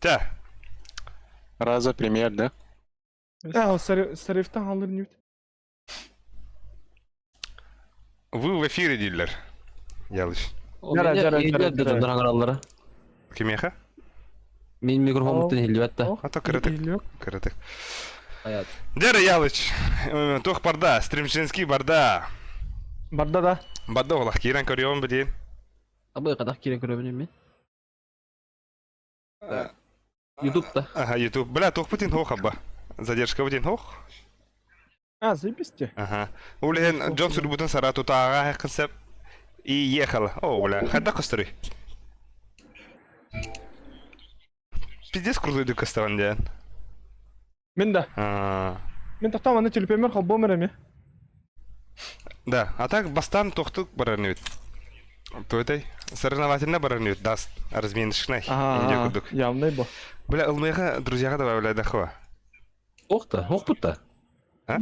Тэ. Раза премьер, да? А, Сарифтан халыр ньүт. Вы в эфире дииллэр. Ялыш. Жара, жара, жара, жара. Дьоннор Кимиэхэ? Мин микрофоммуттан иһиллибэт да. А то кыратык. Кыратык. Аят. Дера Ялыч. Туох барда? Стримчинский барда. Барда да. Барда олах киирэн көрүөҕүм бу диэн. Абы кадах киирэн көрөбүн мен. Ютубта. Ага, YouTube. Бля, туох бутин хох абба. Задержка бутин хох. А, заебись Ага. Улehen дьон сурбутун сара тутааға хакын и ехала. О, бля, хадда костырый. Пиздец крутой костован диэн. Мин да. А, Мин тохтоом аны төлөпүөммөр холбуом эрэ эмиэ. Да, а так бастан тохтук барар небит. Туэтэй соревновательно барар небит даст разменочный. Индия курдук. Явный бо. Бля, ылмыйга друзьяга добавляй дахва. Ох та, ох та. А?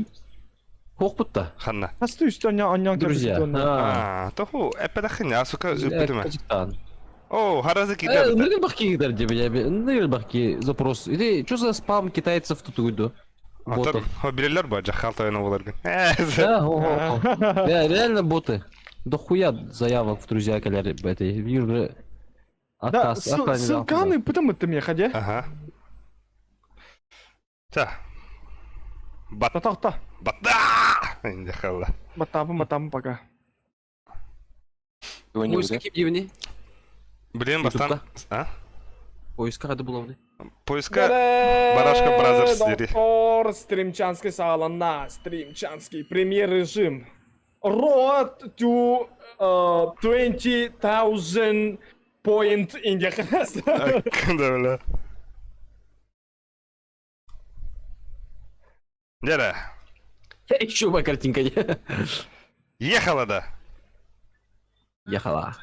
Ох та. Ханна. Хасту үстө оньон оньон Друзья. А, тоху, эппедахын, а сука, ыппытыма. Качтан. О, харазы кида. Ну бахки где Ну бахки запрос. Или что за спам китайцев тут уйду? Ботов. Билелер бар, жахал тойны боларгын. Да, ого. Реально боты. Да хуя заявок в друзья каляри этой. Юр Да, ссылканы пытым ыттым я хаде. Ага. Та. Бат. Татахта. Батта! Инде халла. Батабым, батабым пока. Поиска ким дивни? Блин, бастан. А? Поиска хады булавны. Поиска Барашка Brothers дири. Доктор стримчанский сааланна, стримчанский премьер режим. Road to 20,000 point in the Да, бля. Дядя. Еще моя картинка. Ехала, да. Ехала.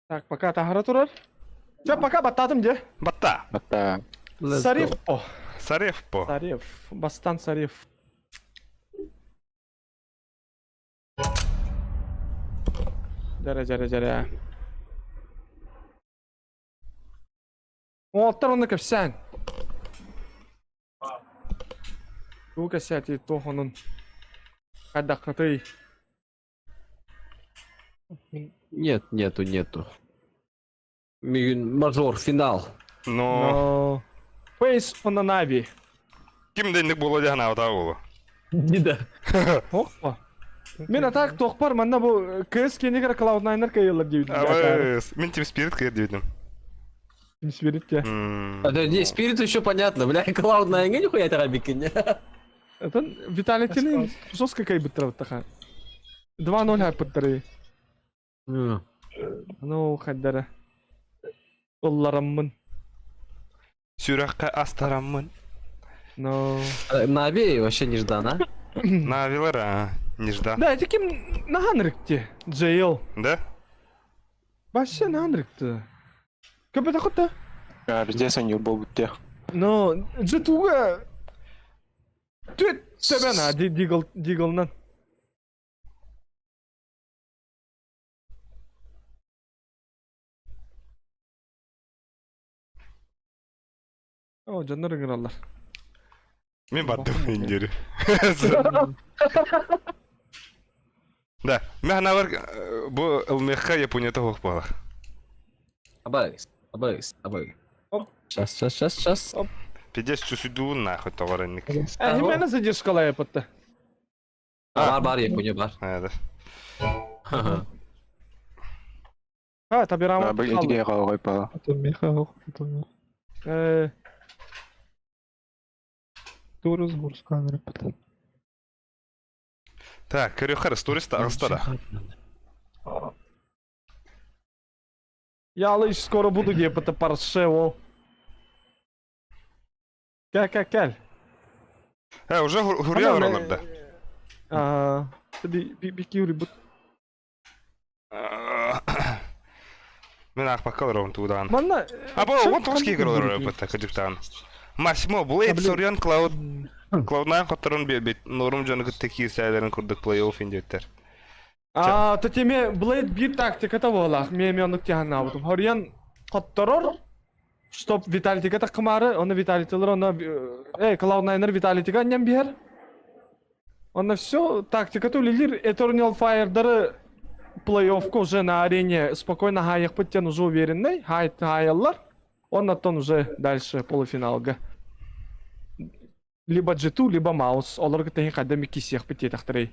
Так, пока таһара турар. Чэ, пока баттаатым дьэ. Батта. Батта. Сариф по. Сариф по. Сариф. Бастан Сариф. Дьэрэ, дьэрэ, дьэрэ. Уолаттар онно кэпсээн. Тугу кэпсээтий туох онун хайдаххытый? Нет, нету, нету. Мажор, финал. Но... Но... Face on the Navi. Ким дэнник буолуо дии санаабатаҕа буолуо. Да. Опа. Мин атак тохпар манна бу КС киэнигэр Cloud9 кыайыллар диэбитим. Абыс, мин Team Spirit кыайар диэбитим. Team Spirit те. А, да, не, Spirit еще понятно, бля, Cloud9 нихуя это бикин. Это Виталий жестко кайбыттара 2-0 хайпыттары. Ну, хайдара. Ыллараммын. Сүрэххэ астараммын. Но... Нави вообще неждан, а? Навилар, а, неждан. Да, это ким наһан Джейл. Да? Вообще наһан Көпөтө хотта. А, пиздец, они буолбут Но G2-га түт тебен а Дигл Диглнан. О, дьоннор ыҥыраллар. Мин бардым индири. Да, мен ханабар бу ылмыахха Японията суох буолар. Абайс, абайс, абай. Оп. Сейчас, сейчас, сейчас, сейчас. Оп. Пиздец чусуйдуун нахуй тоҕор инник. Э, химена задержкалая пытта. Бар, бар, Япония бар. Да. А, табирама. Этиге хаалгай пала. Э, Так, көрүөххэ сториста аҕыста да. Я лишь скоро буду где это парше, ол. Кэл, кэл, кэл. Э, уже хурья олороллар да. А, би би би бут. Мен аахпакка олоробун туудаан. Манна А бу он тоҕус киһи олорор эбит кырдьыктаан. Массимо, Блейд соруйан Клауд Клауднаан хотторон биэрбит норум дьону кытта киирсээлэрин курдук плей-офф индиэттэр. Аа, то теме Блейд биир тактиката буолаах. Мен оннук тиһаннаабытым. Хоруйан хотторор, чтоб Виталитига таккымаары, оны Виталитилар, оны э, Cloud9 Виталитига анньан биһэр. Онно все, тактиката үлэлиир. Eternal Fire'дары плей-оффка уже на арене спокойно хаайыахпыт диэн уже уверенный. Хаайаллар. Оннаттан уже дальше полуфиналга. Либо G2, либо Маус. Олорго тэһин хайда миккисиэхпит диэтэхтэрэй.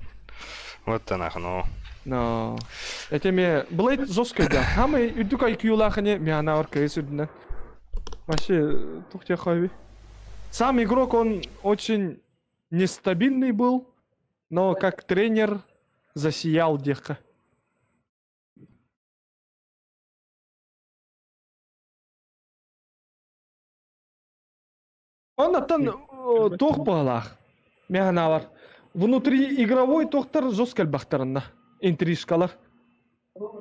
Вот танахно. Но это ме Блейд жестко да. Хамай үрдүк IQ-лаах ини мианаур КС үрдүнэн. Вообще, тух тебе Сам игрок, он очень нестабильный был, но как тренер засиял диэххэ. Оннуттан туох быһалаах? Мен санаабар, внутриигровой туохтар жестко элбэхтэринна, интрижкалар.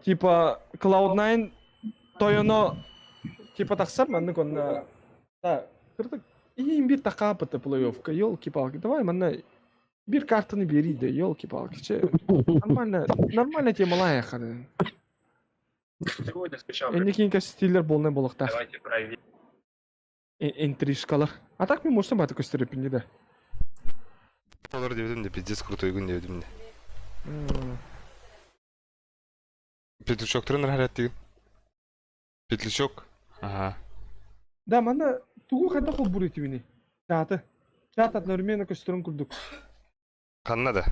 Типа Cloud9 тойоно типа тахсар маннык онно да кырдык иин бир такаапыты плей-оффка елки-палки давай манна бир картаны биэрий да елки-палки че нормально нормально темалаайахады Сегодня скачал. Энникин кэстиилэр буолнай буолуохтаах Давайте проверим. интрижкалар а так мен можем баты көстөрөпүн да Олар диэбитим де пиздец крутой күн диэбитим де. Петлячоктарын рахаттыгын. Петлячок. Ага. Да, манна тугу хайдах холбуур этибиний? Чааты. Чаат одновременно көстөрүн курдук. Ханна да?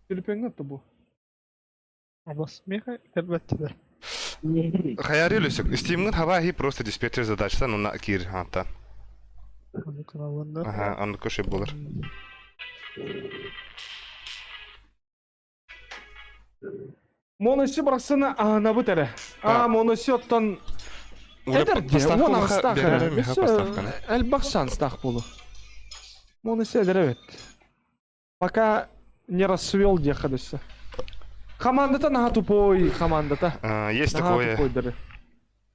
Төлөпүөҥҥэ отто бу. Абас меха кэлбэттилэр. Хайари өлөсөк. Стимҥин хаба хи просто диспетчер задачтан уна киир антан. Ону кыналланнар. Аха, оннук көшө болар. Моноси барахсаны аһынабыт эрэ. Аа, моноси оттон эдэр дии, уон аҕыстаах эрэ. Өссө элбэх шанстаах буолу. Моноси эдэр эбит. Пока не расцвел диэххэ дөссө. Командата наһаа тупой, командата. Есть Наһаа такое. тупойдары.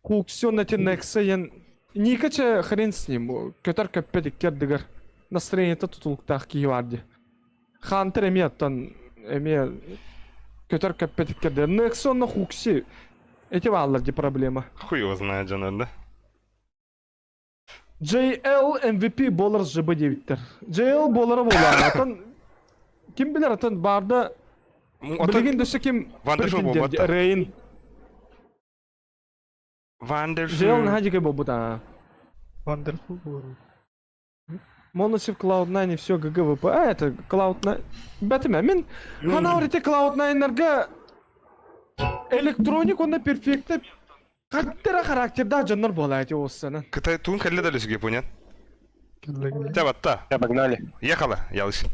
Куксион эти Некса ен Никача хрен с ним. Көтөр көппөт икки ардыгар. Настроениета тутулуктаах киһи бар дии. Хантер эмиэ оттон эмиэ көтөр көппөт икки ардыгар. Некса онно Хукси эти бааллар дии проблема. Хуй его знает, дьон да. JL MVP буолар ЖБ диэбиттэр. JL буолара буоллаҕа. Атын ким билэр атын баарда билигин дөссө ким Вандерфул претендент буолбат. Рейн. Вандерфул. JL наһаа дьикэй буолбут аа. Вандерфул буолар. Моносив Cloud9 и все ГГВП. А, это Cloud9. Бэтмен. Мин ханаор ити Cloud9-ларга электроник онно перфектно Хаттара характердаах дьоннор буолаа ити уоссанан. Кытай туун кэллэ да лүсүгэ понят. Кэллэгин. Табатта. Я погнали. Ехала, ялыш.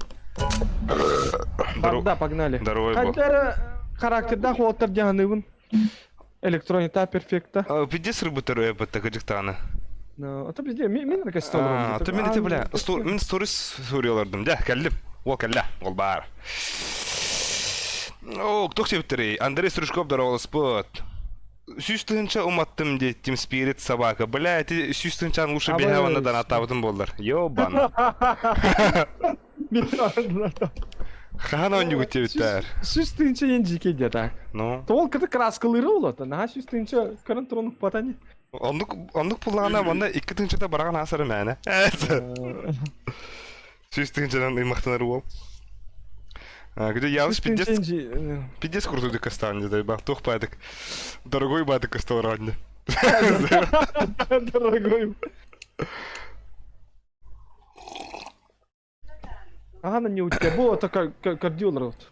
Барда, погнали. Здоровый был. Хаттара характердаах уолаттар дьаһаныбын. Электроника перфекта. Пиздец рыбы төрөй бытта кыдьыктааны. А то везде, мен ракасы А, то мен ити бля, мен сторис суруйалардым, дя, кэллим. Ол кэллэ, ол баар. О, кто себептерей? Андрей Стручков дороолоспут. Сүүс тыһынча уматтым диэт Team Spirit собака. Бля, эти сүүс тыһынчан лучше биһэ уонна донаттаабытым буоллар. Ёбан. Хаһан оонньуугут диэбиттэр. Сүүс тыһынча ен жике де так. Ну. Тол кыты краскалыыры болот. Наһаа сүүс тыһынча көрөн туран укпатани. Оннук оннук буллаҕына манна икки тыһынчата бараҕан аасара мээнэ. Сүүс тыһынчанан ыймахтанар уол. Где ялыш пиздец пиздец крутой кастан не дай бах туох баадык дорогой баадык касталар Дорогой. Ага, не у тебя было, только кардиолар вот.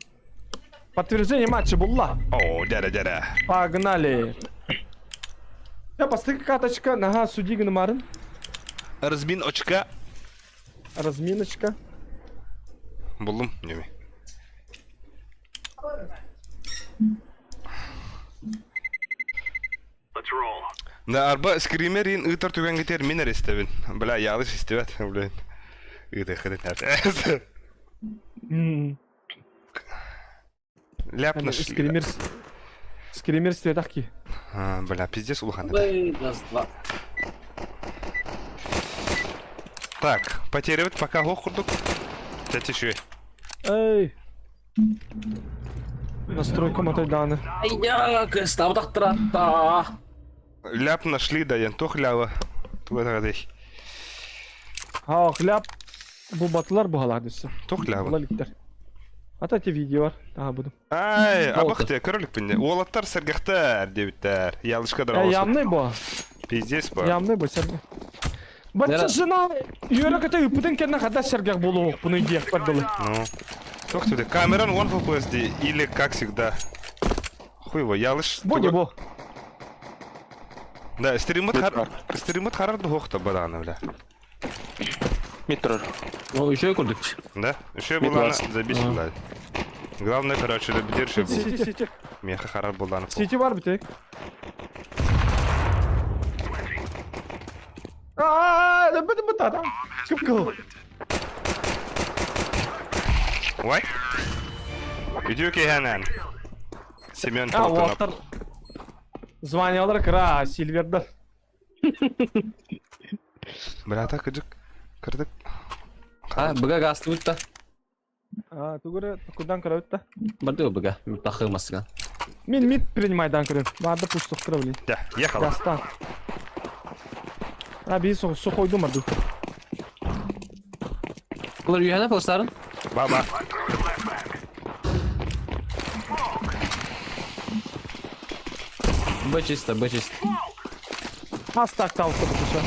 Подтверждение матча булла. О, дядя, дядя. Погнали. Я бастакы каточка, нага судьи гынмарын. Размин очка. Разминочка. Буллум, неме. Да, арба скримерин ыытар түгэнгитер мин эрэ истэбин. Бля, ялыш истибэт, блин. Ыытыаххытын Ляп нашли. Скример... Скример светахки. Бля, пиздец улахан. Раз, два. Так, потерявать пока лох курдук. Тәте шуе. Эй. Настройка матайдааны. Айя, кыстабытахтыратта. Ляп нашли, да, ян тох лява. Туга Ха, хляб. Бу батылар бу дөссө. Тох лява. Була ликтер. Ата те видео бар. Ага буду. Ай, абах те, кролик пинде. Уолаттар сэргэхтэр диэбиттэр. Ялышка Э, дорогой. ямный бу. Пиздец ба. Ямный бу сэргэ. Бачча жена үөрэ көтө ыппытын кэннэ хата сэргэх буолуохпунуй диэхпэр дылы. Ну. Тох тебе, Камерон One FPS или как всегда. Хуй его, ялыш. Бу не бу. Да, стримыт хар... Стримыт харар духохта баданы, бля. Метро. Ну, еще и курдук. Да? Еще Мид была двадцать. забить, бля. Главное, короче, держи был. Сити, сити. Меха харар буланы. Сити бар битек. Аа, да бу бу та. Кып-кыл. Ой. Иди кехенен. Семен А, Колтунов. уаттар. Званиялар кыра, Сильвердар. Бля, так иджик. Кырдык. А, быга гасты бутта. А, тугура, кудан кыра битта. Барды быга, тахымасыган. Мин мид принимайдан кырым. Барды пустук кыра блин. Да, ехала. Дастан. А, би су сухойду марду. Булар үйәне флаштарын? Баба. Б чисто, Б чисто. Хас так талты бутуша.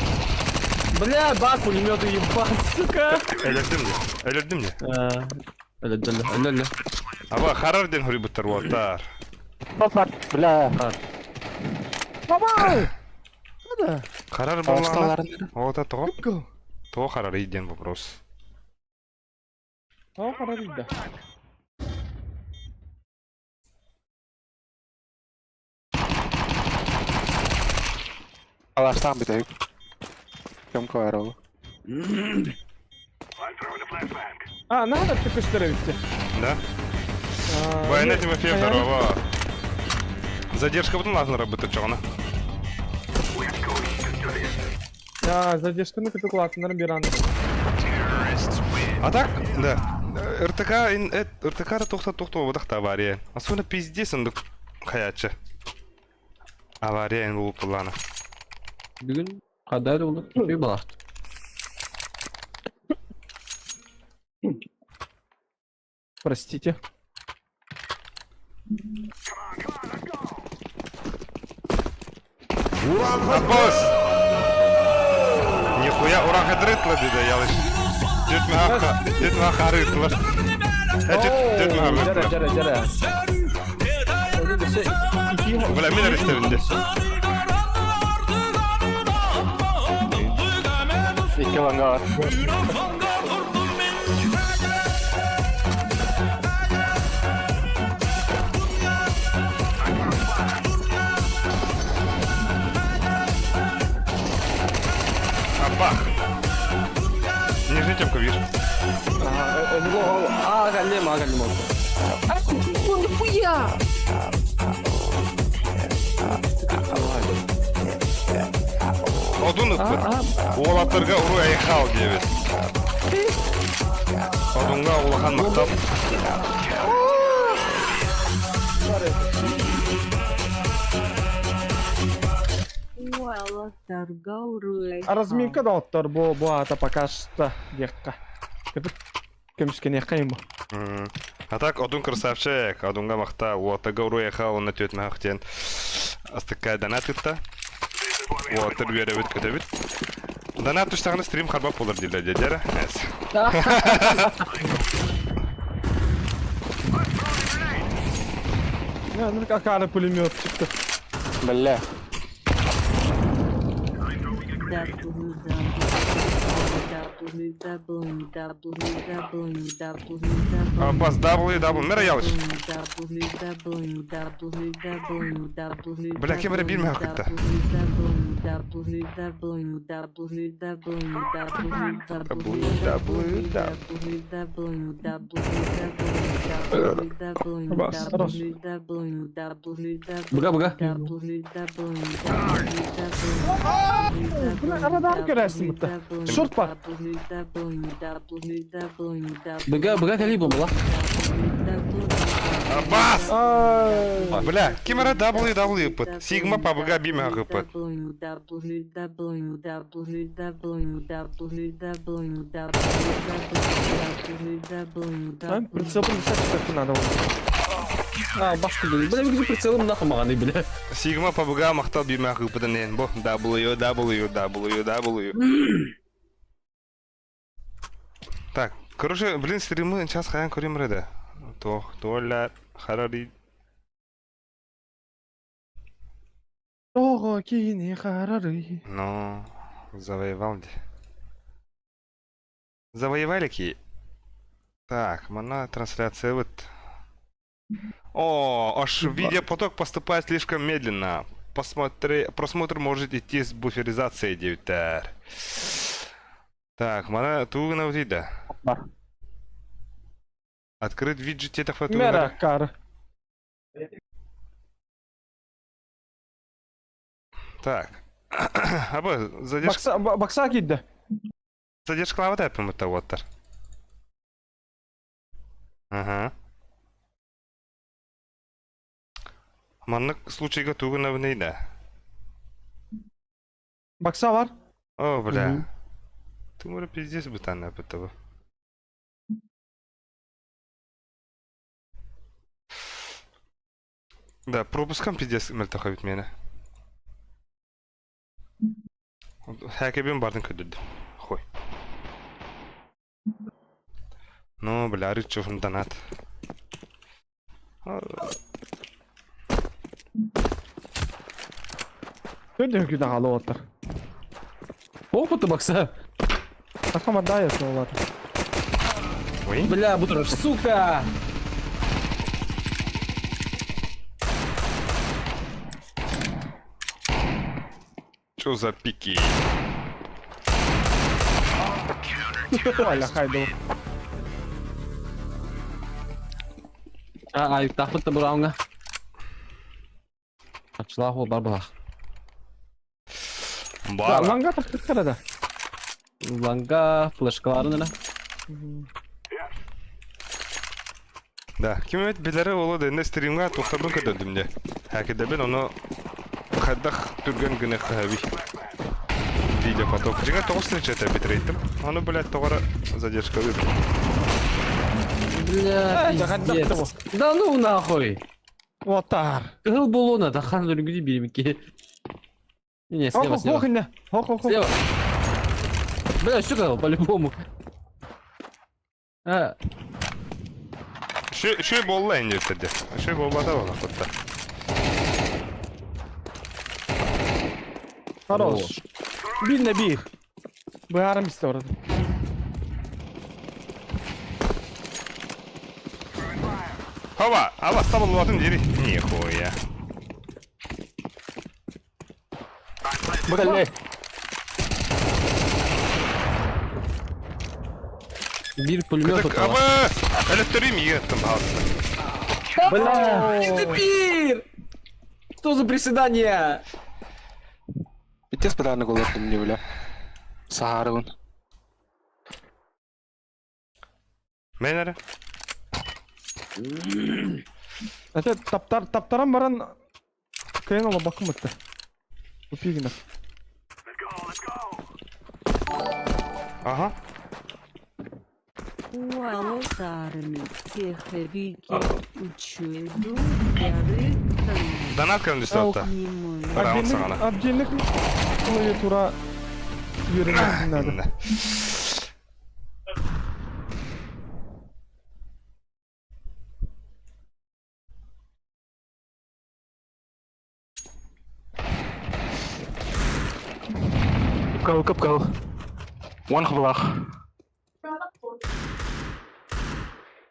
Бля, бак пулеметы ебать, сука. Өлөрдүм де. Өлөрдүм де. Өлө, өлө, өлө. Аба харар ден хури буттар уаттар. Бля. Баба! Хада. Харар буланы. Алысталарын. Ота того. Кып-кыл. Того харар иден вопрос. О, харар иде. Аластан битек. Кем кайрыл. А, надо ты көстөрө битти. Да? Война Тимофеев, здорово. Задержка потом ладно работать, чё Я задержканы көтө кулатыннарын бир аны. А так, да. РТК, РТК тохта тохта выдохта авария. Особенно пиздец, он хаячы. Авария ин булып буланы. Бүгін кадар oldu. Bir балакт. Простите. Аббас! Нихуя уран хадрытла диде ялыш. Дүрт меха харытлар. Дүрт меха Жара, харытлар. жара, жара. Бля, мен арестовинде. Ике ланга. Абах! Нижний темку, видишь? А, галем, а, галем. Одун Уолаттарга уру айхал дебит. Одунга улахан мактап. А разминка да оттор бу бу ата пока что декка. Көмүскен яккайым бу. А так, одун красавчик, одунга макта, уолаттарга уру айхал, онна төт махтен. Астыкка донат ытта. Уолаттар беребит көтөбүт. Донат туштагына стрим харбап болор дилер дедера. Я, ну какая пулемет чыкты. Бля. Аббас, W, W, мера ялыш. Бля, кем бир мехакытта. W W W W W W, W W. W W W Бас. W W W Быга, быга. W Бля, арадан көрәсің бұтта. Шорт бар. Быга, быга кали була. Абас! Ай. Бля, кимера WW пыт. Сигма пабга биме гыпыт. Ай, прицел прицел надо. А, башка бля. Бля, бля, прицелом нахуй маганы, бля. Сигма пабга махтал биме гыпытын бо. W W W W. Так, короче, блин, стримы сейчас хаян көрем реді. Тох, толя, харари. Того кини харары. Ну, завоевал де. Завоевали ки? Так, мана трансляция вот. О, аж видеопоток поступает слишком медленно. Посмотри, просмотр может идти с буферизацией 9. Так, мана тугна да. Бар. Открыть виджет это Мера кар. Так. Аба, задержка, Бакса бакса кидді. задержка лава это вот. Ага. Маннык случайга тугна да. Бакса бар. О, бля. Мгм. Ты море пиздец бытана бытова. Да, пропуском пиздец мөлтөхөбүт мені. Хәкебен бардын көдүрдү. Хой. Ну, бля, рычофун донат. Көрдө күдө халы отыр. Опыты бакса. Такама да олар. Ой. Бля, бутраш, сука! Чё за пики? Оля хайду. А, ай, тахпыт бурауңа. Ачылах ол бар булах. Бара. Ланга тактык карада. Ланга, флешкаларын эле. Да, ким эт билери оло дэнне стримга тухтарбын көдөрдүм де. Хәкедебин ону хаддах түргөн гыны хаби. Видео поток. Жига тоғыз сенче битрейтим. Ону, блядь, тоғара задержка вып. Бля, Э, пиздец. Да ну нахуй! Отар. Кыл болона, да хан өлгү бирмики. Не, слева, Хох слева. хох не. Хох хох. Слева. Бля, сука, по-любому. А, Шö шö болла энди өтөдө. Шö болбада бола котта. Хорош. Бир не бир. Баарым исте orada. Хава, аба стабыл болатын дери. Нихуя. Быга бир пулемет Кытык отала. аба! Электри миеттим баасы. Бля, ты пир! Что за приседание? Пиздец подарок олордум мне, бля. Саарыбын. Мен Это таптар таптаран баран кыйын ола бакым бітті. Упигина. Ага. Донат кәмді үстәтті. Раунд сағана. Абдинник клавиатура yürümesi надо. Капкал, капкал. One хблах.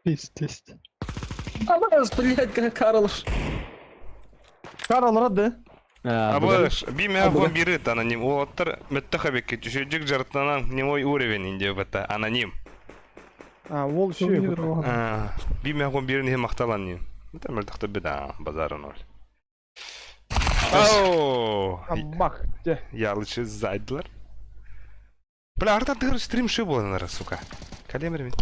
Тест, тест. Абас, блядь, как Карлш. Карл рады. Абыш, би мэ бирыт аноним. Уолаттар мөттөх эбиккит. Үчүгэйдик дьарыктанан не мой уровень диэбэтэ аноним. А, ол үшү. Би мэ бирин иһин махтал аноним. Это мөлтөхтөр бит базара ноль. Оу! Аммах, де. Ялычы сзадилар. Бля, арта тыгыр стрим ши буоланара, сука. Калемер мин.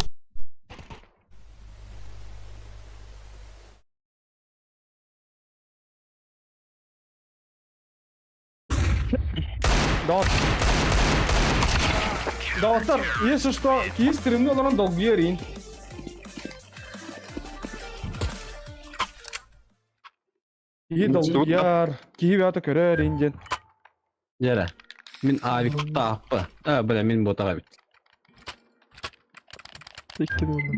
Доҕор. Доҕоттор, если что, киһи стримни олорон долгуйар иин. Киһи долгуйар, киһи бэйэтэ көрөр иин диэн. Дьэрэ. Мин авик тааппа. А, бля, мин ботаҕа эбит. Икки буолла.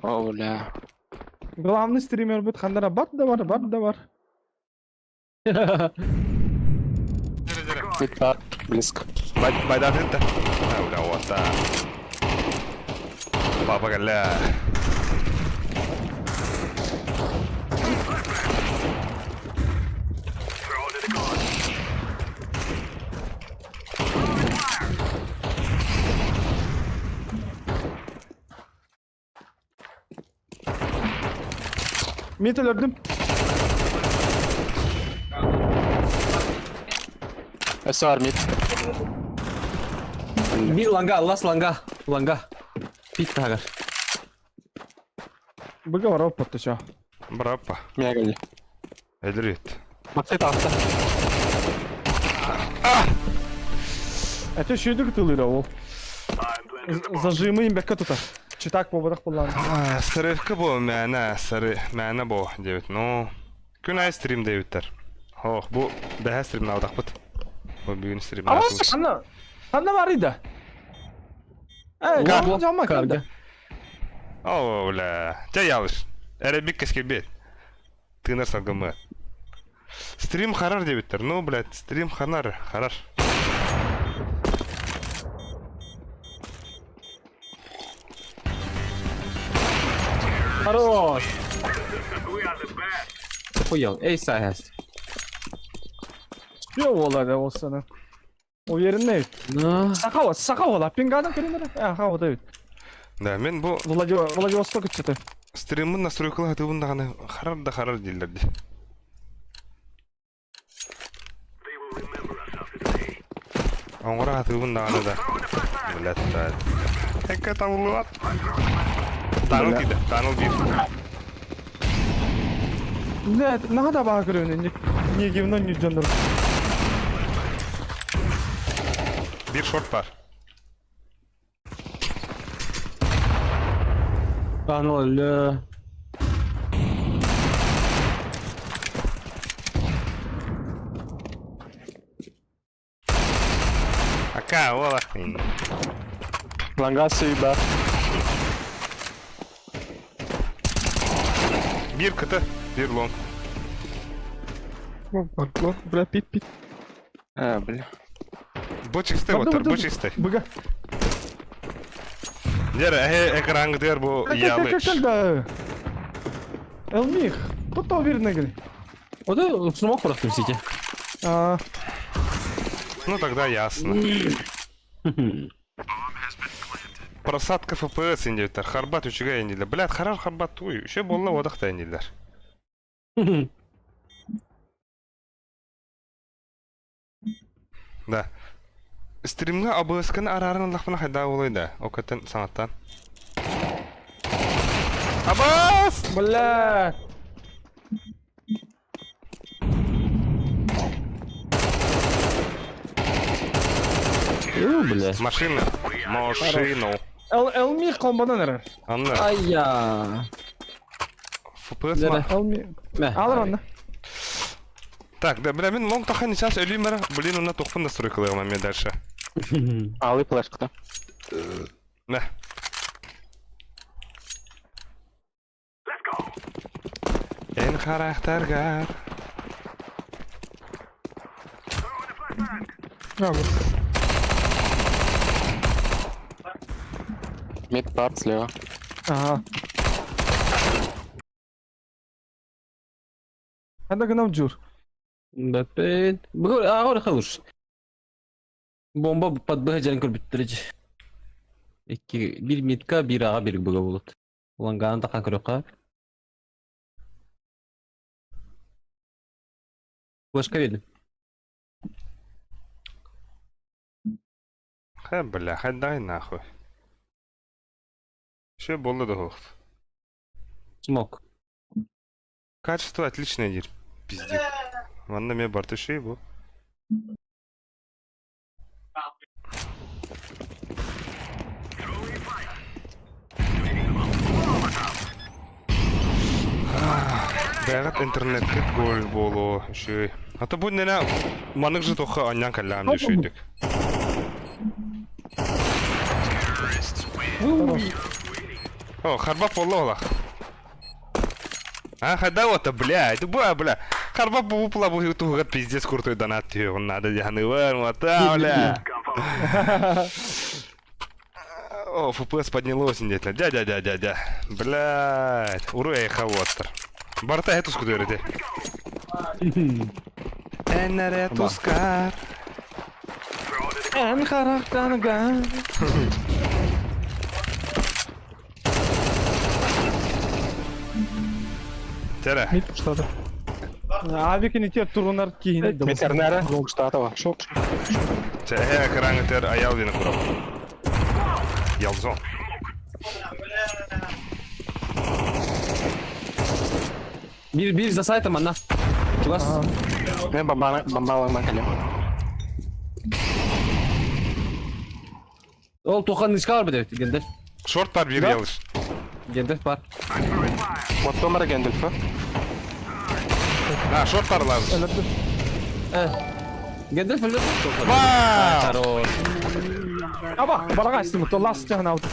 О, бля. Главный стримербит ханнара бар да бар, бар да бар. Мид близко. Байдатын да. А, бля, вот, да. Папа кэллэ. Mid өлөрдүм. СР мид. Би ланга, лас ланга, ланга. Пит тагар. Быга бар оппотто чо. Браппа. Мегаль. Элрит. Максит авто. Это шүйдік тылыра ол. Зажимы имбекке тута. Читак бободах буллан. Сарывка бу мээнэ, сары мээнэ бу диэбит. Ну, күн аайы стрим диэбиттэр. Ох, бу бэһэ стримнаабатахпыт. Бу бүгүн стримнаатыбыт. Анна, ханна бар ида? Э, жамма Карга. О, бля. Дьэ ялыш. Эрэбик кэскилбиэт. Тыынар салгыммыт. Стрим харар диэбиттэр. Ну, блядь, стрим ханар, харар. Хорош. Охуел. Эй, сайас. Все ола ол сана. Уверенный. Ну. Саха саха ола. Пингадан көрүнөр. Аха, вот эбит. Да, мен бу Владивосток ыччаты. стриммин настройкалаах атыыбын даҕаны харар да харар дииллэр дии. Оҥоро атыыбын даҕаны да. Блядь, да. Экке табыллыбат. Таныл киирдэ, таныл биир. Блядь, наһаа да баҕа көрөбүн. Не гивно, не дьоннор. Биир шорт бар. Таныл өлө. Ака, уола. Ланга сыйба. Биир кыты, биир long. Лонг, бля, пит, пит. А, бля. Бу чистэй отыр, бу чистэй. Быга. Дьэ, эһэ экрангытыгар бу ялыч. Да. Элмих, тут уверенно говори. Вот это смог просто в сети. А, Ну тогда ясно. Просадка FPS индиктер. Харбат үчүгэй индилер. Блядь, харар харбат туй. Үчүгэй буолла одахта индилер. Да. Стримҥа АБС-каны арааран ыллахпына хайдаа буолуой да? Ол көтөн саҥаттан. Абас! бля. Ю, бля. Машина. Машину. Эл Элмих комбадан эрэр. Анна. Ай-я. FPS Дьэ, ма? Элмих. Мэ. Алар онно. Так, да, бля, мин long тахан сейчас өлүүм эрэ. Блин, онно тохпун настройкалыам мен дальше. Алый флешка. Мэ. Эн харахтаргар. А, вот. Мид пар слева. Ага. Ханна гынам дьур. Бэппин. Бүгүн ааҕар халыш. Бомба под быһа дьэн көрбүттэр дьи. Икки bir митка, bir аға bir быга болот. Улангаан тахан көрөккө. Флешка бердим. Хэ, бля, хай нахуй. Все было да Смок. Качество отличное, дир. Пиздец. Манна ме бартыши бу. Бәгат интернетке гол болу шүй. А то бу нене манык же тоха аннян каллам дешүйдік. О, харба болла олах. А, хада вот, блядь, бля, бля. Харба бупла бу тугат пиздец крутой донат он надо дяны вот, а, бля. О, ФПС поднялось, нет, дядя, дядя, дядя. Блядь, уруя хавоттер. Барта эту скудерите. Энере тускар. Эн харахтанга. Тере. Мид штата. Авикини те турунар киһини Метернера, штатова. Шок. Те экрангтер аял вина курап. Ялзон. Bir bir за сайтом анна. Чугас. Мен бомбаны бомбалыман кэлем. Ол тохан нычка бар бит Гендальф. Шорт бар bir ялыш. Гендальф бар. Оттомара Гэндальфа. А, шорт бар лазы. Э. Гендальф өлді. Вау! Хорош. Аба, барага истим, то лас тяхна аут.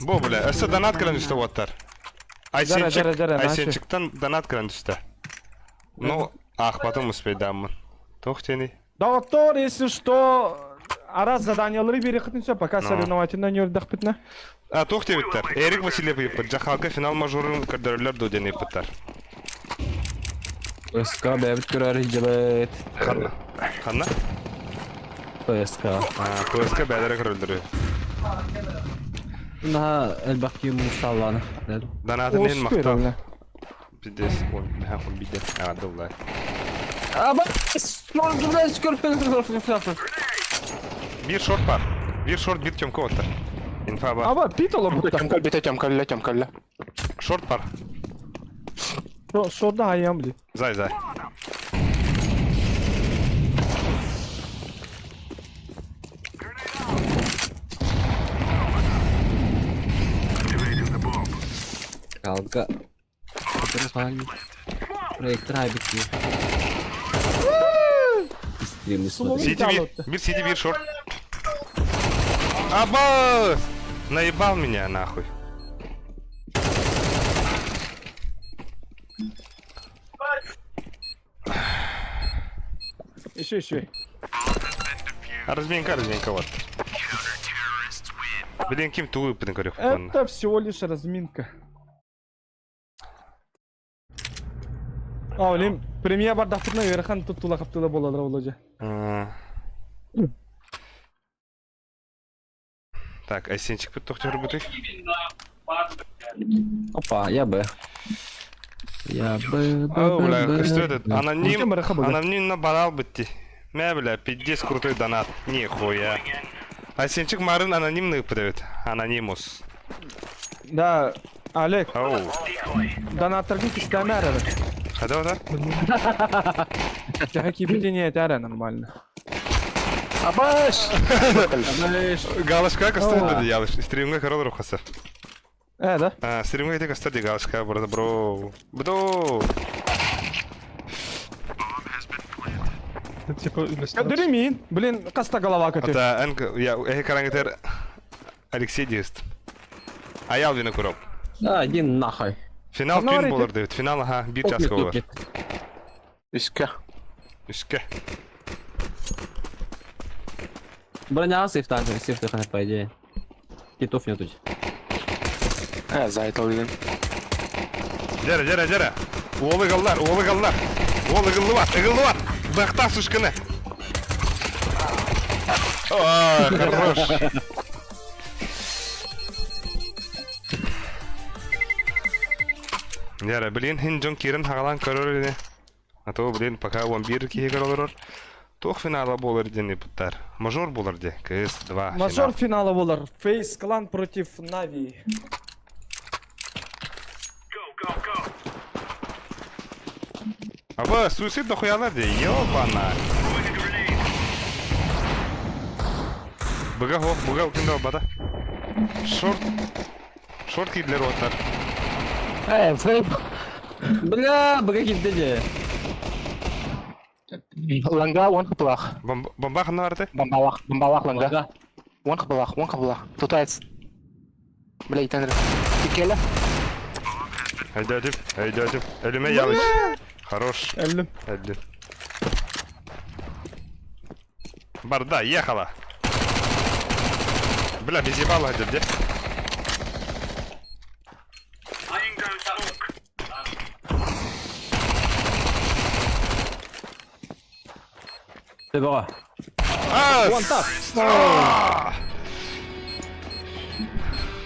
Бу бля, өсө донат кыран үстө оттар. Дара, дара, дара, нашы. Айсенчиктен донат кыран үстө. Ну, ах, потом успей даммын. Тохтени. Доктор, если что, арас заданиялары берехтин все, пока Ну. соревновательно не өрдөхпүтнэ. А, тохте биттер. Эрик Васильев еппит. Жахалка финал мажорын көрдөрөлөр доден еппиттер. ПСК бәбит көрөр хиджабет. Ханна. Ханна? ПСК. А, ПСК бәдәрі көрөлдөрү. На элбахки мусталланы. Донатын ен Успел, мактал. бля. Пиздец, ой, бля, он бидет. А, дулай. Аба, Bir шорт бар. Bir шорт, bir тёмка оттар. Инфа бар. Аба, пит ола бутта. Тёмкал бите, тёмкалля, тёмкалля. Шорт бар. Шорда хайям, бли. Зай, зай. Калга. Проектор айбит. Стримы смотри. Сити bir, bir сити, bir шорт. Абас! Наебал меня нахуй. Еще, еще. Разминка, разминка, вот. Блин, ким тулы пытын көрек. Это всего лишь разминка. А, блин, премьер бар дақтырна верхан тут тула қаптыла болады олажа. Так, айсенчик бит тоқтер бутык. Опа, я Б. Я Б, Б, Ау, Б, бля, Б. что этот? Аноним, Кем РХБ, да? анонимно барал бітті. Мә, бля, пиздец крутой донат. Нихуя. Айсенчик Марын анонимный подает. Анонимус. Да, Олег, Ау. донатордың кистәме әрі. Қада ота? Жаха кибетене әтәрі нормально. Абаш! Галашка костер деді ялыш. Стримге корол рухасы. Э, да? А, стримге ете костер де галашка, бро, бро. Бро. Это типа иллюстрация. Кадыремин. Блин, каста голова көтер. Ата, ән, я, эхе карангетер Алексей Дист. Аял вина курап. А, иди нахуй. Финал Ана түн бар болар дейт. Финал, аха, бир часка болар. Үскә. Үске. Броня сейф танк, сейф ты по идее. Китов нету. Э, зайтал дедим. Дьэрэ, дьэрэ, дьэрэ. Уол ыгаллар, уол ыгаллар. Уол ыгыллыбат, ыгыллыбат. Быахтаах сушканы. А, хорош. Дьэрэ, блин, хин дьон киирэн хагалаан көрөр ини. А то, блин, пока 11 киһигэр олорор. Туох финала буолар диэн ыйыппыттар. Мажор буолар дии. КС 2 Мажор финала буолар. Face Clan против Нави. Аба, суицид дохуялар дии. Ёбана. Быга хоох, быга укунда бата. Шорт. Шорт киирдилэр уоттар. Э, фейп. Бля, быга киирдэ дьэ. Ланга уон хапылаах. Бомба ханна барда? Бомбалаах, бомбалаах ланга. Уон хапылаах, уон хапылаах. Тутаец. Бля, итен Иккиэлэ. Өйдөөтүм, өйдөөтүм. Өлүмэ ялыш. Хорош. Өллүм. Өлдүм. Барда, ехала. Бля, без ебала где? Төбөҕө. А, One tap.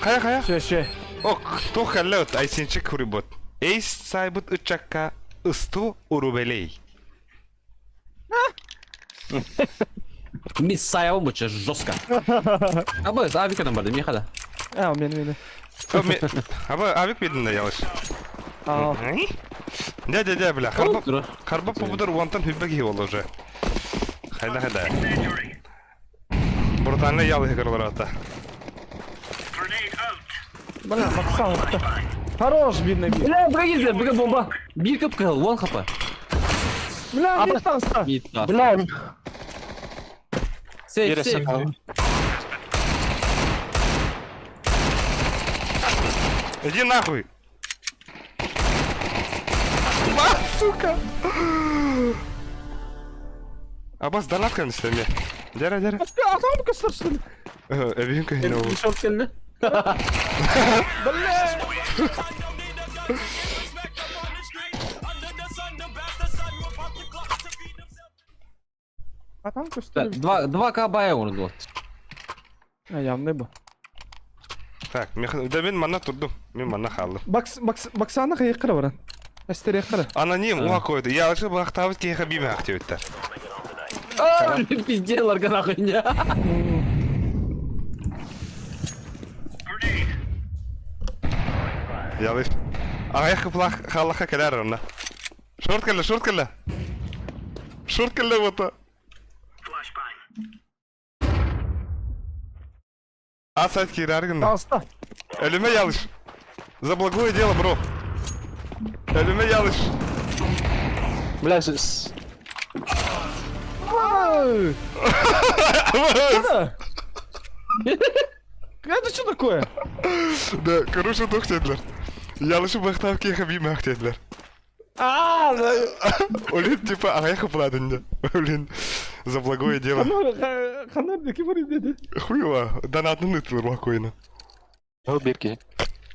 Хайа, хайа. Все, все. Ок, туох кэллэ от Айсенчик хурибут. Эйс сайбыт ыччакка ысту урубелей. Мисс Сайа буча жестко. Абы, авикадан барды, меха да. А, мен мени. Абы, авик бидин да ялыш. А, Дя, дя, дя, бля, харба, харба побудар уонтан хүббэ киһи буолла уже. Хайда, хайда. Брутальный ялы кырылар ата. бля, Максан, Хорош, бидный бит. Бля, быга киирдэ, быга бомба. Биир кып кыһыл, уон хапа. Бля, мид таста. Мид Бля, Сейф, сейф. Иди нахуй. А, сука! Абас донат кэннистэ Дярэ, дярэ. Атам көстөрсүн. Эбиин көһүнэ ол. Шорт кэллэ. Бля! Атам көстөр. Два, два кабая урду. А, явный бу. Так, да мин манна турдум. Мин манна хааллым. Бакс, бакс, Баксаны кыйыккыра баран. Эстер яккыра. Аноним, уа койду. Я вообще бахтабыт киһиэхэ биимэ ахтыбыттар. Пиздец, ларга нахуй не. Ялыш. Аҕыйах кыплаах хааллахха кэлээр онно. Шорт кэллэ, шорт кэллэ. Шорт кэллэ буота. А сайт киирээри гынна. Таста. Өлүмэ ялыш. За благое дело, бро. Өлүмэ ялыш. Бля, с... Ой! Это что такое? Да, короче, туох диэтилэр. Ялышы быахтаах киһиэхэ биимээх диэтилэр. А, Олин, типа, аҕыйах кыпылаатын дьэ. Блин, за благое дело. Ханар деки бар деди. Хуево, донатын ыытылыр уакойна. Ол биир киһи.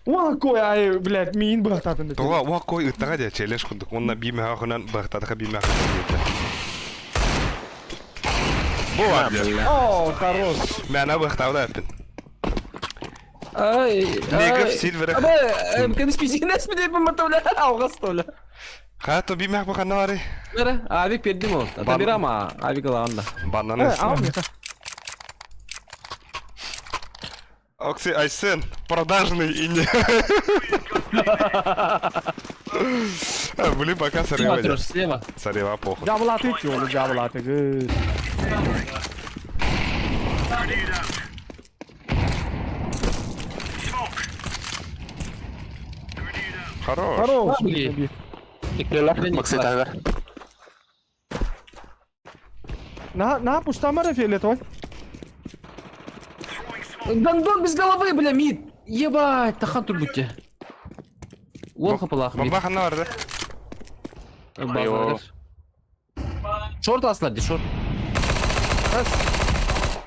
Уакой, ай, блядь, миин быахтаатын дети. Тоҕо уакой ыттаҕа дьэ, челлендж курдук. Уонна биимэхэ быахтаатаха биимэхэ диэтэ. Бу бар дьэ. О, хорош. Мээнэ быахтаабыта эппин. Ай, Негов Сильвер. Абы, кэнис писинес ми деп матовля, алгас толя. Хато биимэх бу ханна бары? Бere, авик бердим ол. Ата бир ама, авик алаганда. Баннаны. А, Окси Айсен, продажный и не. А, Блин, пока Слева, соревали. Треш, слева. Сорева похуй. Жабылаты ити ол, жабылаты. Хорош. Хорош. Блин. Иккиэлэр Макситагар. На, на, пуштамара фиолетовый. Гондон без головы, бля, мид. Ебать, тахан турбутте. Уон хапалах мид. Бомба ханна барды. Базар. Шорт аслар, ди, шорт.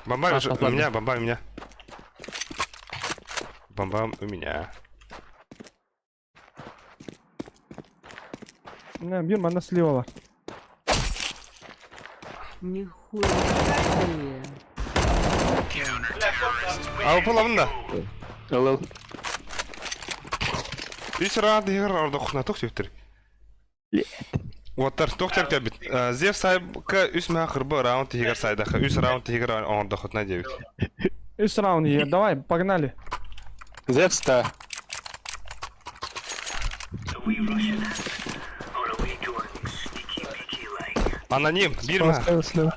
Бомба А, у ладно. меня, бомба у меня. Бомба у меня. Не, биир манна слива бар. Нихуя себе. А булабын да. Ыл-ыл. Үс раунд игр ордохна тух сөптөр. Уоттар тух тер кэлбит. Зев сайбка үс маа кырбы раунд тигер сайдаха. Үс раунд тигер оңордохотна диэбит. Үс раунд игр, давай, погнали. Зевс-то. Аноним, биир маа. Поставил слева.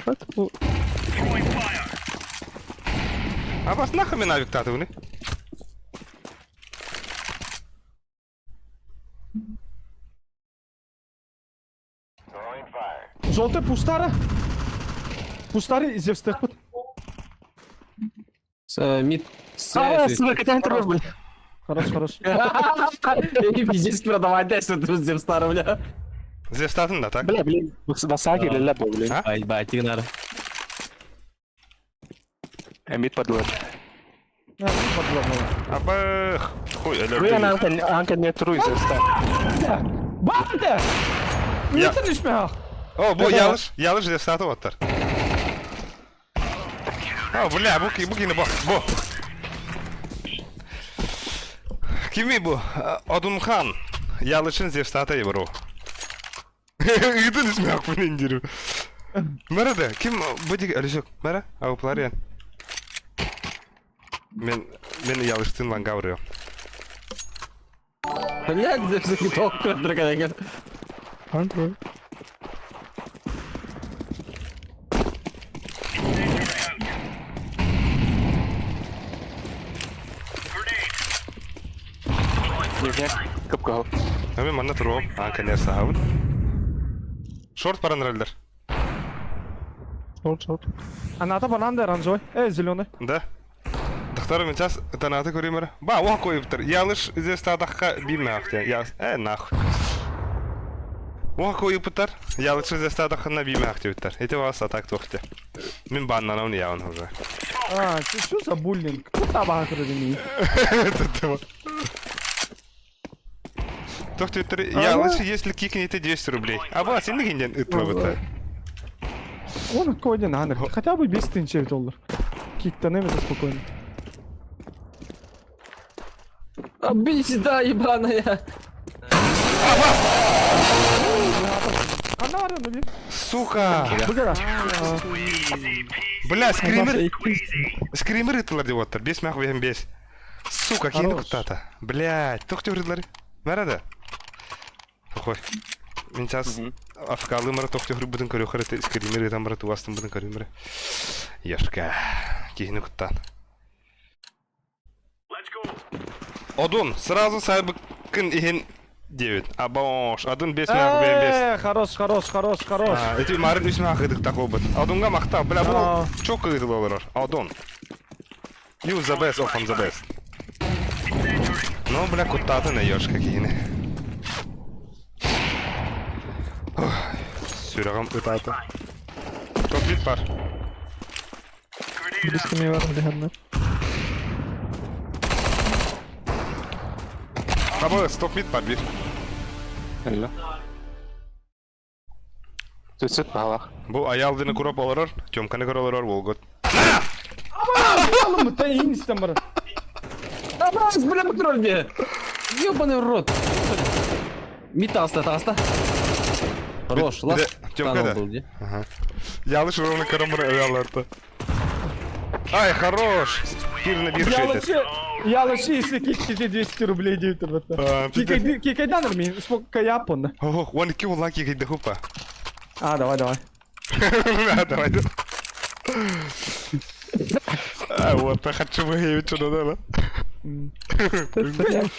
Вот, бу- Абас нахуй мен авиктатыбыны? Желтый пустара. Пустари Зевстехпут. Мид. А, сука, катя интервью, блин. Хорош, хорош. Пиздец продавать дальше тут Зевстара, бля. Зевстатын да, так? Бля, блин. Васаки или Лебо, блин. А? Ай, бать, Игнар. Эмит подлог. А, подглавного. Абых. Хуй, Руй, өлөрдүм. анка, анка не труй, Зевста. Барды! Я- Митин үсмэх. О, бу ялыш, ялыш Зевстаты оттар. О, бля, бу бу кини бу, бу. Кими бу? Одунхан. Ялышын Зевстаты бро. Ыдын үсмэх бу индиру. Мереде, ким бу диги Алисек, мере? Ауплариан. Мен мен ялыштын лангаврыо. Блядь, Зевс не ток көрдүргөн Антрой. Нижняк. Капкал. Мен манна туруом. А, конечно, хабын. Шорт паранралдар. Шорт, шорт. Аната банан да оранжевый. Эй, зеленый. Да. Доктор, мен сейчас донаты көреймір. Ба, уа қойыптыр. Ялыш зестадаққа беймәк те. Я, э, нахуй. Уа қойыптыр. Ялыш зестадаққа беймәк дептір. Эти вас атак тоқты. Мен баннан оны явын уже. А, ты что за буллинг? Кто табак родини? Тоқты Ялыш, если кикнете 200 рублей. А ба, сен дегенден ытлы Он какой один анер. Хотя бы без тысячи доллар. Киктан это спокойно. Пизда ебаная. Она арена бир. Сука! Бүгара. Бля, скример... Скример ытлар деп оттыр. 5 мах 5. Сука, кейіні Хорош. құттата. Блядь, тоқты үрділер. Мәреді. Охой. Мен сейчас афкалы мара тоқты үрі бұдын көрі қары скример етам мара туастын бұдын көрі мара. Яшка. Кейіні құттан. Одун, сразу сайбы кін ихин 9. Абош, адун 5 мах 5. Э, хорош, хорош, хорош, хорош. Эти марын үс мах ыдык такобыт. Адунга мақта, бля, А. бу чок ыдыл олар. Адун. You the best of the best. Ну, бля, куттаты на ёшка кейіні. Сүрәгім ытаты. Топ бар. Близко мне варом дегеннер. Абы, стоп мид бар бир. Алло. Зүсүт балах. Бу аялдыны курап олорор, Тёмканы көр олорор волгот. Алым, та инстен бар. Да, брось, бля, контроль Ебаный в рот. Мид аста, аста. Хорош, Бит- ласт. Тёмка да? Ага. Ялыш ровно карамыр аяларты. Ай, хорош! Пир на бир шейтер. Ялышы, если кикните 200 рублей дейт А, ребята. Кикайдан арми, сколько япон. Ох, он ки улаки гайда хупа. А, давай, давай. Давай. А, вот, я хочу выявить, что надо.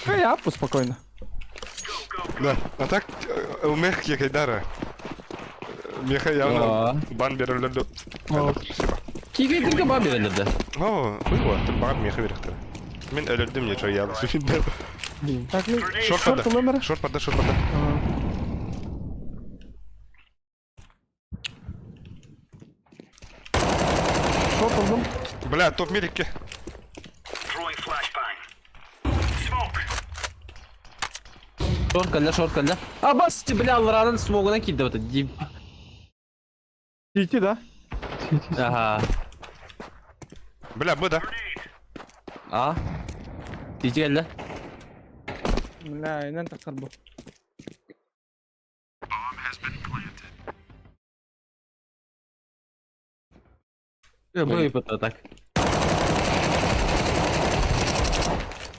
Каяпу спокойно. Да, а так, у мех кикайдара. Меха явно бан берілді. Спасибо. Кигай бан берилди. О, хуйво, ты бан меха беріхтір. Мен өлірдім, не что, я Так, ну, Шорт шорт пада. номера. Шорт пада, шорт пада. Шорт алдым. Бля, топ мирикке. Шорт кэллэ, шорт кэллэ. А бас, бля, аллараанан смогунан киирдэ бата. Дип. Тити да? Ага. Бля, бу да. А. Тити кэллэ. Бля, инэн тахсар бу. Бу ыпыта так.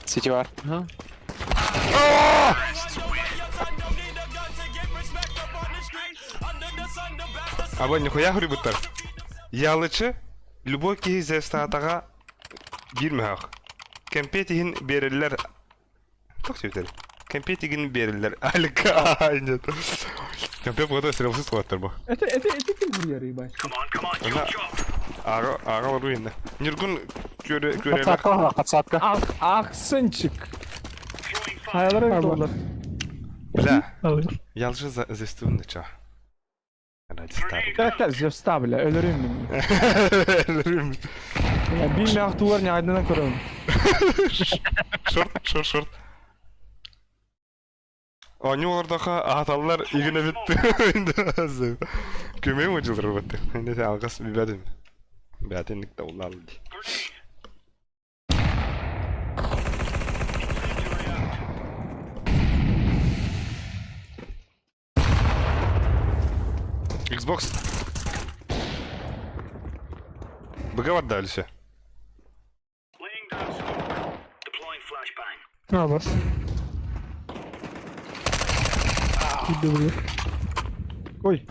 Сити бар. Ага. Аба нихуя грибыттар. Ялычы любой киһи зестаатаҕа биир мөһөх. Кэмпиэт иһин биэрэллэр Туох диэбитэр? Кэмпиэт игин биэрэллэр. Алика нет. Кэмпиэт буота стрелсыз кылаттар бу. Это, это, это ким бурьеры, ебать? Ана ага ага бару инна. Ньургун көрө көрөлөр. Подсадка, подсадка. Ах, ахсынчик. Хаялар олар. Бля, Алыр. ялжы зестуун ча. Ради старого. Так, Зевста, бля, өлөрүм мин. Бир мягтуулар не айдынан көрөм. Шорт, шорт, шорт. Оонньуу олордохо аһаталлар игин эбит. Көмөй модьулар бытты. Инде алгас бибәдим. Бәтинник да улал ди. Xbox. БГ барда өлсө. А, бас. Киирдэ быга. Ой.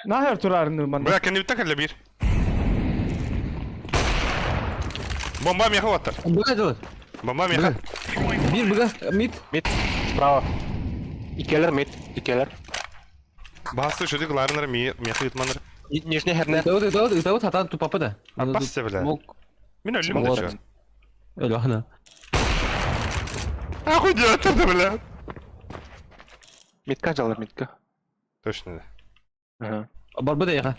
Нахер турарын манна. Бля, кэннибиттэн кэллэ биир. Бомба миэхэ уоттар. Быга дылы. Бомба миэхэ. Биир быга, мид. Мид. Справа. Икелер мид. Икелер. Баһасты үчүгэй кылаарынар миэхэ ытманар. Нижний херне. Ытабыт, ытабыт, ытабыт, хатан тупапы да. Аппас бля. Мок. Мин өллүм да чё. Өлө Ахуй делать это, бля. Мидка жалар, мидка. Точно да. Ага. Барбы да яха.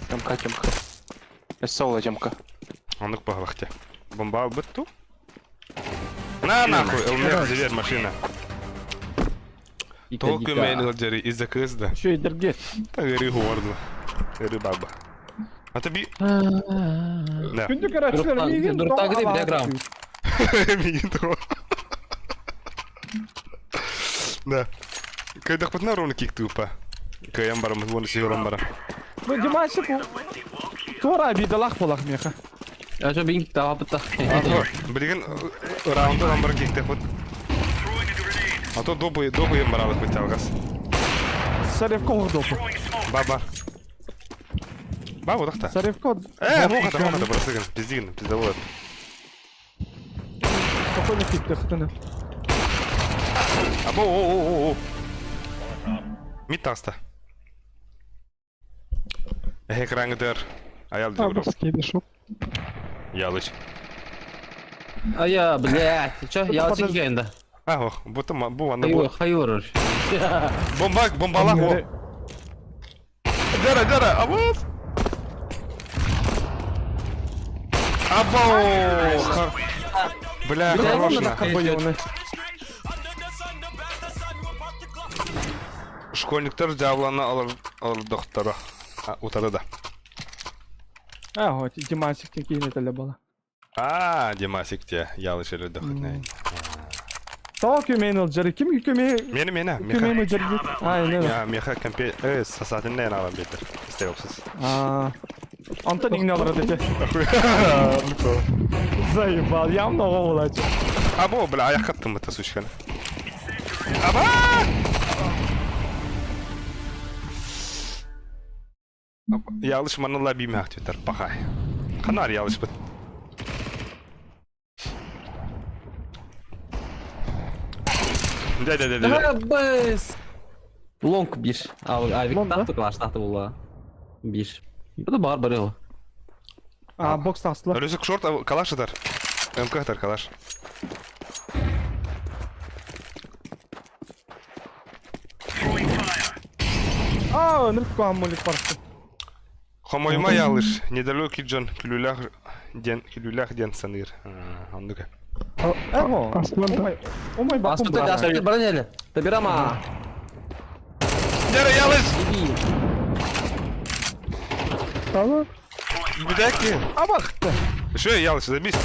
Темка, темка. Соло темка. Оннук баһылахтя. Бомба албыт ту. На нахуй, ылмыах зверь машина. Тоҕо күмэйин ыалдьары из-за кыыс да. Үчүгэйдэргэ. Ыарыы хуорду. Ыарыы баба. Ата би... Да. Күндү көрөөччүлэр миигин Дуртагы деп диаграмм. Миигин тоҕо. Да. Кыйдахпытына ровно кик тупа. Кыйан бараммыт, уонна сиһорон барам. Бу Димасик туора обидалаах буолах миэхэ. А что бин таапытта. Билигин раунду ылан баран киктехпит. А то добы добы барабыт бит алгас. Саревко оҕдопу. Ба бар. Ба бодахта. Саревко Э, мохата, мохата, бырасыгын, пиздигин, пиздовой. спокойно киктехтына. Або, о, о, о, о. Мид таста. Экрангдер. Аял А, бас киирдэ шоп. Ялыч. А я, блядь, чё, я очень генда. А, ох, будто бу анда бу. Хайор, хайор. Бомба, бомбалах о. Дара, дара, абас. Або! Бля, хорош. Школьниктар дьаабылана олордохторо. Утары да. А, вот, Димасик текиин этэлэ буола. А, Димасик те, ялыш эле дохотнай. Тоҕо күмэйин ылдьары? Ким күмэй Мени мени, күмэйин меха. ылдьар А, не. Я меха компе, э, сасатыннай алан бетер. Истер опсыз. А. Антон иҥнэ олорор этэ. Заебал, явно оҕо буолааччы. Або, бля, аяк каттым это сучканы. Аба! Ялыш маныла бимәк түтер, пахай. Ханар ялыш бит. Да, да, да, да. Быс. Лонг бир. Авик Лонг, да? тахты клаш тахты була. Бир. Bu da бар бар ол. А, бокс тахсыла. Рюзак шорт, калаш атар. МК атар, калаш. А, нырк куһаан мулик барсы. Хомойма ялыш, недалекий Джон, күлүлэх диэн күлүүлээх диэн саныыр. Оннук. Эго. Омай бакум. Аспыта баран эле. Табирама. Дера ялыш. Ала. Бүдәки. Абахты. Что ялыш, забись.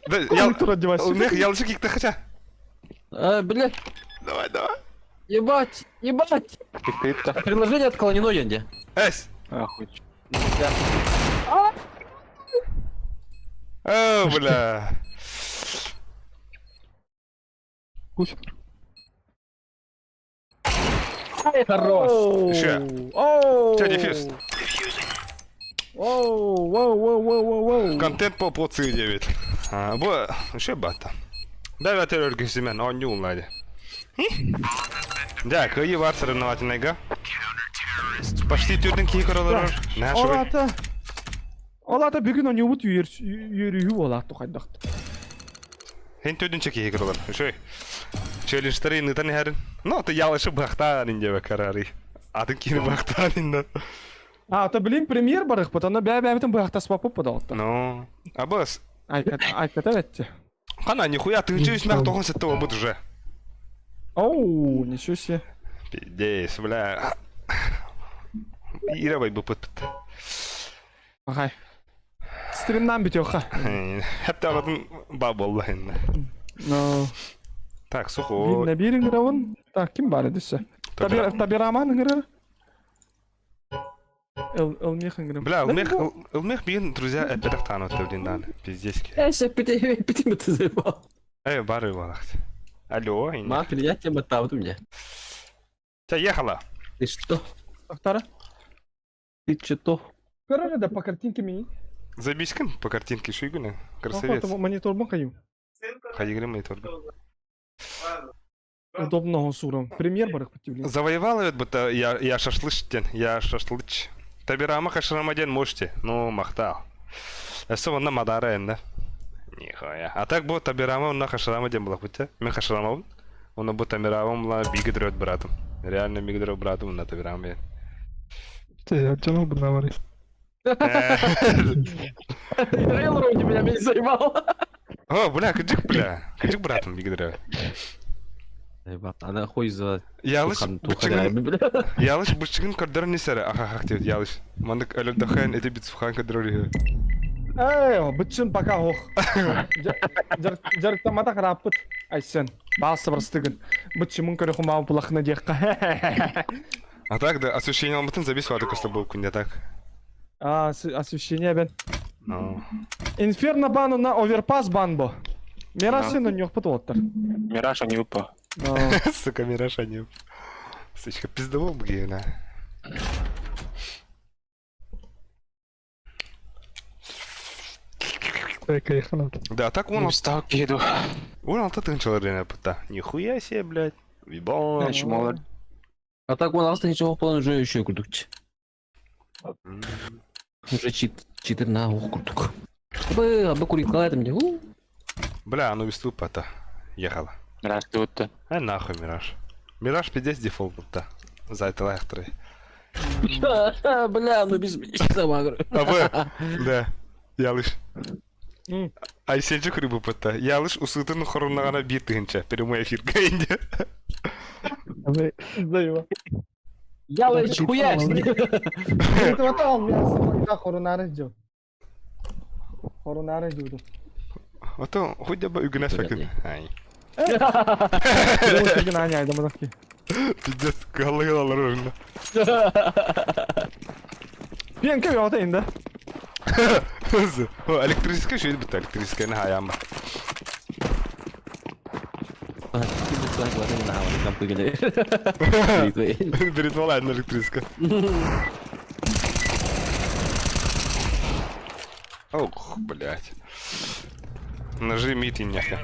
Да, ял... Ылмех ялышы кикті хотя. А, блядь. Давай, давай. Ебать, ебать. Приложение отклонено, Янди. Эс. Охуеть. О, бля. Кучер. Хорош. Еще. Оу. Че, дефьюз? Оу, воу, воу, воу, воу, воу. Контент по поцы 9. А, бу, еще бата. Да, я террор кисимен, он не умлади. Да, кыйы бар соревновательныйга. Почти түрдін кии көрөлөр. Олата. Олата бүгүн онюбут үйөрү болат тухайдакт. Хен түрдүн чеки көрөлөр. Ошой. Челленджтери нытан хәрин. Ну, ты ялышы бахтан инде бакарары. Атын кини бахтан инде. А, то блин, премьер барых, потом бә бә битен бахтас папы подалты. Ну, абыс. Айкат, айкат әветте. Кана нихуя ты чуешь мях тохон сетте обыт уже. Оу, ничего себе. Пиздец, бля. Ирабай бупыт. Ағай. Стримнан бітеуха. Хәтта ағатын ба болды енді. Но. Так, сухо. Бир набир ыңырауын. Так, ким бар эдисе? Табираман ыңыры. Ылмех ыңырым. Бля, Ылмех, Ылмех бин, друзья, әппетақ тааны өттіп дан. Пиздец. Я сейчас пяти пяти ты заебал. Эй, бары балақт. Алло, Ма, я тебя мотал у меня. Тебя ехала. Ты что? Тоқтары. Ты что? Көрөр да по картинке ми. Забискин по картинке шуйгуна. Красавец. Монитор ма кайым. Хайгры монитор. Удобно суром. Премьер барых блин. Завоевала ведь будто я я шашлыч ден, я шашлыч. Табирама хашрама ден можете. Ну, махтал. Особенно мадара энда. Нихуя. А так бу табирама онна хашрама ден була бутя. Мен хашрама Оны бу табирама мла бигидрет братым. Реально бигидрет братым на табирама. Ты, отжал бы на Рейл меня меня заебал. О, бля, кыджик, бля. Кыджик братым бигидрет. Ана хуй за... Ялыш бычыгын... Ялыш бычыгын көрдөрөн несere ахахах деп ялыш. Мандык өлөк дахайын эти бит сухан көрдөрөр. Эй, бытчын пока ох. Жарыктамата караппыт. Айсен. Басы бір Бытчымын көрі хумау булахына декка. А так да, освещение алматын забис вады коста был күнде так. А, освещение бен. Ну. Инферно бану на оверпас бан бо. Мираж сен нюх пытып Мираж они выпал. Сука, Мираж они. Сучка, пиздовол бгина. Да, так он... Так, еду. Он алты тынчылар рене пыта. Нихуя себе, блядь. Вибон. А так он алты ничего план уже еще курдукчи. Уже чит, читер на ух курдук. Абы, абы курит это мне. Бля, ну выступа-то. Ехала. Здравствуйте. А нахуй Мираж. Мираж пиздец дефолт будто. За это лайхтры. Бля, ну без сама говорю. А вы? Да. Ялыш. Айсенче күрүп буппата. Ялыш усытын хоруннагана бир тыгынча. Прямой эфир кайынде. Зайва. Ялыш хуя. Хорунары жуду. Ото хотя бы үгүнә фәкин. Ай. Пиздец, калыгалар орында. Пенке бьёта инде. О, электрическая шөйт бит, электрическая на хаям. Берет вала электрическая. Ох, блядь. Нажми ты нахуй.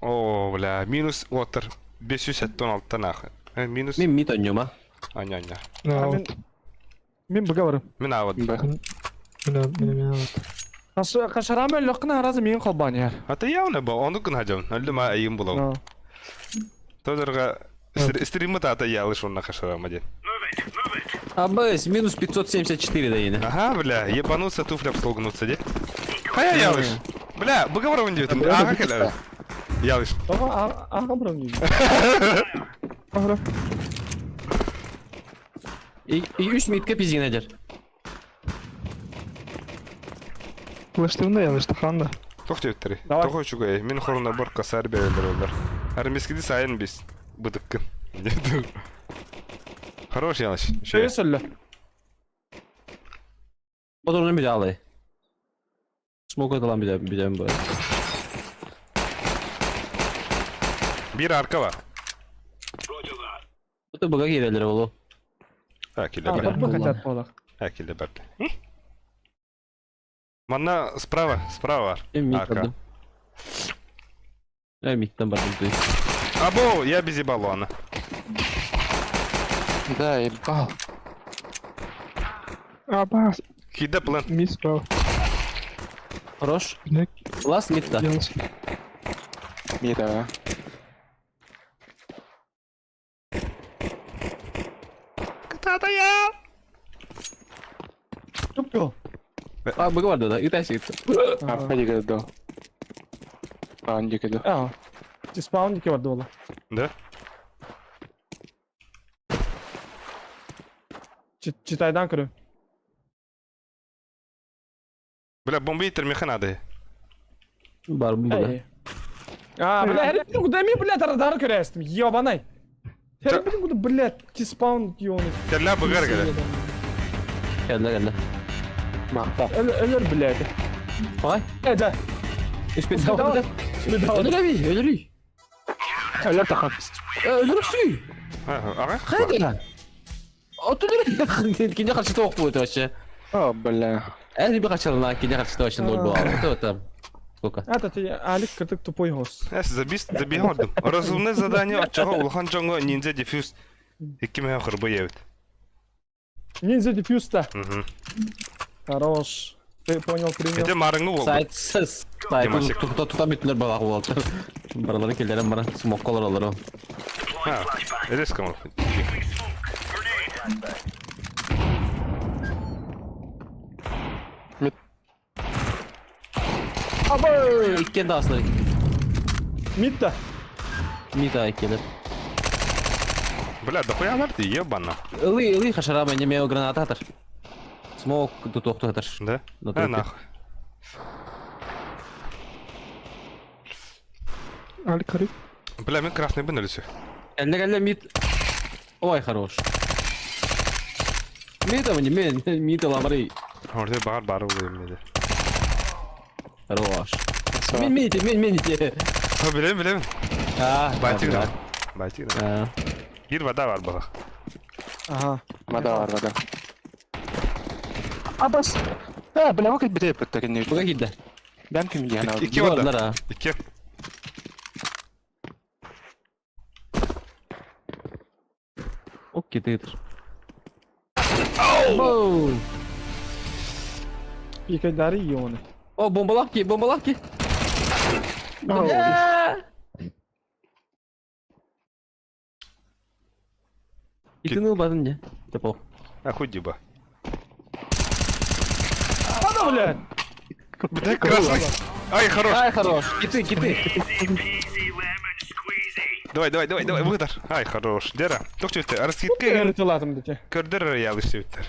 О, бля, минус отыр. 500 тонн алты нахуй. Минус. Мен мит ойнема. Аня, аня. Мен бұға барым. Мен ават. Мен мен ават. Кашарам өлөккүн аразы мен колбан яр. Ата явно ба, оны күн хажам. Өлдү ма айым булау. Тодорга стримы тата ялыш онна кашарама ден. АБС минус 574 да ини. Ага, бля, ебануться, туфля обслугнуться, де? Хайа ялыш. Бля, быговорын диэтим. Ага кэлэр. Ялыш. Тоҕо ааҕа бронь. Ага. И, и үс митка пизгинедер. Флештивне ялыш таханда. Тох диэбиттэрий. Давай. Тоҕо үчүгэй. Мин хоруна бар косарь бэрэлэр олар. Армейскийди сайын бис. Быдыккын. Хорош ялыш. Şöyle söyle. Бодорун bir алай. Смок аталан bir bir bu. Bir arka var. Bu da buga girelер болу. Акиле А, бар. бак хотят болах. Акиле бар. Манна справа, справа бар. Мен мид Арка. бардым. Э, мидтен бардым то есть. Або, я без ебалона. Да, ебал. Абас. Кида план. Мисс прав. Хорош. Бля, Лас мидта. ялыш. Мира. Кытата я. Туп А, буга барды да. Итайсы. А, ходи году. А, не году. А. Спаунники бар дола. Да? Читайдан көрө. Бля, бомба итермеха надо. Бар буга. А, бля, her birini куда ми, блядь, радар көрәстім. Ебанай. Her birini куда, блядь, ти-спаун ёны. Кэллэ быгар кэлэ. Келді, келді. Мақта. Өлөр, блядь. Ай. Э, да. Үс бет. Давай. Өлөр аби, өлөр. Өлөр тахан. Өлөр сүй. Ага. Қайда? Отыр кине қарсы тоқ будет вообще. О, бля. Әлі бір қашырына кине қарсы вообще ноль было. Вот это сколько? Это ты, Алик, кыртык тупой гос. Эс забис забигордум. Разумное задание от чего улахан жоңго ниндзя дефьюз. Икки меха хырбы ебит. Ниндзя дефьюз та. Мгм. Хорош. Ты понял, принял. Это марыңы болду. Сайт сыз. Сайт Димасик. тута тута битлер балақ болды. Баралары келдерім бара смоккалар алар. А, резко мол. Абы, иккен дағысына. Мидта. Мита иккелер. Бля, да хуя ты ебана. Ылы, ылы хашарама неме граната атар. Смок тутуқты атар. Да? На А трупе. нахуй. Алик карып. Бля, мен красный бын өлүсү. Әлі әлі мид. Ой, хорош. Мид амын, мен мид аламары. Орда бар бар ой эмеде. Хорош. Мен мен мен мен те. Ha билем билем. А, Байтик да. Байтик да. А. Бир вода бар бага. Ага. Вода бар, вода. Абас. А, бля, вакыт бітеп бітті не. Буга кидді. Бәм кім ена. Икки вода. Бар, а. Икки. Ок, кететір. Оу! Пикайдары ёны. О, бомбалақ ки, бомбалақ ки. Итін ылбадын не? Тепо. Ахуй диба. Ада, блядь. Бля, красный. Ай, хорош. Ай, хорош. Киты, киты. Давай, давай, давай, давай, выдар. Ай, хорош. Дера. Тохчу ты. Раскидка Эртилатым дете. көрдөр ялыш себеттер.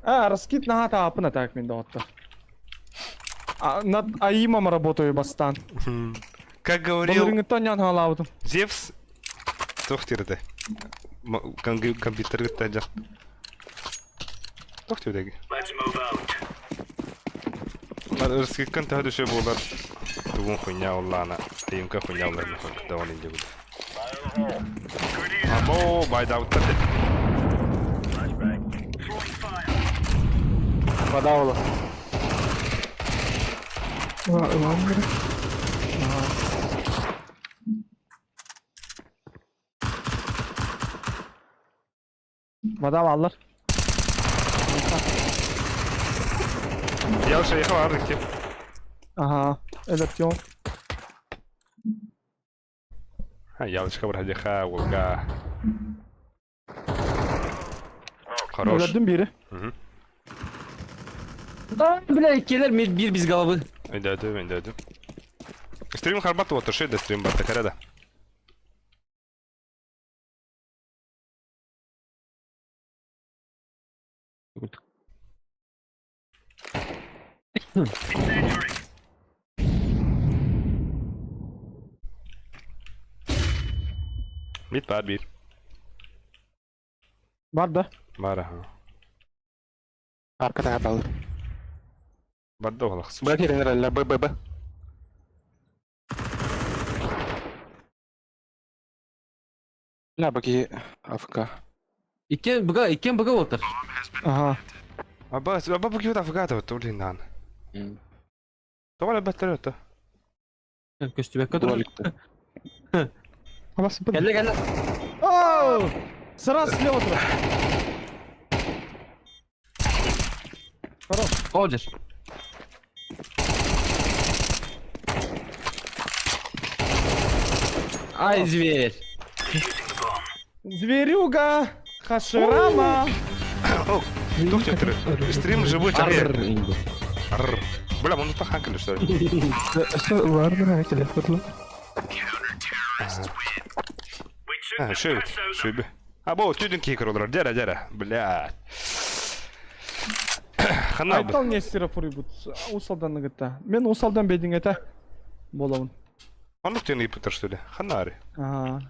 А, раскид на хата апына так мен доотта. А, над АИМом работаю бастан. Как говорил Балырыңыттан ян халабытым. Зевс, тохтирде. Компьютер гытта жак. Тохтирдеги. Раскидкан тахады шö болар. Тугун хуйня оллана. Тыйымка хуйня оллана. Даван инде буд. Або, байдауттар. Вода ола. Ылан керек. Вода алар. Ялыш яха бар ки. Ага. Этот ён. Ha, ялышка бар хадиха, волга. Хорош. Өлөрдүм биири. Мгм. Да, бля, келер мид бир без головы. Өйдөөтүм, өйдөөтүм. Стрим харбат вот, да стрим батта кэрэ да. Мид бар биир. Бар да. Бар аха. Арка таһа Барда олох. Б киирэн эрэллэр, Б, Б, Б. Бля, бу киһи АФК. Иккен быга, иккен быга болтар. Ага. Аба, аба бу киһи афгата вот, блин, наан. Тоҕо элбэттэр өттө? Көстүбэккэ турар. Алас б. Кэллэ кэллэ. Оу! Сразу слева тура. Хорош. Ходишь. Ай, зверь. Зверюга! Хаширама! Тух тетр. Стрим живой Арр. Арр. Бля, он тут хакали, что ли? Ладно, телефон. А, шөбүт, шөбү. А бу түйдүн кейкер олорор. Дьэрэ, дьэрэ. Блядь. Ханна Айтал Нестеров урйбут. Усалдан ыгытта. Мен Усалдан бедиң этэ. Болобун. Оннук диэн ыйыппыттар что ли? Ханна ари? Аа.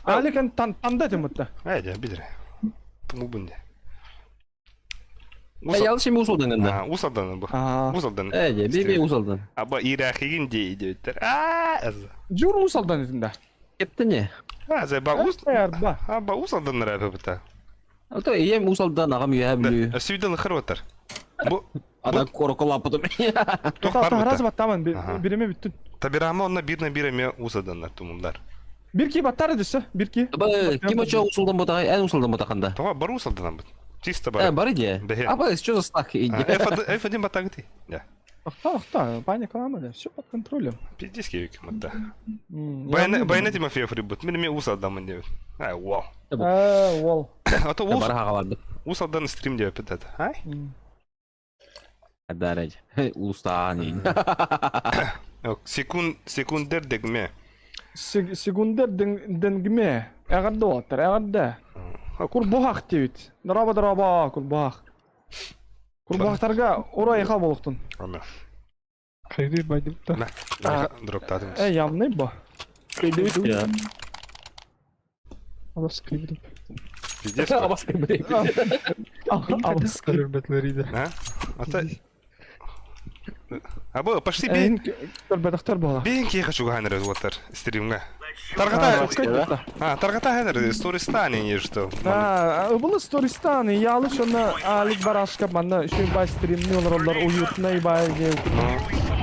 Аликан тан танда тимутта. Ээ, дьэ, билэр. Тумулбун дьэ. Ялчы ми усалдан гында. Усалдан бу. Аа. Усалдан. Ээ, дьэ, би би усалдан. Аба ирахигин дии диэбиттэр. Аа, Жур усалдан итинде. Кептене. А, за ба ус. Арба. Аба усалдан рэпэбыта. А то ем усалдан агам үйә бүлүү. Сүйден хырватар. Бу Ада корокола потом. туох Та бар раз быта. баттаман Аха. биреме бүттүн. Табирама онна бирна биреме усаданнар тумулдар. Бир ки баттар десе, бир ки. Ба ким очо усалдан бутагай, эн усалдан бутаканда. Тоҕо бар усалданан бут. Чисто Э, бар. бар иде. Бэһэ. А ба, что за стак иде? F1 F1 батагыты. Да. Ахта, ахта, паника ламада, все под контролем. Пиздец кевик матта. М, Байна я- байна Тимофеев рибут. Мин ме усалдамын деп. Ай, вау. Э, уол. А то ус Бар хагалар бит. усалдан стрим деп битет. Ай. М. Дарaj. Улустаан. Секунд секундер дегме. Сегундер денгме. Эгэрдэ уолаттар, эгэрдэ. Курбуһах диэбит. Дороба дороба, курбуһах. Курбуһахтарга ура болуктун. Ана. Хайды байдыбыта. На. Дроптадым. Э, явный бо. Алас кыйбыдым. Пиздец. Абаска бирек. Абыс. Көрбөтлөр иде. А? Ата Абы, пошли бейн. Көрбөтөхтөр буола. Бейн кие хочу ганер уоттар стримга. Таргата. А, таргата ханер стористане не что. А, был стористан, ялы шона алик барашка манна үшүн бай стримни олороллор уютный бай же.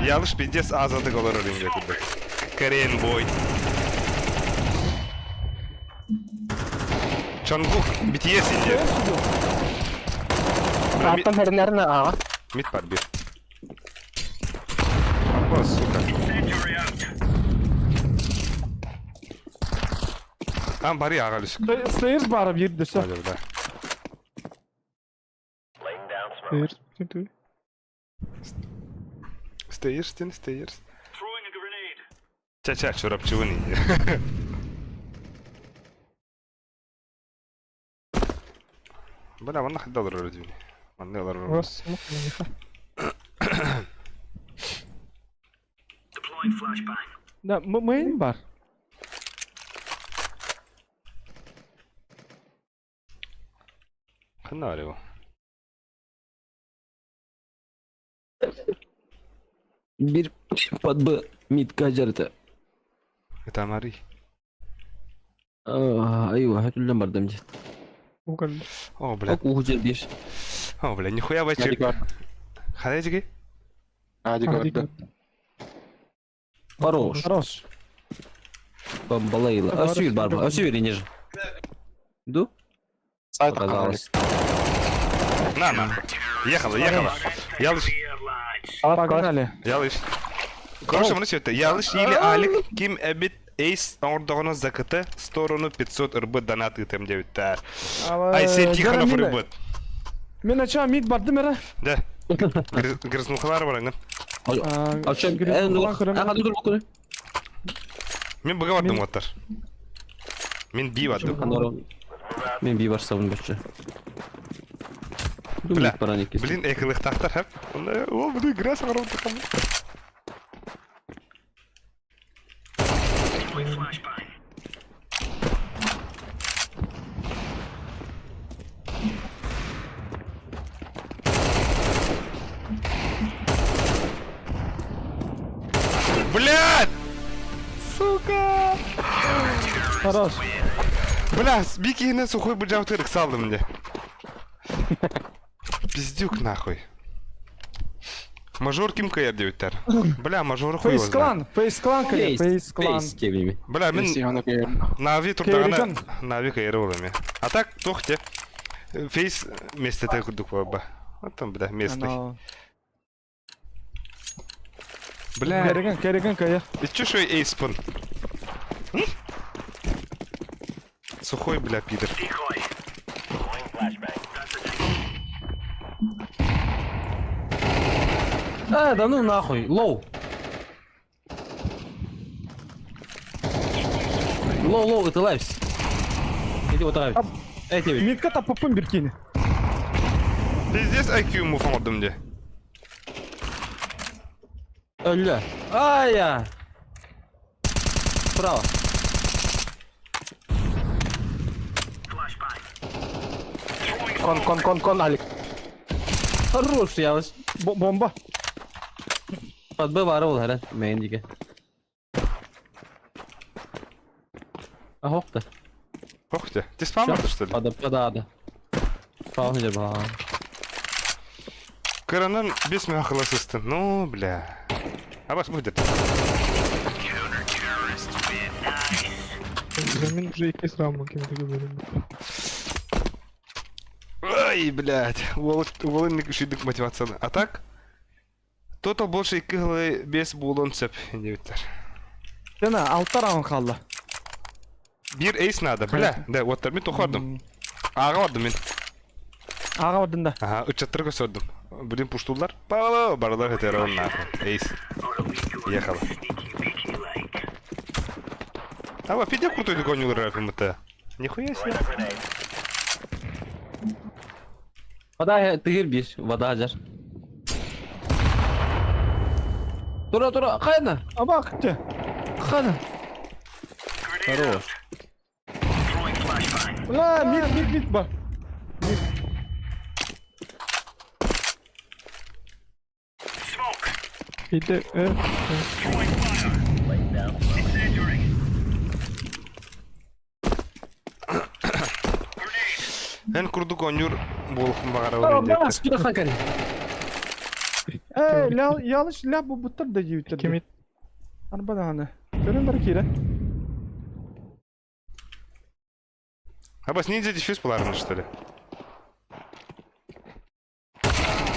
Ялыш пиздец азады олорор инге курдук. Korean boy. Чонгук BTS инде. Аттан хэрнэрнэ аға. Мид бар бир. Апа, сука. Там бары агалыш. Слэйрс барып ердесе. Да. Стейрстин, стейрс. Ча-ча, чурапчуын инде. Бля, манна хаддалар өрөдүнү. Манна олар. Вас мух Да, мейн бар. Ханна арыу. Бир под Б мид кажарты. Это Мари. Айва, хөтүлдөн бардым же. Угал. О, бля. Ок уху жер бир. О, бля, нихуя Ади бачы. көр. Хадай Ади көрдү. Хорош. Хорош. Бомбалейла. Өсүр бар бу. Өсүр инеж. Ду? Сайт Показалось. На, на. Ехала, ехала. Ялыш, Погнали. ялыш. Короче, мына сөйтті. Ялыш или Алик ким эбит Эйс оңордоҕуна закыты сторону 500 рб донат ытым диэбиттэр. Айсен Тихонов рыбыт. Мен ача мид бардым эрэ. Да. Грязнухалар бараңын. А чем? Э, Мен быга бардым оттар. Мен би бардым. Мен би барсабын бачча. Бля, блин, экылыктахтар хэп. О, блин, грязь оңорон Блядь! Сука! Хорош. Бля, бикини сухой быдьаутырык салдым мне. Пиздюк нахуй. Мажор ким кайыр диэбиттэр. Бля, мажору хуй Фейс клан, фейс клан кэлэ, фейс клан. Бля, мин Нави турдаҕына Нави кайыры буолуо А так туох те Фейс местете курдук буолба. Оттон бля местный. Бля. Кэригэн, кэригэн кайа. Иччи шой эйспын. Сухой, бля, пидор. А, да ну нахуй, лоу. Лоу, лоу, это лайвс. Иди вот лайвс. Эй, тебе. Мидка таппаппын бир киини. Пиздец IQ муф оҥордум дии. Өллө. Ай-я. Право. Кон, кон, кон, кон, Алик. Хорош, я вас. Бомба. Под Б бары ол хәрән. Мейін диге. Ах, да. Ох ты. Ты спам что ли? Пада, пада, Пауза ба. Кыранан бес махаласыстын. Ну, бля. Абас будет. Мин уже иккис раундмун ким көрүм. Ай, блядь. Уолын үшүйдүк мотивацияны. А так? Тотал больше икки хылы бес буолуон сөп диэбиттэр. Жана алта раунд хаалла. Биир эйс надо, бля. Да, вот мин тохордум. Ааҕа бардым мин. Ааҕа бардын да. Ага, ыччаттарга сордум. Блин, пуштулар. Пала, барылар хетерон нахуй. Эйс. Ехала. А, пиздец крутой такой не МТ. Нихуя себе. Вода тыгыр бир, вода ажар. Тура, тура, хайна. Абак те. Хайна. Хорош. Бля, мид, мид, мид бар. Иде э Эн курдук оонньуур буолуохпун баҕарабын диэттэр. Э, ля, ялыш ля бу буттар да диэбиттэр. кимит Арба даҕаны. Көрөн бар киирэ. Абас ниндзя дефьюз буларына что ли?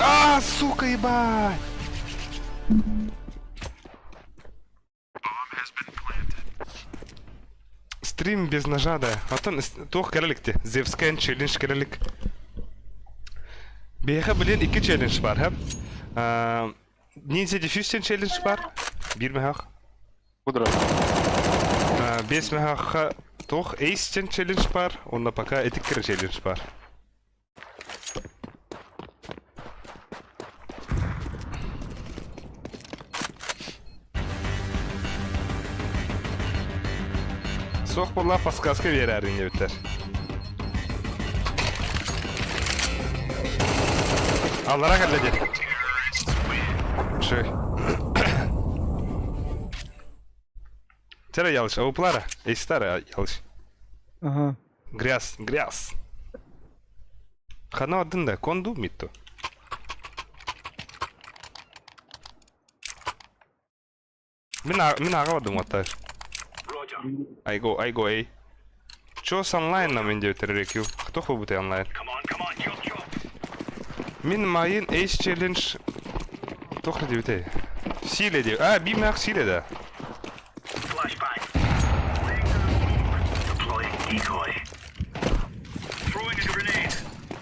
А, сука, ебать! Стрим без ножа, да. Оттон туох кэлэ Зевскен челлендж кэлэ илик. Биһиэхэ блин икки челлендж баар, ха? Ниндзя дефьюз челлендж баар. Биир мөһөөк. Кудра. Биэс мөһөөккө туох Эйс челлендж баар. Онно пока этиккер челлендж баар. Суох буолла подсказка биэрээриҥ диэбиттэр. Аллара кэллэ диэн. Шөй. Чэ ялыш, ауплара, эйстара ялыш. Ага. Грязь, грязь. Хана один да, конду митто. Мин мин аҕа бардым оттар. I go, I go, эй. Чё с онлайном мен диэбиттэр RQ? Кто бутай онлайн? Мин майын Ace Challenge Тохра диэбитэй. Силе диэбит. А, би мах силе да.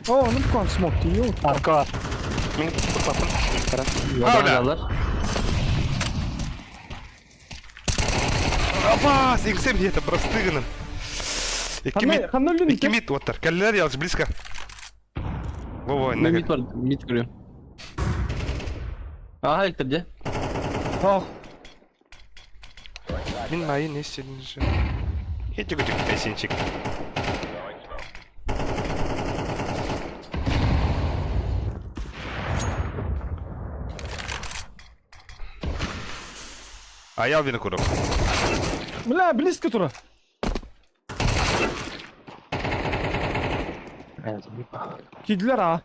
О, ну кон смок тиийэ. Арка бар. Мин туппаппын. Бля. Алар. Абас, иҥсэм диэтэ, просты гынан. Икки мид, Ханна өллүн икки мид уоттар. Кэллилэр ялж близко. Во-во, Мин иннага. мид бар, мид көрүөм. Ага, Виктор, дьэ. Ох, Мин майын истин же. Этик-этик эсинчик. Аял винокуров. бля, близко тура. Кидлер а.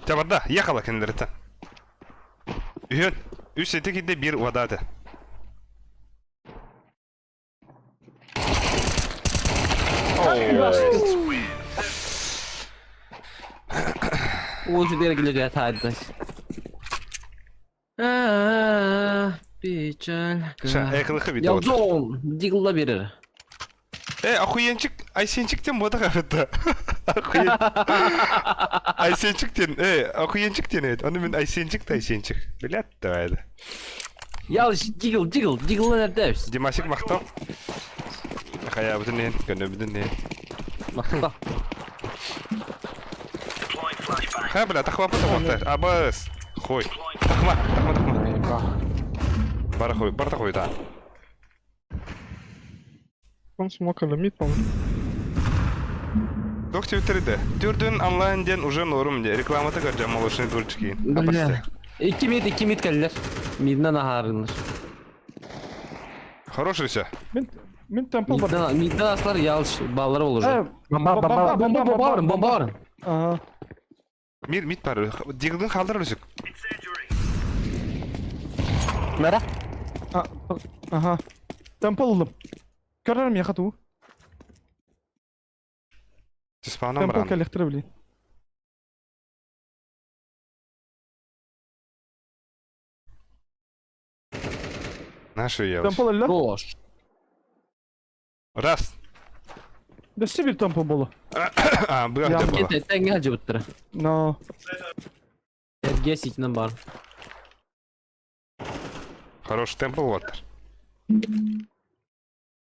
Табарда, ехала кинилерте. Үһүөн, үс эти кидде бир вода этэ. Уолчу диэри килэ таайда. Печалька. Экылыхы бит вот. Ялзон, дигла берер. Э, охуенчик, Айсенчиктен бода кабытта. Охуен. Айсенчиктен, э, охуенчиктен эт. Аны мен Айсенчик та Айсенчик. Билет давай. Ялыш, дигл, дигл, дигл нердебиз. Димасик мактал. Хая бүтүн нен, көнө бүтүн нен. Мактал. Ха, бля, тахма пата вот. Абас. Хуй. Тахма, тахма, тахма. Бара хуй, бар хуй да. Он смог мид, по-моему. Док Твиттерде. Түрдүн онлайн ден уже норм де. Рекламата көржам молочный дурчики. Бля. Икки мид кэллэр. Миднен ахарыныр. Хороший все. Мин мин темпл бар. Миднен, миднен аслар ялыш баллар olur. Э, Бомба, бомба, Бомба, бомба барın, бомба барın. Ага. Мид мид бар. Дигдин халдыр үсүк. Мара? А, Ага. Темпл улым. Көрөрүм яха туу. Түспаанан Темпл баран. кэлэхтэр били. Нашу я. Темпл өллө. Бош. Раз. Дөссө бир темпл болу. А, бу Я- было. Кете, теңге жыбыттыры. Но. Эрге ситинен бар. Хороший темпл вот.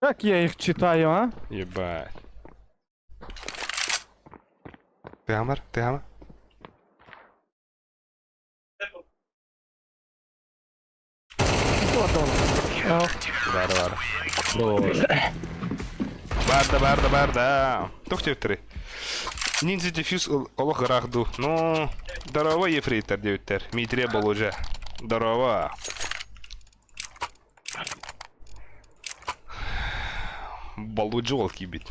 Как я их читаю, а? Ебать. Ты амар? Ты ама? Бар, бар. Бош. Барда, барда, барда. Тух тептери. Ниндзя дефьюз олох рахду. Ну, здорово, ефрейтор девиттер. Митре был уже. Здорово. Балуджол кибит.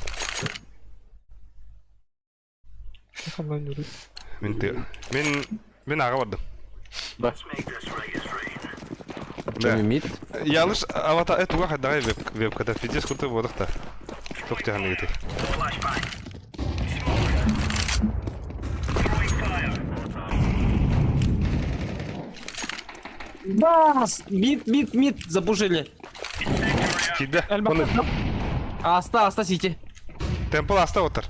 Онлайн юрит. Мин ты. Мин мин ага бардым. Да. Да. Мид. Ялыш авата это угаха давай веб веб когда фидес курты бодохта. Тух тяны гити. Бас! Мид, мид, мид, запушили. Киде. Эльма. Аста, аста сити. Темпл аста отыр.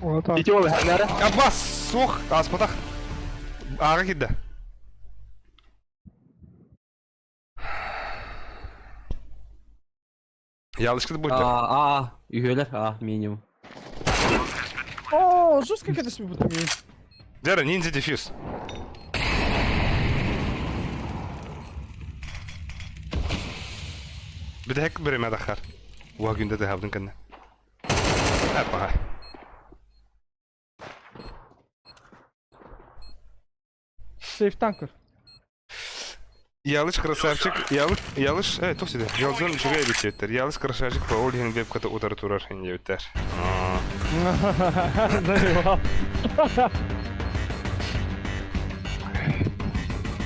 Он это... Ити ол, Мара? Аббас, сух, аспатах. Ага киде. Ялышкы будет. А, а, үйелер, а, минимум. О, жестко кедес ми бутами. Дера, ниндзя дефьюз. بدهك بري ما دخل. واجن ده هابدن كنا. أبا. Сейф танкер. Ялыш красавчик, ялыш, ялыш, э, тух сиде. Ялзон үчүгэй битеттер. Ялыш красавчик по ол хин веб ката утар турар хин дебиттер. Заебал.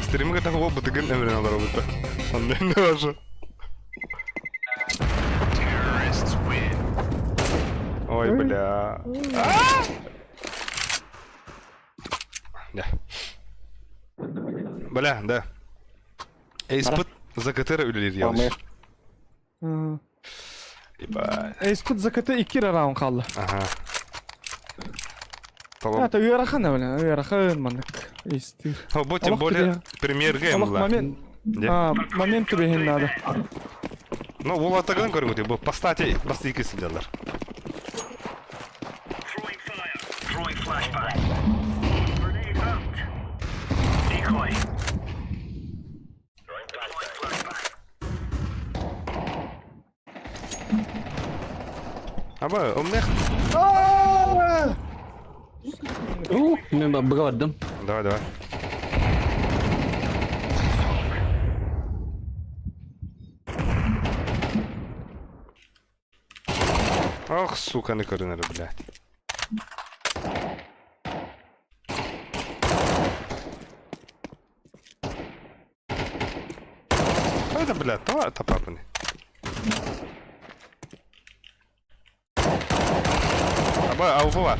Стримге так ол бутыгын эмрен алар бутта. Андай не башы. Ой, бля. Да. Бля, да. Эйспыт ЗКТ үлелер ялыш. Ебать. Эйспит ЗКТ икки эрэ раунд хаалла. Ага. Толом. Это ыарахан бля, ыарахан маннык эйстиир. О, бу тем Олох более түбэһэ. премьерга Олох была. момент. Де? А, момент түбэһин надо. Ну, уолаттагын көрүҥүтүй, бу постати бастыйкы сылдьаллар. Аба, умных. Мен быга бардым. Давай, давай. Ох, сука, не көрүнэр, блядь. Это, блядь, това тапапаны. Аба, АВП бар.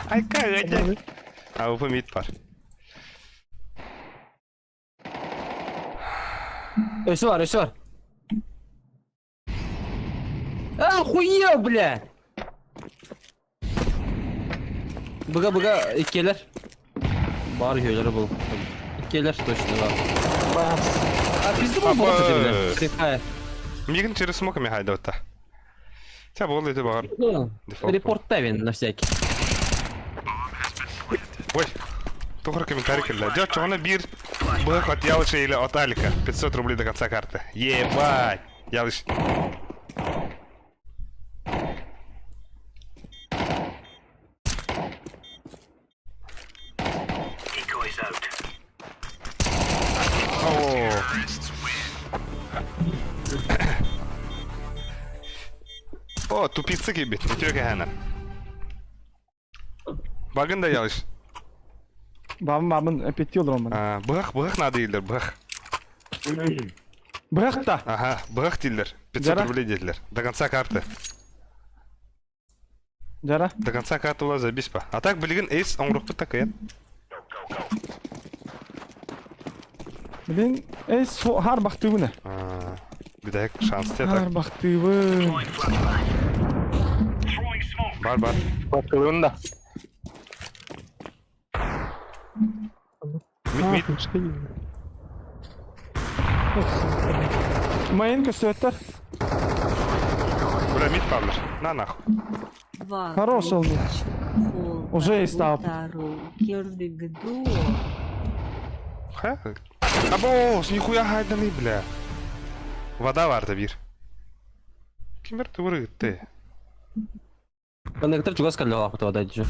Ай, кай, АВП мид бар. Өсө бар, өсө бар. Охуел, бля! Быга быга иккиэлэр. Бар үһүөлэрэ был. Иккиэлэр точно бар. А пизду был болот эти, бля. Фри Мигин через смоками хайдавта. Тя бол ити багар. Дефолт. Репорт тавин на всякий. Ой, Тухар комментарий кэллэ. Дьэ, оччоҕуна биир быһах от Ялыша или от Алика. 500 рублей до конца карты. Ебать! Ялыш. О. О, тупица киирбит. Үтүө кэһээнэ. Багын да ялыш. Бабын бабын эпетти олорон бана. А, быһах, быһах надо дииллэр, быһах. Быһах да. Ага, быһах дииллэр. 500 Жара. рублей дииллэр. До конца карты. Жара. До конца карты була забись па. А так билигин эйс оҥорохпут такайан. Блин, эйс хаар бахтыыбын. Бүтэһик шанс так. Хаар бахтыыбын. Бар бар. Баттылыгын да. Мид мид. Майын көстүбэттэр. Бля, мид паллар. На нахуй. Хорош он. Уже и стал. Ха? Абоос, нихуя хайданы, бля. Вода варта бир. Кимер тугуры ты. Коннектор чугас каллалаах вода дьэ.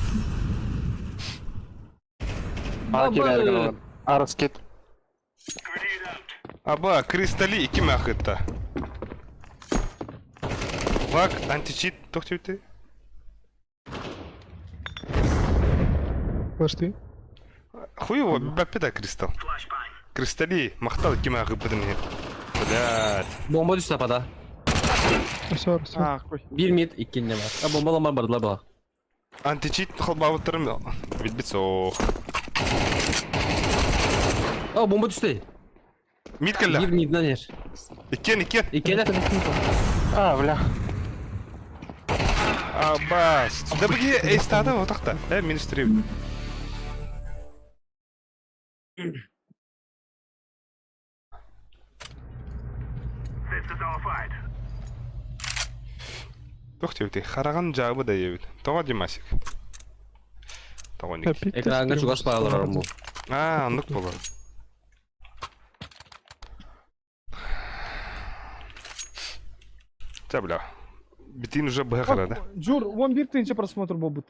А, киирэр Араскет. Аба, кристалли икки махытта. Вак, античит, тохтюты. Подожди. Хуево, бапеда кристалл. Кристалли, махтал икки махыппытын Блядь. Бомба түстэ пада. Все, все. А, хуй. Биир мид иккинне бар. А бомбаламар бардылар бала. Античит холбабыттарым билбит соох. О, бомба түстэ. Мид кэллэ. Биир миднан эр. Иккен, иккен. Иккиэлэр. А, бля. Абас. Да бги эйстада отақта. Э, министри. Тух тевти, хараган жабы да ебит. Тоға Димасик. Тоға ник. Экраҥҥа чугас баалар бу. А, оннук болар. Тя, бля. Битин уже б да? Джур, он бир тысяча просмотр буолбут.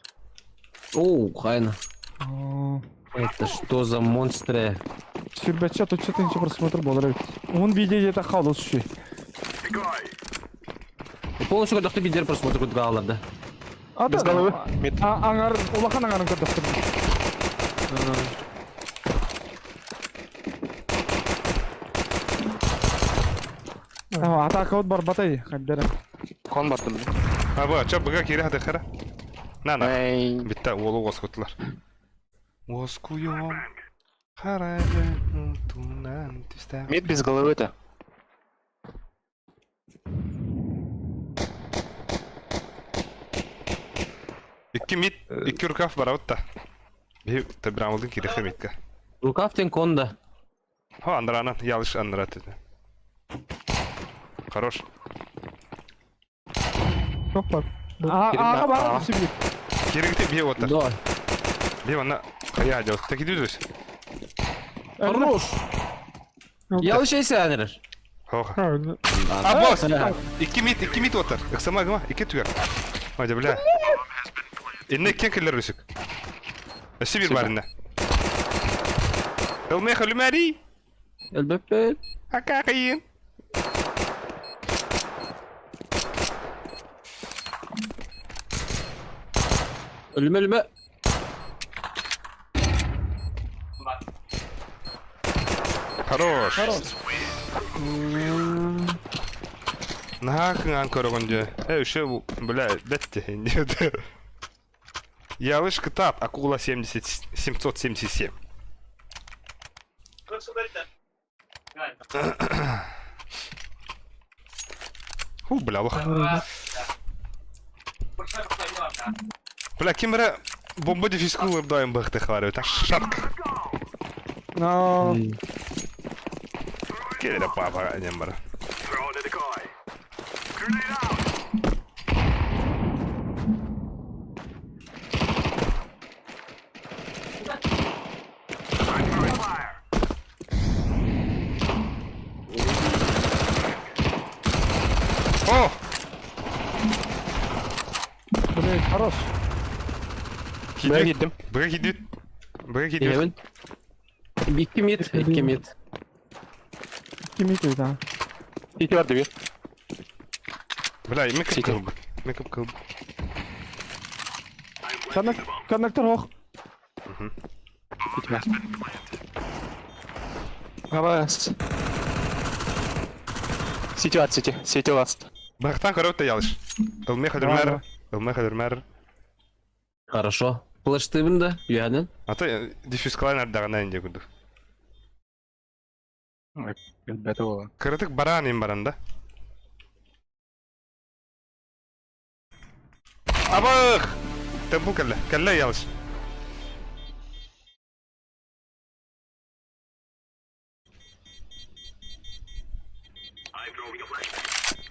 Оу, хайна. Это что за монстры? Сүүрбэччэ отучча тыһыынча просмотр буолар эбит. Уһун видео диэтэ хаалыс үчүгэй. Полностью көрдөхтө бидер просмотр курдук аалар да. Без головы. Мид. Аҥар, улахан аҥарын көрдөхтөр. Атака от барбатай, хайдара. Кон бардым. А, бу, ча быга кире хадыхара. На, на. Эй. Битта уолу уоскуттулар. Уоскуйом. Харайда тунан түстэ. Мид без головы-то. Икки мид, икки рукав барабыт да. Биһи табирамылдын кириэхэ мидка. Рукав тен конда. Хо, андаранан, ялыш андара dedi. Хорош. Çok var. Аға бар сибир. Киригите бие оттар. Да. Бие онна кая жау. Таки дүзүс. Хорош. Ялыш эйсе анырыр. Хоха. Ha öldü. А, босс! Икки мид, икки мид оттар. Ыксама гыма, икки түгер. Hadi бля. Инне кен келер үсүк. Өссө бир бар инне. Ылмеха люмәри. Элбеппет. Акакайын. Өлүмө өлүмө. Хорош. Наһаа кыҥаан көрөҕүн дьэ. Э, еще, бля, бэтти диэт. Ялыш кытаат, акула 70, 777. Ху, бля, лох. Бля, ким эрэ бомба дефиску ылырдайын быһыты Так шарк. Но Кэлэ папа диэн бара. О! Блядь, хорош. Б Кидет. киирдим. Б кидет. Б кидет. Иһэбин. Икки мид, икки мид. Ким итий да. Сити бар дебир. Бля, мекап Сити. кылбыт. Мекап кылбыт. Коннектор ох. Сити бар. Абас. Сити бар, сити. Сити бар. Бахтан көрөт да ялыш. Ылмеха дүрмәр. Ылмеха дүрмәр. Хорошо. Флештыбын да, үйәнен. А то диффюз клайнер дагына инде күрдүк. Билбэт буолан. Кырытык баран им баран да. Абых! Темпу кэллэ. Кэллэ ялыш.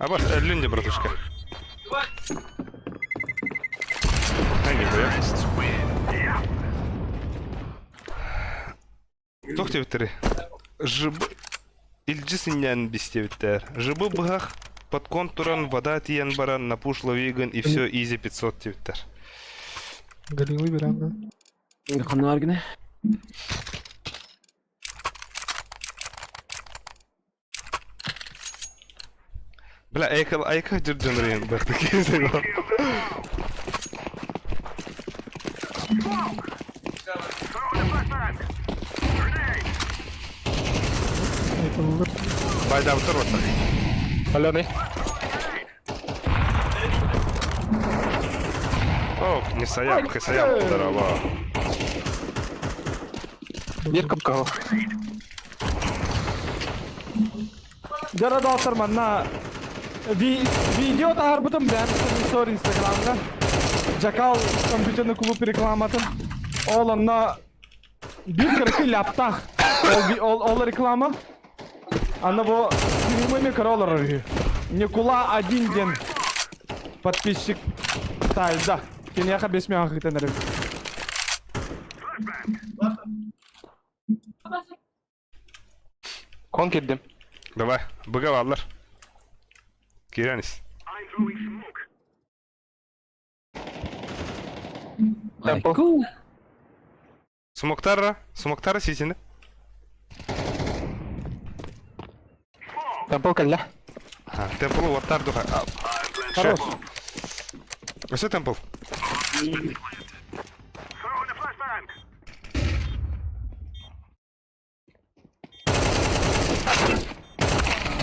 Абас, өллүн де, братушка. Ай, нихуя. Туох диэбиттэрий? Жыб... Илдьи сынньаан бистиэбиттэр. Жыбы быһах под контуран вода тиийэн баран на пуш ловигын и все изи 500 диэбиттэр. Галилы берем да. Ханна бар гинэ. Бля, айка айка дьүрдьүнрийн бахты киһи Айтылыр. Байдабытыр оттар. Аленый. О, не саяп, хысаяп, здорово. Биир капкаҕа. Дьэ доҕоттор манна ви видео таһаарбытым бэйэм сор инстаграмҥа. Жакал компьютерный клуб рекламатын. Ол онно биир кыракый ляптаах. Ол, ол, ол реклама. Аны бу стримами көрө олорор үһү. Никула один диэн подписчик таайда. Киниэхэ бес миэхэ ыытан эрэбит. Кон киирдим. Давай, быга бааллар. Киирэн ис. Темпо. Айку. Смоктара, смоктара сисини. Темпо кэллэ. Темпл уоттар духа. Хорош. Өссө темпл.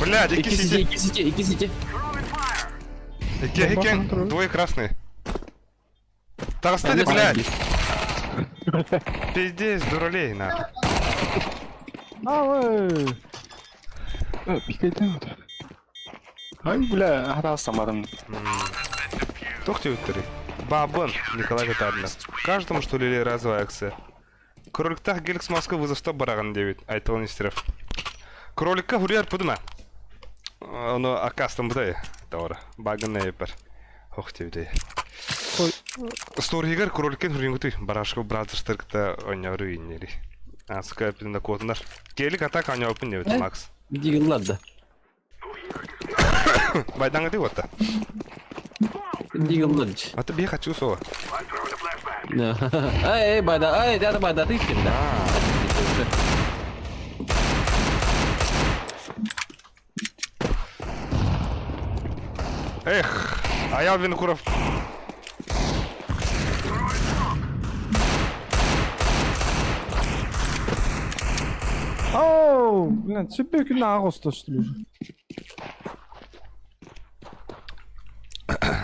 Блядь, икки Икки сити, сити. икки сити, икки сити. Икки, икки, двое красные. Таҕыста блядь. Пиздец, дуралей, нахуй. А, ой. Пикэйдэн. Ай, бля, араас самарым. Туох диэбиттэрий? Бабын, Николай Татаринов. Каждому, что ли, разовая акция. Кроликтах Геликс Москва вызовта бараҕын диэбит Айтал Нестеров. Кроликка хуруйар пудума. Ону аккаастаммытай тавара. Багын эпер. Ох диэбитей. Сториһигар кроликкен хуруйгутуй барашка бразерстар кытта оонньоору иннери. Аска пинна куотунар. Келик атак оонньооппун диэбит Макс. Дигыллар да. Байдаҥытый уотта. Дигыллар. Аты бие хочу соло. Эй, байда, эй, дядя байда, ты ким да? Эх, Аял Винокуров. Оу, блин, сүппе күн ағы остошты уже.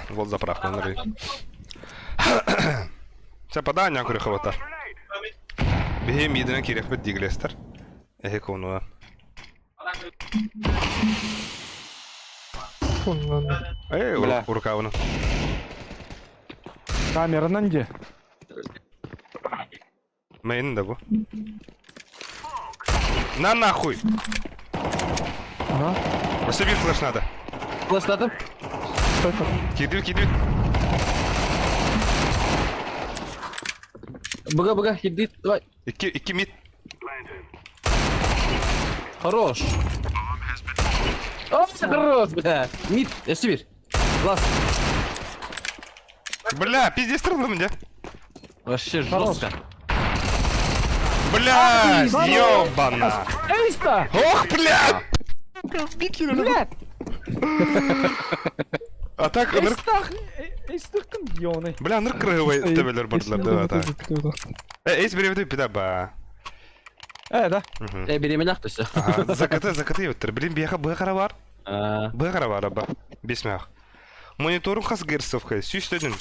Вот заправка, Андрей. Чэ, подай көрө хабата. Биһи мидинен кириэхпит диглестер. Эһи конуа. Эй, Бля. урукабыны. Камеранан де. Мейн да бу. На нахуй! Ага. Вообще бир флеш надо. Флешлатым. Кидив, кидив. Быга, быга, кирдит, давай. Икки, икки мид. Хорош. О, хорош, бля. Мид, өссө бир. Класс. Бля, пиздец страдым, де. Вообще жестко. Бля, ёбана. Эйста! Ох, бля! Блядь! А так, ынырк... Эйстах! Эйстахтым ёный. Бля, ынырк крыгывай төбелер бардылар, да, так. Э, эйс беребит пида ба. Э, да. Э, беременах то все. Ага, закаты, закаты өттер. Блин, бияха быға қара бар. Быға қара бар, аба. Бес мях. Мониторым қас герцовка. Сүйіс төдін.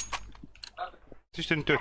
Сүйіс төдін төт.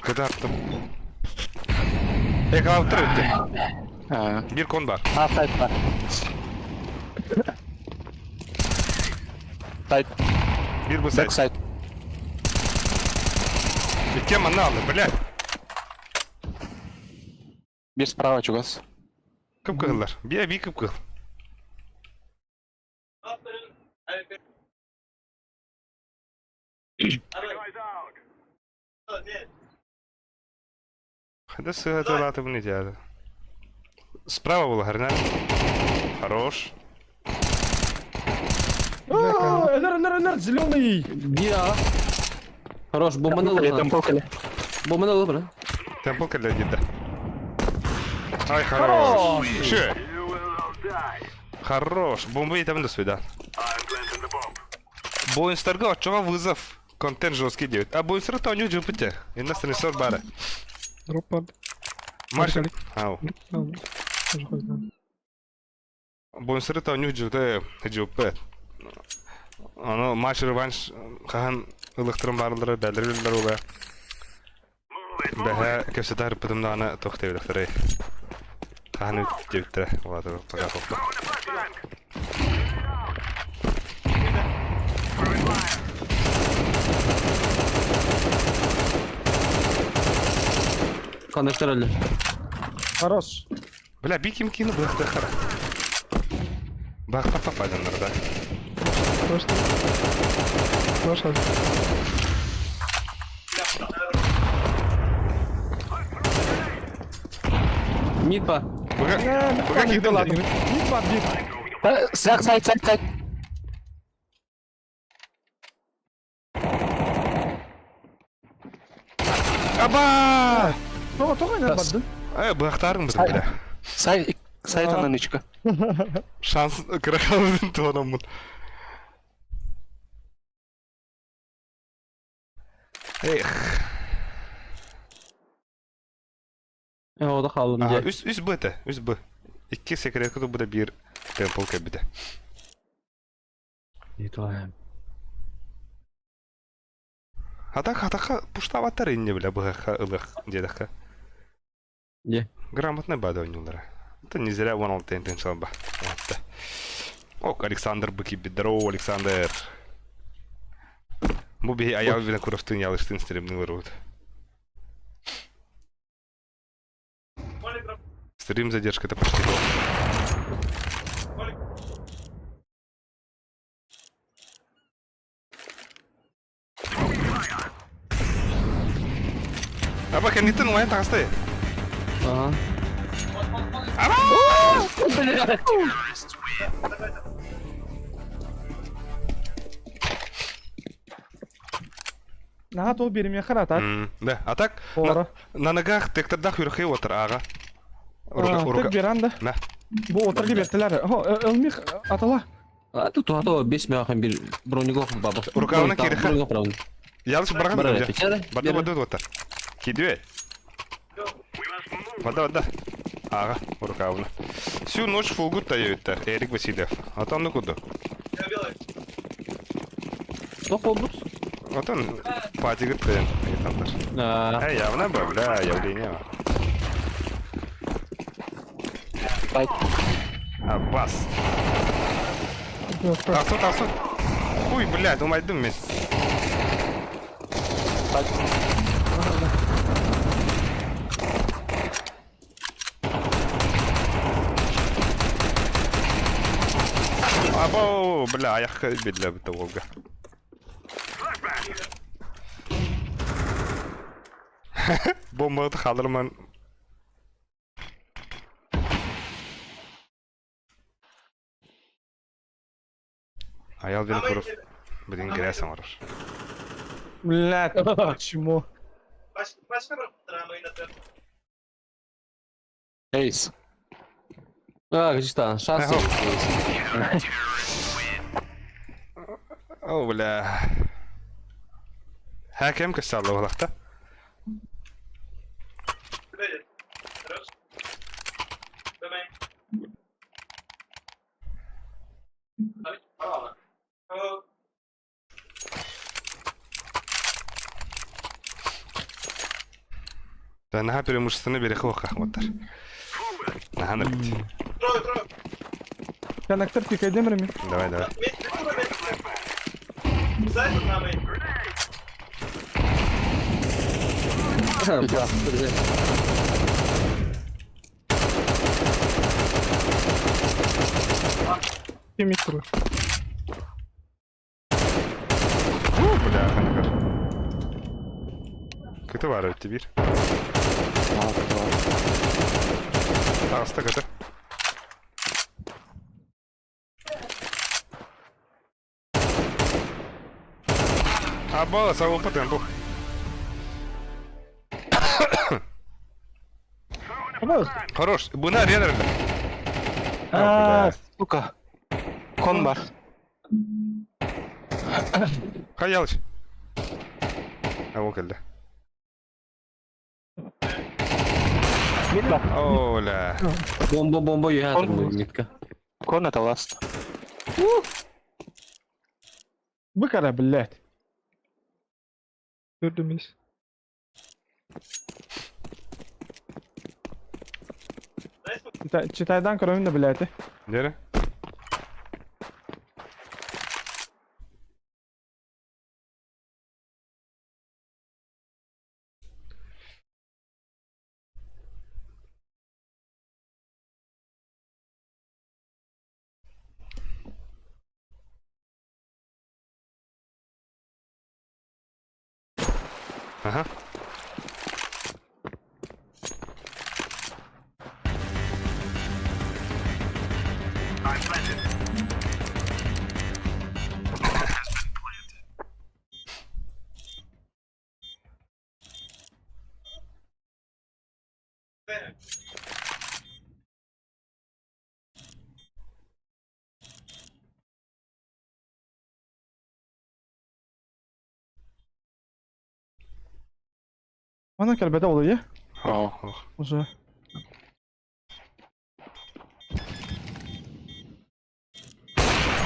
Кытааттым. Э, калаптыр өтті. Бир кон бар. А, сайт бар. Сайт, Бир бу сайт. бэк сайт. Икке манна алды, бля. Бир справа чугас. Кып кыллар. Бия би кып кыл. Хада сыгаталаты бұны дяды. Справа было, Харнар. Хорош. Өлөр, өлөр, өлөр, зеленый! Бир аға. Хорош, бомбаны алып. Темпл келе. Бомбаны алып, бра. Темпл келе деді. Ай, хорош. Шö. Хорош. Бомба етемін сюда. Боинстарға отчоға вызов. Контент жесткий делает. А боинстар то они жупите. И на стресор бары. Дроп бар. Марш. Алик. Ау. Тоже хуй знает. Боинстар то они жупте. Жупе. Аны матч реванш хахан ылықтырым барлары бәлдер ола. Бәһә кепсетар пытымда аны тоқтай билехтер. Хахан үттебиттер. Олады пока хопта. Коннектор өлі. Хорош. Бля, биким кину бахта хара. Бахта попадендар, да. Флеш. Флеш. Мид па. Бага, бага кидым. Бит бар, бит. Сайт, сайт, сайт, сайт. Аба! Тоға, тоға не барды? Э, бахтарың бізің, бля. Сайт, сайт анан ичка. Шанс крахалын туанамын. Эх. Оҕото хааллым Аха, дьэ. үс, үс Б этэ, үс Б. Икки секретка туппута биир темпл кэлбитэ. Атак атака пуштабаттар инне бile быһахха ылых диэтэххэ. Дьэ. Грамотно баада ойнуулара. Это не зря вон ол тентен салба. Уатта. Ок, Александр Быкибит. Здорово, Александр. Бу биһи аял билен куровтын ялыштын стримны вот. Стрим задержка это почти год. Аба кэнниттэн уайан таҕыста Ага. Аба! Наһаа тол биэримиэххэ ата. Да, а так Ора. на ногах тектердах үрхей отыр аға. Рука, рука. Тек беран да. На. Бу отыр бертилер. Ылмих атала. А тут ато 5 мегахан бир бронигох баба. Рукавына кириха. Бронигох правын. Ялыш барган Бар да. печале. Бады бады отыр. Кидүе. Бады бады. Аға, рукавына. Всю ночь фулгут тайыттар. Эрик Васильев. Атан ну куду. Тоқ болбут. Отон патигыт тайын. Айтандар. А, Эй, явно бы, бля, явление. Байт. Аббас. Тасу, тасу. Хуй, блядь, умайдым мен. Байт. Або, бля, аяққа бедлі бітті Волга. Бомбаны қалдырман. Аял бені көріп, бірден грязь оңырыр. Блядь, почему? Эйс. а, что, шанс. О, бля. Хәкем кісі олақта. Наха преимущественно береги оққахматтар. Наха ныркт. Коннектор пикайдемрами. Давай, давай. Микро. О, бля, ханкар. Кыты бар өтті бір. Ағыста кыты. Аба, сау по темпу. Хорош, буна ренер. А, сука. Кон бар. Хаялыч. А, ол келді. Мид бар. Оля. Бомба, бомба, я Он- нитка. Кон это ласт. Быкара, блядь. Gördüm из. Читайдан көрөмүн да, блядь. Нере? Ага. Манан кэлбэтэ ол ийэ. О. Уже.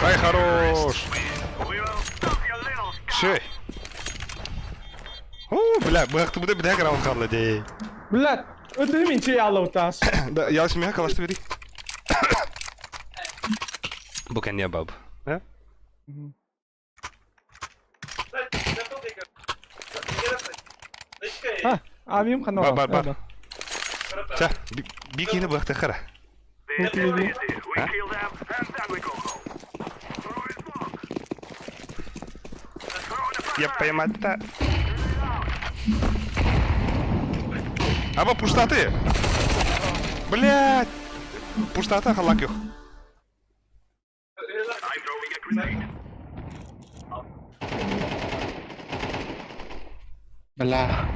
Ай, хорош! Шей! О, бля, быһахтыбыта бля граунд хаалла дии. Блядь, это мен чей аллаутас. Да, я смеха калашты бери. Бу кэнниэ баб. Да? А, авиум хана. Бар, бар, бар. Ча, би киһини быһахтыаххара. Я поймата. Аба пуштаты! Блядь! Пуштата халак yok. Бля.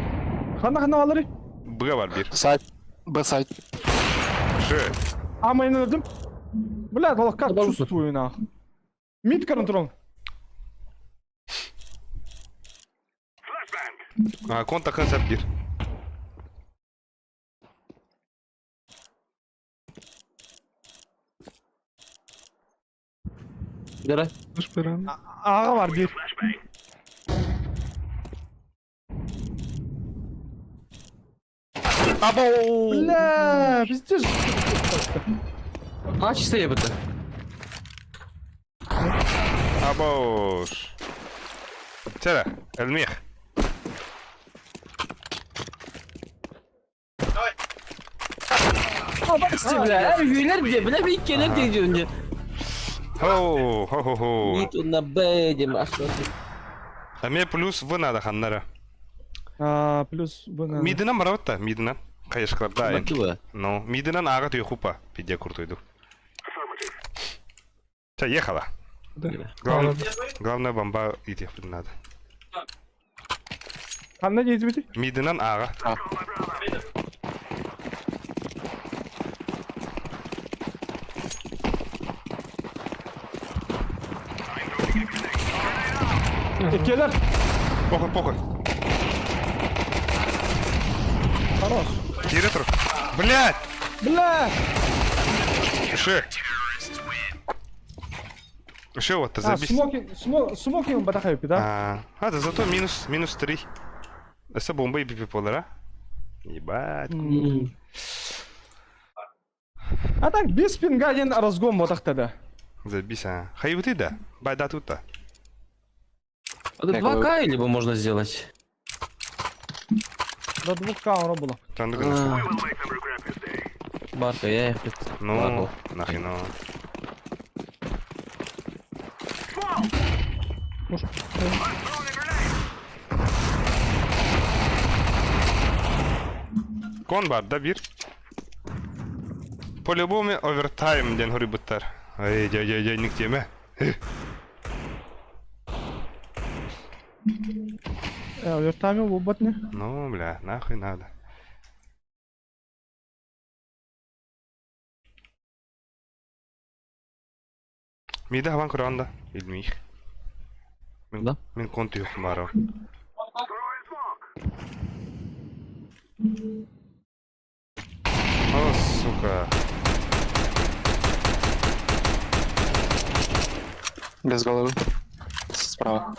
Хана хана алары. Б бар бир. Сайт. Б сайт. Ш. А мен өлдüm. Блядь, ол как чувствую нах. Мид контрол. А, конта концепт бир. Дара. Аға бар бир. Або! Бля, пиздец. А чисто ебыта. Абош. Чара, элмех. Бля, үйлер де, бля, мен келер де жөнде. Хоу, хо-хо-хо. Нит на Б дем, а что ты? А мне плюс В надо ханнара. А, плюс Б надо. Мидынан барабыт да, мидынан. Кайышкылар да. Бакыба. Ну, мидынан ага түйе Пиде куртуйду. Ча, ехала. Да. Главное, главное бомба идти надо. Ханна дейdi Мидынан ага. Келер. Похуй, похуй. Хорош. Кире тур. Блядь! Бля! Ши. Ши вот, А, забись. смоки, смо, смоки батахайпи, да? А, а, да зато минус, минус 3. Это бомба и пипи полара. Ебать. А так, без пинга один разгон батахтада. Забись, а. Хайвты да. Байда тут да. Это 2К либо можно сделать. До 2К оно было. Там дыгын. Барка, я их Ну, нахрена. Кон бар да бир. По-любому овертайм ден хорибуттар. Ай, жай, жай, жай, ник теме. Овертайм бу не. Ну, бля, нахуй надо. Мида хаван куранда, илмих. Мин, Да? мин конту юхмаро. О, сука. Без головы. Справа.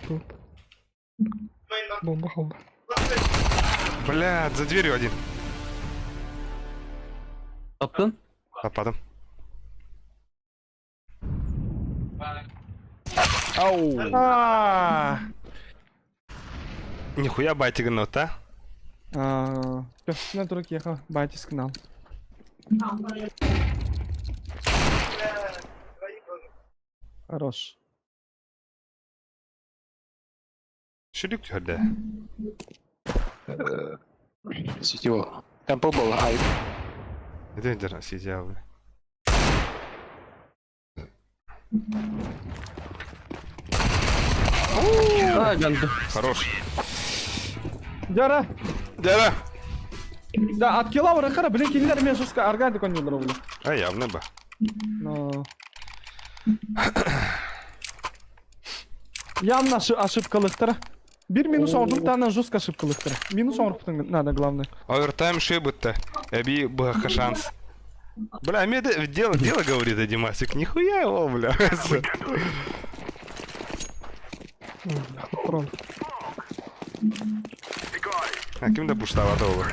Тут. Бомба холда. Бля, за дверью один. Таптын? Тападым. Ау. А, Нихуя батиган а? А, на турок ехал, батис к нам. Хорош. Шүлүк түһэрдэ. Сетево. Темпл был, ай. Это дер сидел, бля. А, ганду. Хорош. Дяра. Дяра. Да, от килла урахара, блин, киллер мен жестко арган такой не бля. А явно бы. Но. Явно ошибкалыктара. Бир минус оҥордум таанан жестко ошибкалыктара. Минус оҥорбутун надо главное. Овертайм шибытта. Эби быһахха шанс. Бля, мне это дело, дело говорит, а Димасик, нихуя его, бля. Хотторон. А ким да пуштавата ол?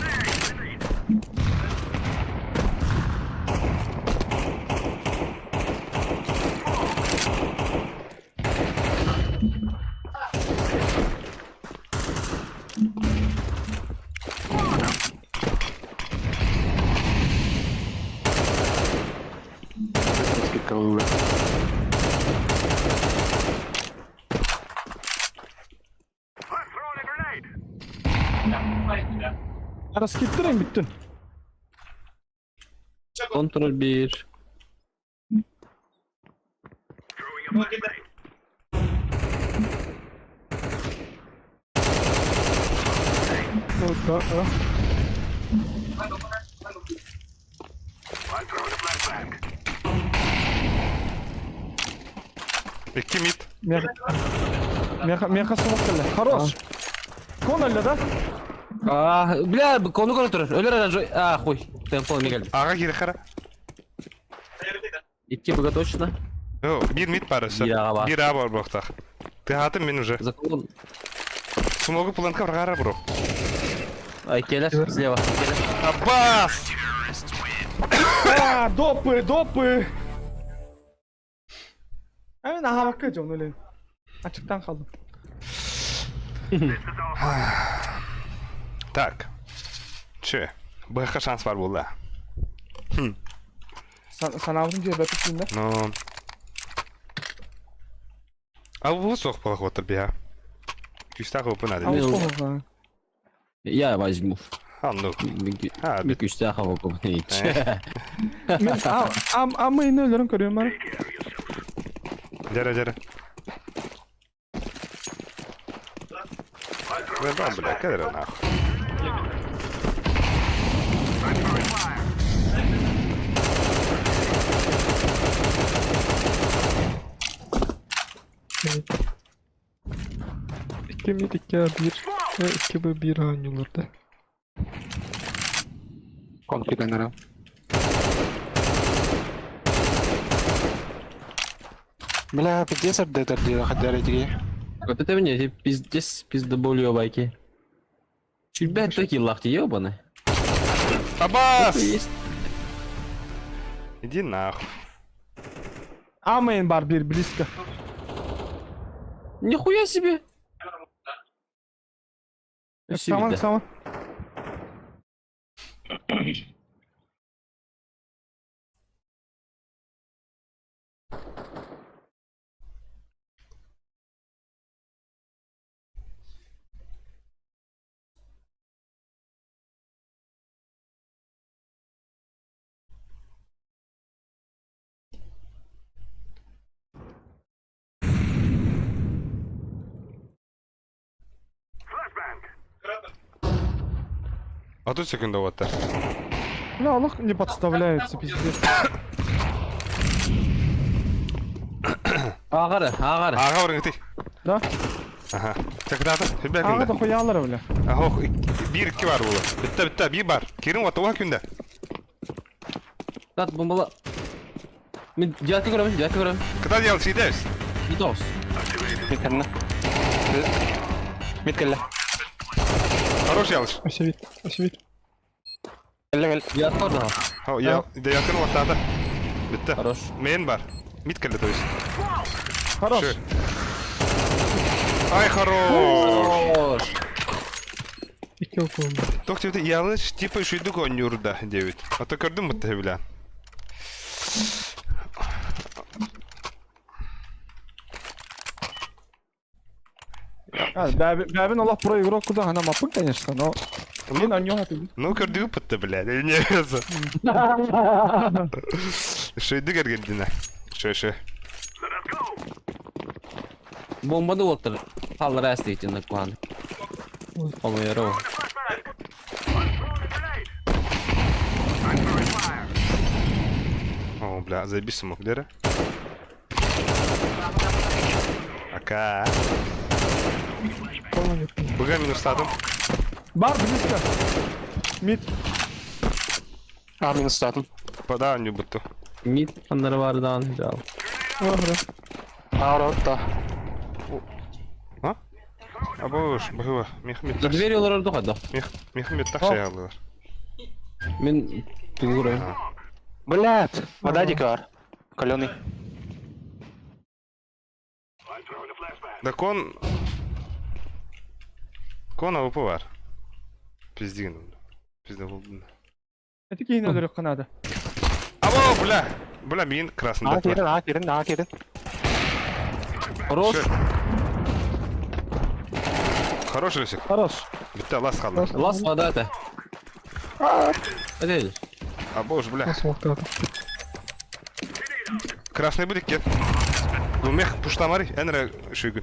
Раскиттырын бүттүн. Контрол 1. Да, да. Икки мид. Меха смок кэллэ. Хорош. Кон өллө да? А, бля, кону көрө турар. Өлөр ара А, хуй. Темпо не келди. Аҕа киирэ хара. Икки быга точно. О, биир мид баар өссө. Биир аҕа баар. Биир аҕа бар буолуохтаах. Тыаһаатым мин уже. Закон. Смогу планка врагара бро. Ай, келер, слева. Келер. Аббас! А, допы, допы. Hemen aha bakacağım öyle. Açıktan kaldım. Так. Че? БХ шанс бар буолла. Санаабытын дьиэбэппит да? Но... А бу суох буолах биһа. Күүстээх опын А ады. вот Я возьму. Анну. А, Бик үстээх авоком. Мен а мы өлөрөн көрүөм бар. Дәрі, дәрі. Да, бля, кадр нахуй. Икки мид, икки А, биир. Икки Б, биир А оонньуулар да. Компьютернара. Бля, пиздец апдейтер диye хаддары диye. Вот это мне пиздец пиздоболью байки. Чуть такие лахти ебаны. Аббас! Есть. Иди нахуй. Амейн бар бир близко. Нихуя себе. Саман, саман. А тут секунда вот так. Бля, Аллах не подставляется, пиздец. Агары, агары. Аға орын Да? Ага. Чакдата, хүбә Ага күндә. да хуялар, бля. Ах, бир икки бар була. Битте, битте, бир бар. Кирин вата күндә. Тат бомбала. Мен девятка көрөм, девятка көрөм. Кыда дел сидес. Битос. Мид кэллэ. Мид кэллэ. Хорош ялыш. Осевит, осевит. Кэллэ кэл. Девятка орда. Хау, я девятка ватата. Битте. Хорош. Мен бар. Мид кэллэ, то есть. Хорош. Шö. Ай, хорош. Хорош. Икки окуум. Тох тебе ялыш, типа шүйдүк оннюрда девит. А то көрдүм бутта бля. Бәбин Аллах про игрок куда она мапын, конечно, но мен о нем это. Ну көрдүк бутта бля. Не. Шүйдүк эргендине. Шö, шö. Бомбаны оттыр. Халлар әстейтін куан. Помойро. О, бля, заебись смог, Лера. Ака. Быга минустадым. Бар близко. Мид. А, минустаатым. Пода не бутту. Мид ханнары баардаан жал. А, оротта. А? Абыш, быгыва. Мех мид. Двери олорор дохадо. Мех мех мид так шаялылар. Мен тугурайм. Блядь, вода дикар. Каленый. Да кон... Кон АВП бар. Пиздигин. Пизде болдун. Эти кийин өлөрөх канада. Або, бля! Бля, мин красный А, кирин, а, кирин, а, кирин. Хорош. Хорош, Рюсик. Хорош. Бітті, лас қалды. Лас вода это. Это Або уж, бля. Смоктаатым. Красный будет кет. Ну, мех пуштамари, энре шүйгін.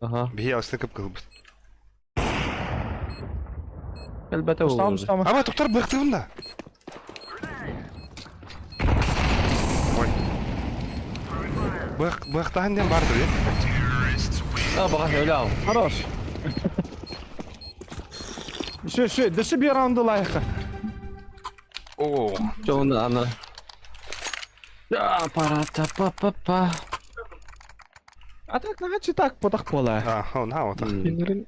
Ага. Бихи алысты кып кылбыт. Элбете Штам, болду. штам. Аба, тоқтар бықтығын да. Ой. Бықтағын ден барды, е? А, бага öyle ал. Хорош. Еще, еще, дөші bir раунды лайыққа. О, Жоны аны. Пара та па па па. А так, начи так, потах пола. а, он, а, вот так. Кинилерин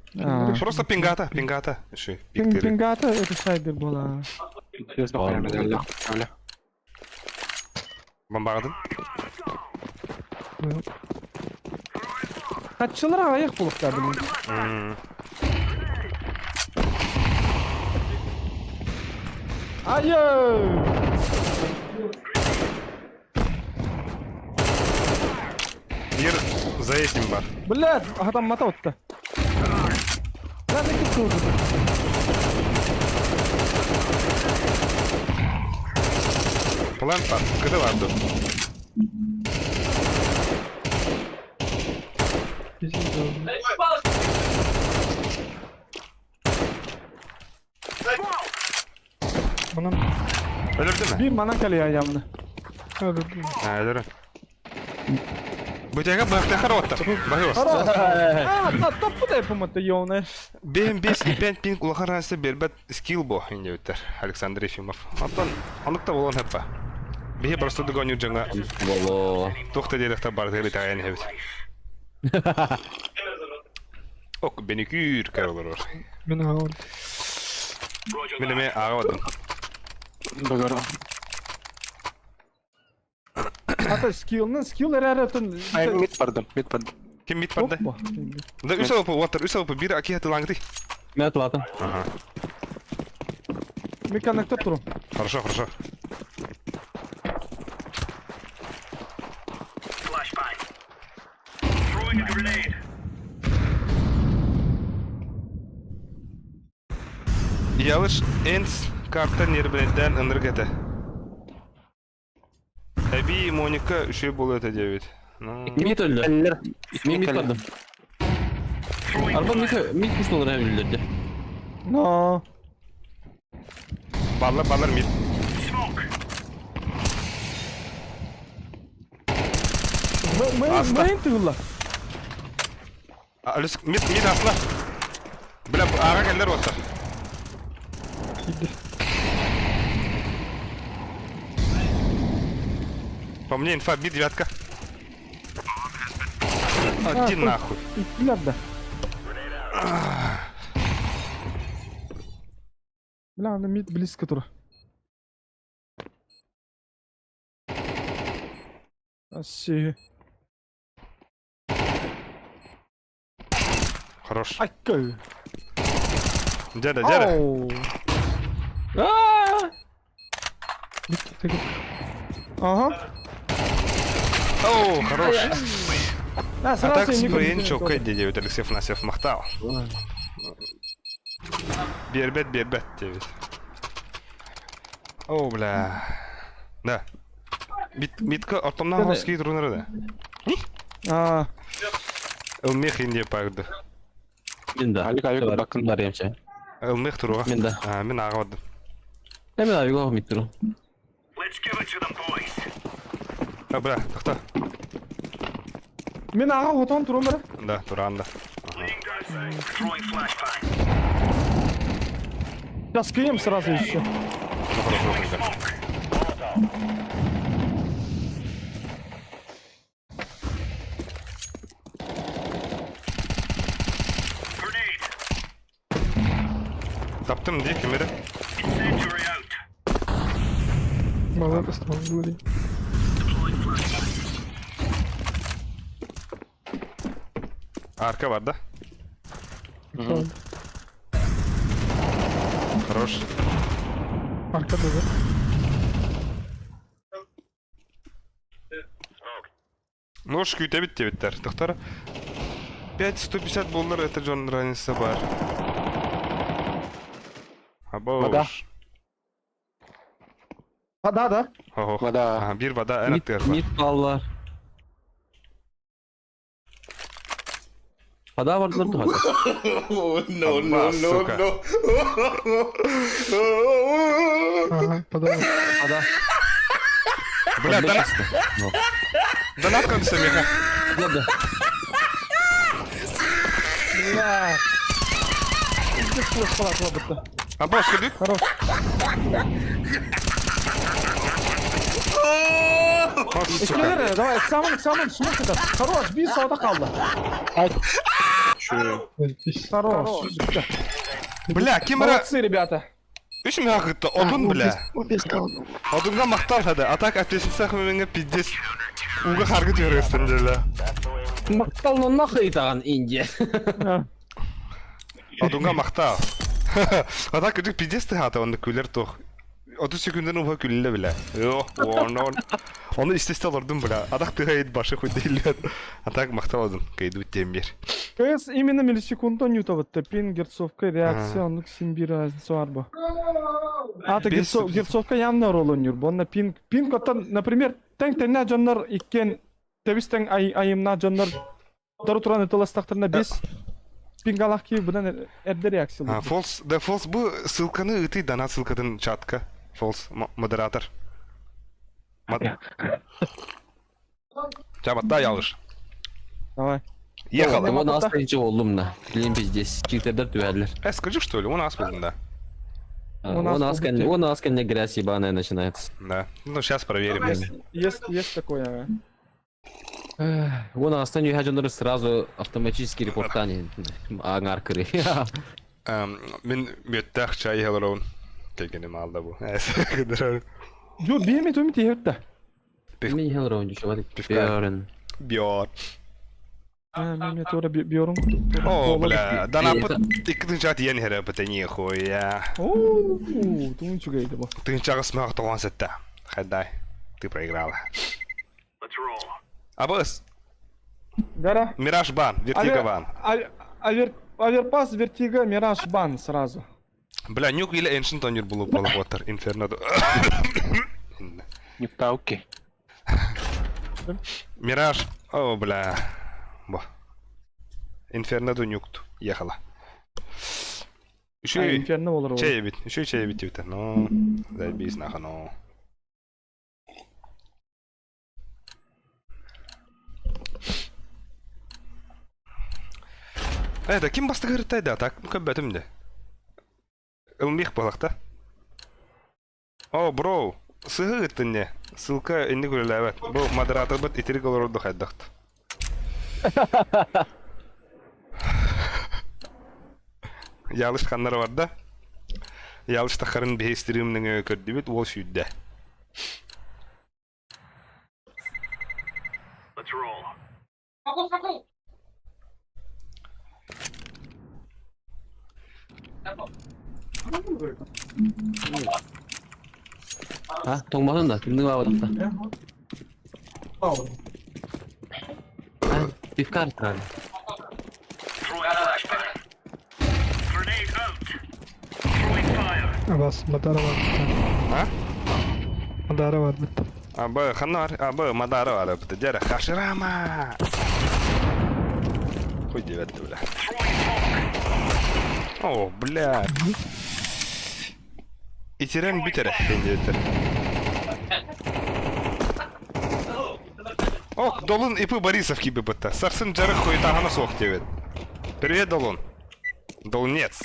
Просто пингата, пингата. Ши, Пинг, пиктери. пингата, это сайдер бола. Бля. Бомбағадын. Катчылар аяқ болуқтар, блин. Айы! Ер за этим бар. Блядь, адам мата отты. Lan ne kız Плент бар, кыды барды. Манан Өлірді ме? Bir mana kalıyor ayağımda. өлөрдүм. А, өлірі. Бутяга бахтахар оттар. Багы А, та топпу да yapamadı yoğunu. Бен 5 и 5 пинг улахан разы бербет скилл бо индеуттер Александр Ефимов. Антон, аныкта болон хеппа. Бихи просто догоню жаңа Боло. тухта дедехта бар дели таян хебит. Ок, беникүр каролор бар. Мен аҕа Мен эме ага бардым. Бөгөр. Ата skill'ın skill erereten. Ай, мид бардым, мид бардым. Ким мит барды? Да үс алып ватер, үс алып бир аки хаты лаңды. Мен атылатым. Ага. Меканыкта турум. Хорошо, хорошо. Ялыш Энс карта нербинеден ыныргете. Эби Моника үшей болу это девять. Ну, Мид öldü. Эллер. Мен мид бардым. Арба мид мид куш olur hem öldürdü. No. баллар баллар мид. Аста. Мейн тыгылла. Алюс мид мид асла. Бля, ага келдер оттар. киирди. По мне инфа мид девятка. Один нахуй. İttiler de. Бля, аны мид близко тур. Аси. Хорош. Айкы. Дяда, дяда. Ау. Ааа! Мид тыгып Ага. Оу, хорош. Да, А сразу так не спрейн чокай девять Алексей Афанасьев махтал. Бербет, бербет девять. О, бля. Да. Мит, митка ортомнан Дяда. хоски трунары да. А, Ылмех инде парды. Мен да. Алик, алик, бакын. Бар емше. Ылмех туруга. Мен да. А, мен ага бардым. Мен abi go mid turu. А, бля, тохта. Мин аҕа хотон турум эрэ. Да, туран да. Сейчас кинем сразу еще. Ну хорошо, тогда. Таптым дии кимири. Мала бастан Арка бар да? Хорош. Аркада да. Нож күүтэбит диэбиттэр. Тохтор 5-150 буоллар это дьон разница бар. Вода. Абош. Вода, да? Ого. Вода. Ага, бир вода эн Мид, аттыгар бар. мид баллар. Вода бардылар тухата. No, Аба, no, no, сука. no. Ага, подавай. Вода. Бля, донат, донат конца меха. Да, да. Бля. Здесь флеш лобыта. Абош, кадык. Хорош. О, сука. Иккилер, давай, экзамен, экзамен, смок это. Хорош, бир сауда қалды. Здесь. Хорош. Бля, ким бара? Молодцы, ребята. Үш меха кытта, одун, бля. Убил Одунга мактал хада. А так ответственность меңе пиздец. Уга харгы төрөстөн деле. Мактал, но нахуй таган Индия. Одунга мактал. А так күдүк пиздец ты хата онда күлер тох. 30 секунден уха күлле бля. Йо, он он. Оны истесте олордум бля. Адак тыгайт башы хуй дейлер. А так мактал одун. Кайду темир. КС именно миллисекунда ньютоватта. Пин, герцовка, реакция, оннук син бир разница бар бу. А, та Бес- герцовка явно роль ойнуур. Бонна пинг, пинг оттан, например, тең теңне дьоннор иккен тебис тең ай, айымна дьоннор тару туран ытыластахтарына бес пинг алах ки будан эрде реакция. А, Фолс, да Фолс бу ссылканы ыты донат ссылкатын чатка. Фолс, модератор. Чабатта ялыш. Давай. Ехала. Вон ас ничего болдум да. Блин, пиздец. Читердер түбәлер. Скажи, что ли, у нас был, да. У нас Он ас был он ас грязь ебаная начинается. Да. Ну, сейчас проверим. Есть, есть, есть такое. Вон астан юхажонор сразу автоматически репортани. Аңар кыры. Мин мөттәх чай хелорон. Кегенем алда бу. Жо, биеме төмі тиһертте. Мен хелорон дüşөбөт. Пивка. Бөрін. Биор. Мен тура биорун. О, бля, дана иккитин чат иен хере бите нихуя. Оо, тун чугайды бу. Тын чагыс мага тоган сетте. Хадай. Ты проиграла. Абыс, Гара. Мираж бан, Вертиго бан. Авер, Аверпас, Вертиго, Мираж, бан сразу. Бля, нюк или Ancient онюр булып болуп отыр. Инферно. Нюктауки. Мираж. О, бля. Бо. Инферно нюкт. Ехала. Еще Инферно болор. чай бит, еще чай бит бит. Ну, заебись нахуй, ну. Это ким басты кырыттайды, так, көббәтім де. Ылмих балақта. О, бро, сыгы не. Ссылка инде көреләбәт. Бу модератор бит итерик олорду хайдакт. Ялыш ханнар бар да. Ялыш тахарын бейстримнің стримнің көрдүбүт, ол сүйдө. Ha, тоңбадым да, кимдин бабы да. Ha, пивкар трали. Абас, Мадара бар бит. А? Мадара бар бит. Абы, ханнар, абы, мадара бар бит. Дәрә хаширама. Хуй девятый, бля. О, бля. Итерен битере, енді битер. Ок, Долун ИП Борисов киби бытта. Сарсын жарык хуетаһана суох диэбит. Привет, Долун. Долунец.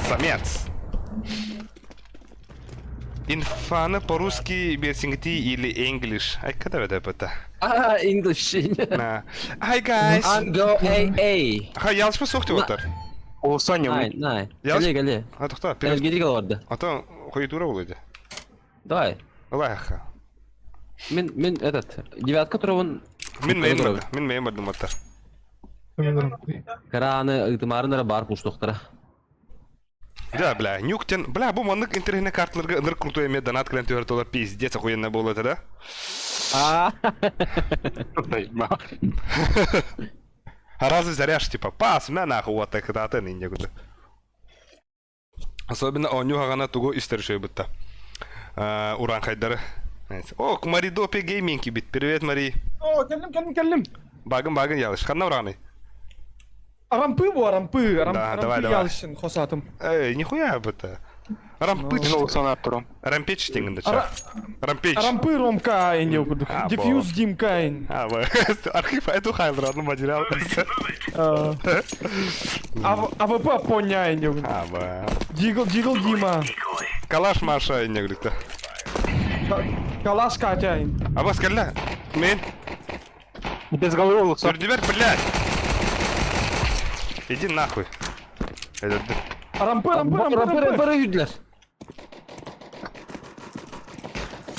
Самец. Инфаны по-русски берсингти или English. Ай, когда это это? А, English. На. Hi guys. Go A A. Ха, ялышпа суох деп отыр. О, Соня, Най, най. Ялыш- Кэле, кэле. А, тоқта, Энергетик олорду. А то хуетура болыды. Давай. Лайха. Мин, мин этот, девятка турабын. Мин мейн барды. Мин мейн бардым оттар. Караны ытымарын бар пуштуктара. Да, бля, нюктен, бля, бу маннык интернет карталарга ыныр крутой эме донат кылан түһэр толар пиздец охуенно буолла это, да? А, А разве заряж типа пас, мя нахуй вот так да ты не куда. Особенно оонньуу хаҕана тугу истэр үчүгэй бытта. Ураанхайдары. О, Мари Допи гейминг бит. Привет, Мари. О, кэллим, кэллим, кэллим. Багын багын ялыш. Ханна урааны? Рампы бу, рампы, рам, Да, рампы давай, давай. ялышын хосатым. Эй, нихуя быта. Рампыч. Ну, санап турам. Рампеч теңінде Ра- Рампеч. Рампы Ромка ин деп курдук. А, Диффьюз Димка ин. А, бо. Архив эту хайлраны материал. АВП поня ин деп. А, бо. Дигл, Дигл Дима. Калаш Маша ин деп Калаш Катя ин. Абас кэллэ. Мен. Без головы улуса. Үрдүбэр, блядь. Иди нахуй. Этот Рампы, рампы, рампы, Рампы, рампы. рампы үйдүлөр.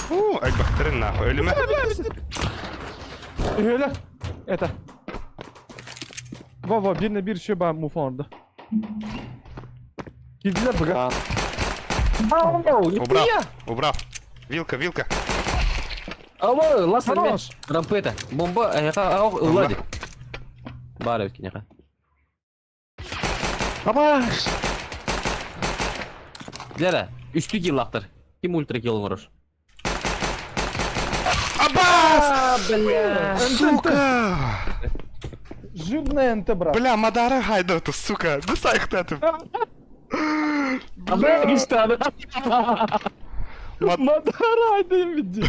Фу, айбахтырын нахуй. Өлүмэ. Öyle. Это. Во, во, бир бир şey ба муфонда. Кирдилер быга. Убрал. Убрал. Вилка, вилка. Ама, лас Хорош. Рампы это. Бомба, аяка, ау, ыллади. Бар эбит Абаш! Лера, үстү киллактыр. Ким ультра килл оңорор? Абас! бля. Сука! Жирная НТ, брат. Бля, Мадара хайдату, сука. Ну сайхтатым. Бля, Мадара айдым види.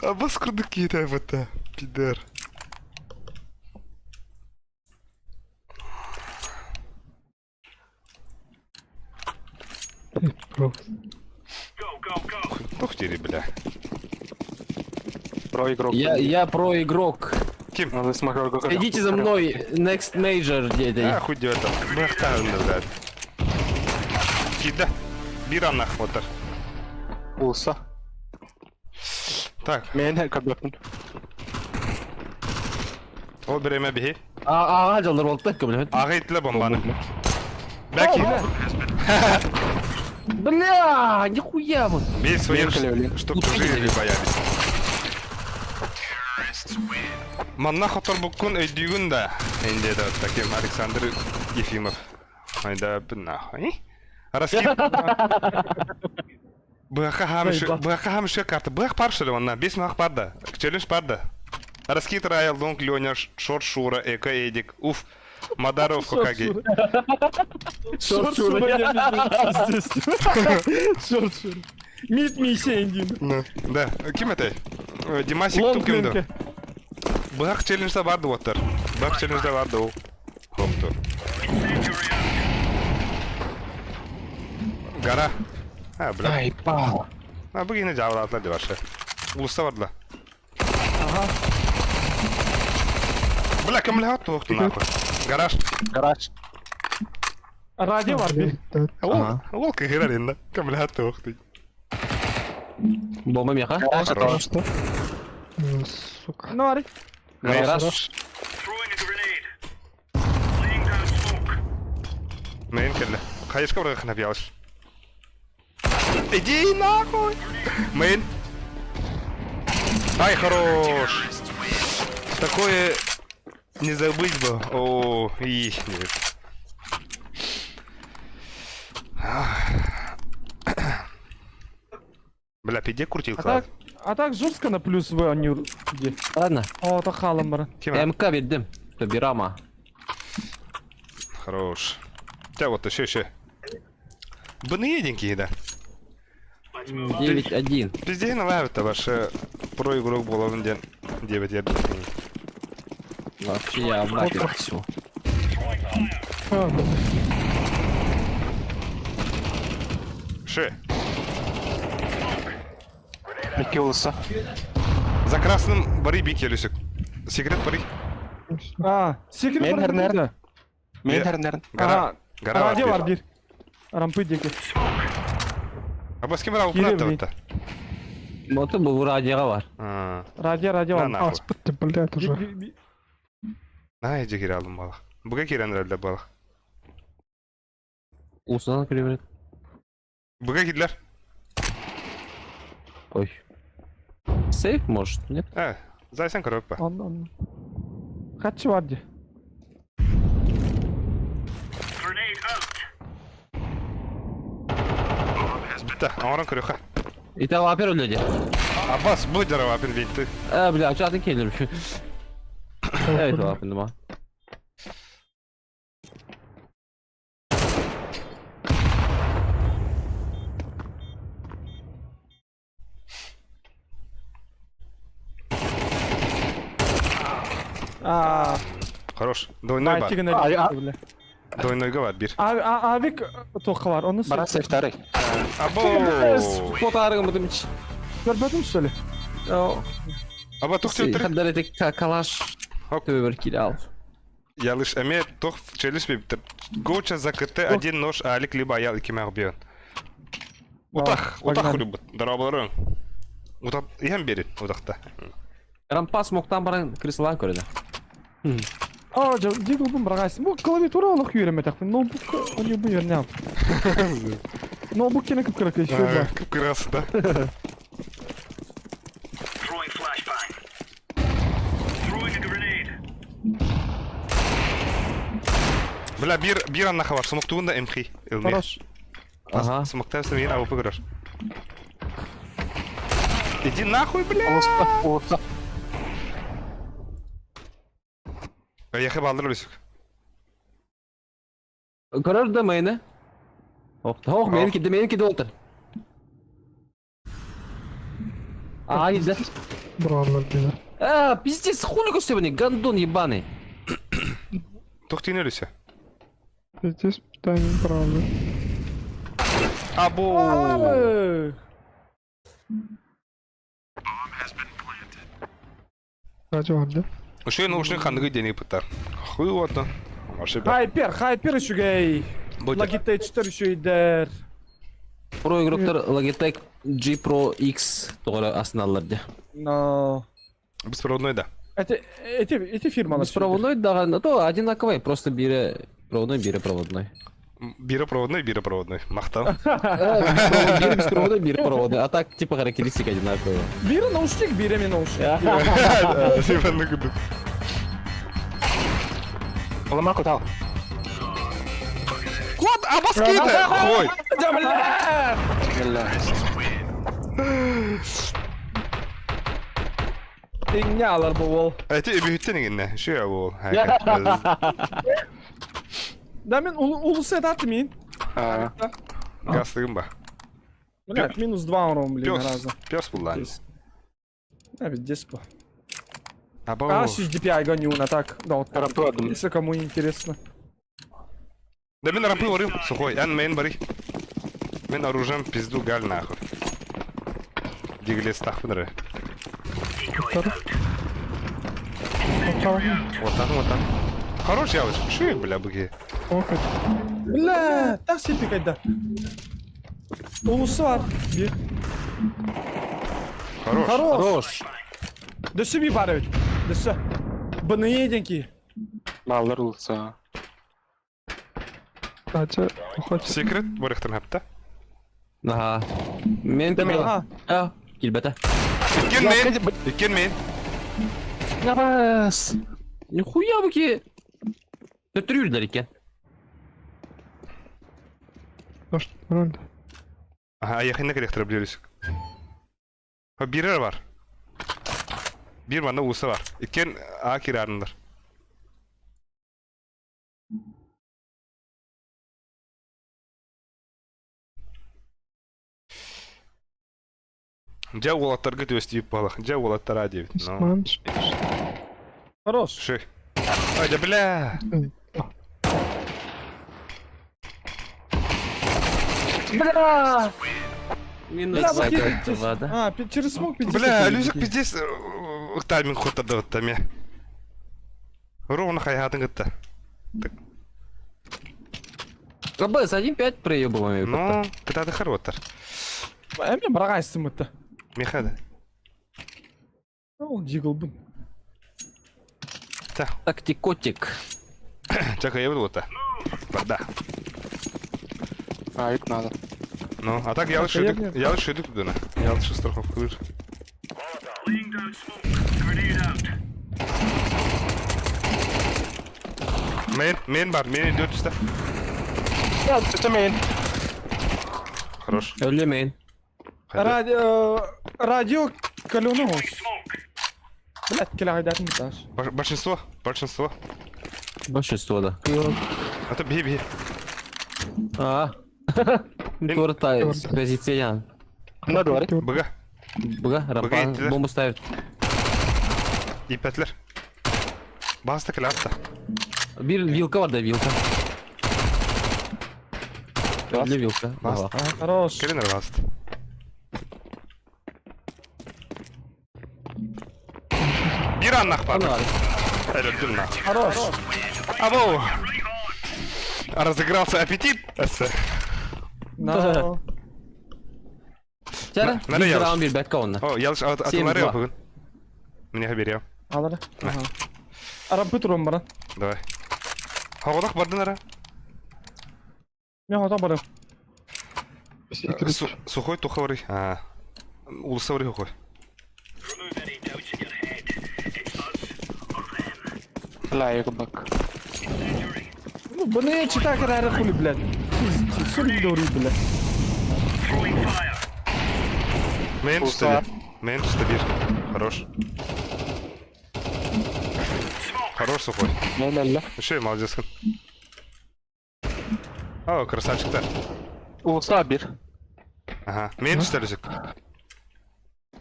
Абас курдук китай бата. Пидор. Просто. Тухтири, бля. Про игрок. Я, я про игрок. Ким? Надо смотреть, как Идите за мной, next major, А, дети. хуй делать там. Бахтан, блядь. Кида. Биран нахуй отар. Улуса. Так, Мен кабеппин. ол биреме биһи. А, а, жалдар болду да, көмөлөт. Ага итле бомбаны. Бәки, Бля, нихуя вот. бей своих, чтоб чужие не боялись. Манна хотор буккун өйдүүгүн да. Энди да таким Александр Ефимов. Айда нахуй. Раскид. Быха хамшы, быха хамшы карта. Бых паршылы онна, бес мах парда. Челлендж парда. Раскид Райл, Донг, Леня, Шорт Шура, Эко Эдик. Уф. Мадаров Хокаги. Шорт Шура. Шорт Шура. Мит Мисендин. Да, ким это? Димасик Лонг Тукимду. Линке. Быһах челленджда барды оттар. Быһах челленджда барды ол. Хопту. Гора. А, бля. Ай, пал. А, бүгін жабылатылар деп ашы. Улуста бардыла. Ага. Бля, кім бля отты нахуй. Гараж. Гараж. Радио бар бир. Ол, ол кыгырар енді. Кім бля отты Бомба меха. Гараж это Что? Сука. Ну, ари. Гараж. Мейн келді. Қайышқа бір қынап ялыш. Иди нахуй! Мейн. Ай, хорош! Такое не забыть бы. О, и нет. Бля, пиде крутил А так, а так жестко на плюс В они где. Ладно. О, это халам бара. МК бердим. Бирама. Хорош. Тебя вот еще, еще. Бны да. 9-1. Пиздей на лайв-то ваше про игрок был один день. Диэбит ерден. Вообще я нахер все. А, да. Ши. Икки улуса. За красным бары би келүсүк. Секрет бары. А, секрет Мен бар хернер. бир. Мен хернер. Гора. А, Гора Радио бар бар бир. бир. Рампы деки. А бас кем рауп Кире натты бир. битта. Вот бу радиоға бар. Радио, радио На бар. нахуй. Аспытты, блядь, уже. Би- би- На иди кире алдым балах. Буга кирен рөлдө балах. Усынан кіре береді. Буга кирлер. Ой. Сейф может, нет? Э, зайсан көрөп ба. Он, он. Хатчы бар ди. Битта, аңаран көрөккө. Ите вапер өледі. Аббас, бу жарап апин битти. Э, бля, чатын келір. Evet, вапин ма. А, Хорош. Двойной бар. Айтигин А, а. бля. Двойнойга бар бир. А, а, авик тоқы бар, оны Бара сейф второй. Або. Фото арыгым бутым ич. Көрбөдүм что ли? Аба тух төттөр. Хаддар етек калаш. Хоп. Төбір киле ал. Ялыш эме тох челиш бит. Гоча за КТ один нож алик либо аял икиме бьет. Утах, утах погнали. любит. Дарабаларын. Утах, иһэн берет утахта. Рампас моктан баран крыслан көреді. А, жа, дигл бун баргайсың. Бу клавиатура олох үйрөмө такпын. Ноутбук они бу yerine Ноутбук кене кып кырак еще да. Кып-кырасы да. Бля, бир бир аннаха бар. Смоктугун да МХ. Илме. Хорош. Ага. Смоктайся мен АВП көрөр. Иди нахуй, бля! Улуса. Улуса. Яхы балдыр үлүсүк. Көрөр да мейні. Ох, ох, менікі де, менікі де отыр. А, иди. Браво, бля. А, пиздец, хули көстебіне, гандон ебаный. Тохтин үлүсү. Здесь тайминг правда. Або! Радио бар, да? Ушуй наушник хандыгы денег пытар. Хуй вот он. Вообще бля. Хайпер, хайпер үчүгэй. Будет. Logitech үчүгейдер. Про игроктар Logitech G Pro X тоғыры асыналар де. Но. Беспроводной да. Эти эти эти фирмалар. Беспроводной да, то одинаковый, просто бири проводной, бири проводной. Бири проводной, бири проводной. Мактал. Бири беспроводной, бири проводной. А так типа характеристики одинаковые. Бири наушник, бири мен наушник. Улама кутал. Кот, абас кейді! Хой! Да, бля! Бля. Иңне алар бу ол. Эти үбүттен игинне. Şu ya bu. Да мен улусы этат мин. А, Гастыгым ба. Блядь, минус 2 урон, блин, Пес. раза. Пес буллан. Да, пиздец по. Або. А, DPI гоню на так. Да, вот так. Рампы одну. Если кому интересно. Да мен рампы орым. Сухой. Ан мен бары. Мен оружием пизду галь нахуй. Диглес тахпыныры. Вот так, вот так. Хорош ялыш. Şu бля буги. Ох, Бля, так себе кайда. Улусы бар. Bir. Хорош. Хорош. Хорош. Дөссө bir бар evet. Дөссө. Бны еденки. Баллар улуса. Катя, уходит. Секрет барыхтан хапта. Ага. Мен Ага. А, килбете. Иккен мен. Иккен мен. Набас. Нихуя буки. Төттүрүлдер экен. Что, роль? Ага, якында керек билерсик. Ha birer var. Bir banda usa var. Иккен а кирарындар. Дьэ уолаттарга түөстүүп буолах. Дьэ уолаттара диэбит. Ну. Мам, Хорош. Ши. Ай, да бля! Бля! Минус Бля, вот два, я- два, да? А, через смог 50. Бля, Люзик пиздец тайминг хоттордо мен. Ровно хайхатын кытта. КБС 1-5 проебываем. Ну, кытаты хороштар. Эми барагайсың мытты. Михада. Ол дигл бун. Тактикотик. Чака я буду та. Вода. Авик надо. Ну, а так я лучше иду, я лучше иду туда. Я лучше страховку лучше. Мен, мен бар, мен идет сюда. Это main. Хорош. Өлемейін. Хайда. Радио радио каленос. Блять, келе айдатын таш. Большинство, большинство. Большинство, да. А то бей, бей. А. Торта позиция. На дворе. Быга. Бга, рампа, иттилер. бомбу ставит. Ипетлер. Баста клятта. Бир вилка бар да, вилка. Бас. Для вилка. Бас. Ага. Хорош. Келин баст. Bir annak бар. Ана. Öldüm lan. Хорош. Абоу. Разыгрался аппетит. Эссе. На. Чара, Надо бир ялыш. раунд бир бәккә онна. О, ялыш Семь атылары два. бүгін. Мне хабер Алары. Ага. Арапы турам бара. Давай. Хагодах бардын ара. Мен хата барам. Сухой тухаврый. А. Улусаврый сухой. Бля, авик бак. Ну, бұны чита кірәрі хули, блядь. Пиздец, Сүрін дөрі, блядь. Мен Улуса. түсті бір. Мен түсті бір. Хорош. Хорош сухой. Не-не-не. Еще и молодец. О, красавчик-то. Улуса бир. Ага. Мен түсті әлісік.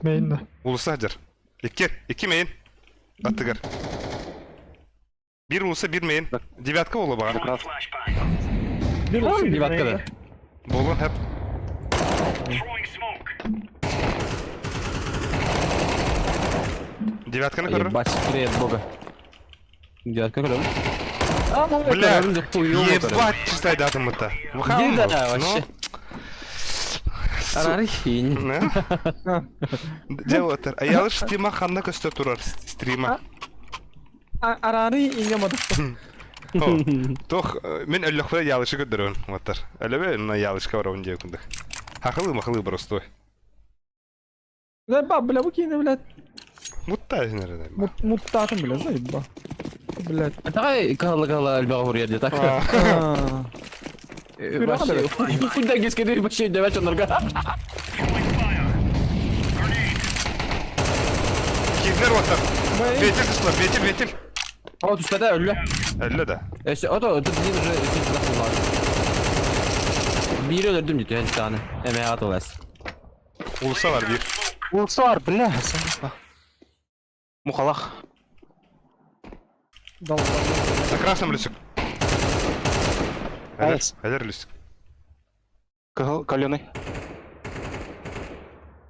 Мейн да. Улуса дер. Икки. Икки мейін. Аттыгар. Бір улуса, бір мейін. Девятка ола баға. Bir olsun, Девятка да. Болун хәп. Девятканы көрір. Ебать, привет, бога. Девятка көрем. Бля, ебать, чистай датым это. Где да, вообще? Арары хинь. Делатыр. А я лишь стрима ханна көстө турар стрима. Арары инемады. Тох, мен өллөхпө ялышы көдөрөн. Ваттар. Әлебе, мына ялышка барабын дия күндүк. Хахылы махылы простой. Ба, бля, bu кейіне, блядь. Мутта наверное. Муттатын, бля, заеба. Блядь. Давай кала-кала альбага хурья так. А. Вообще, куда гескеде вообще давай чонорга. Кирлер ваттар. Ветер тысла, ветер, ветер. О, түспәдә өлле. Әлле да. Эше, ото, тут один уже син туда Бир өлдүм дит, yani tane. Эме атылас. Улуса бар бир. Улуса бар, бля. Мухалах. За красным лисик. Найс. Әлер лисик. Каленый.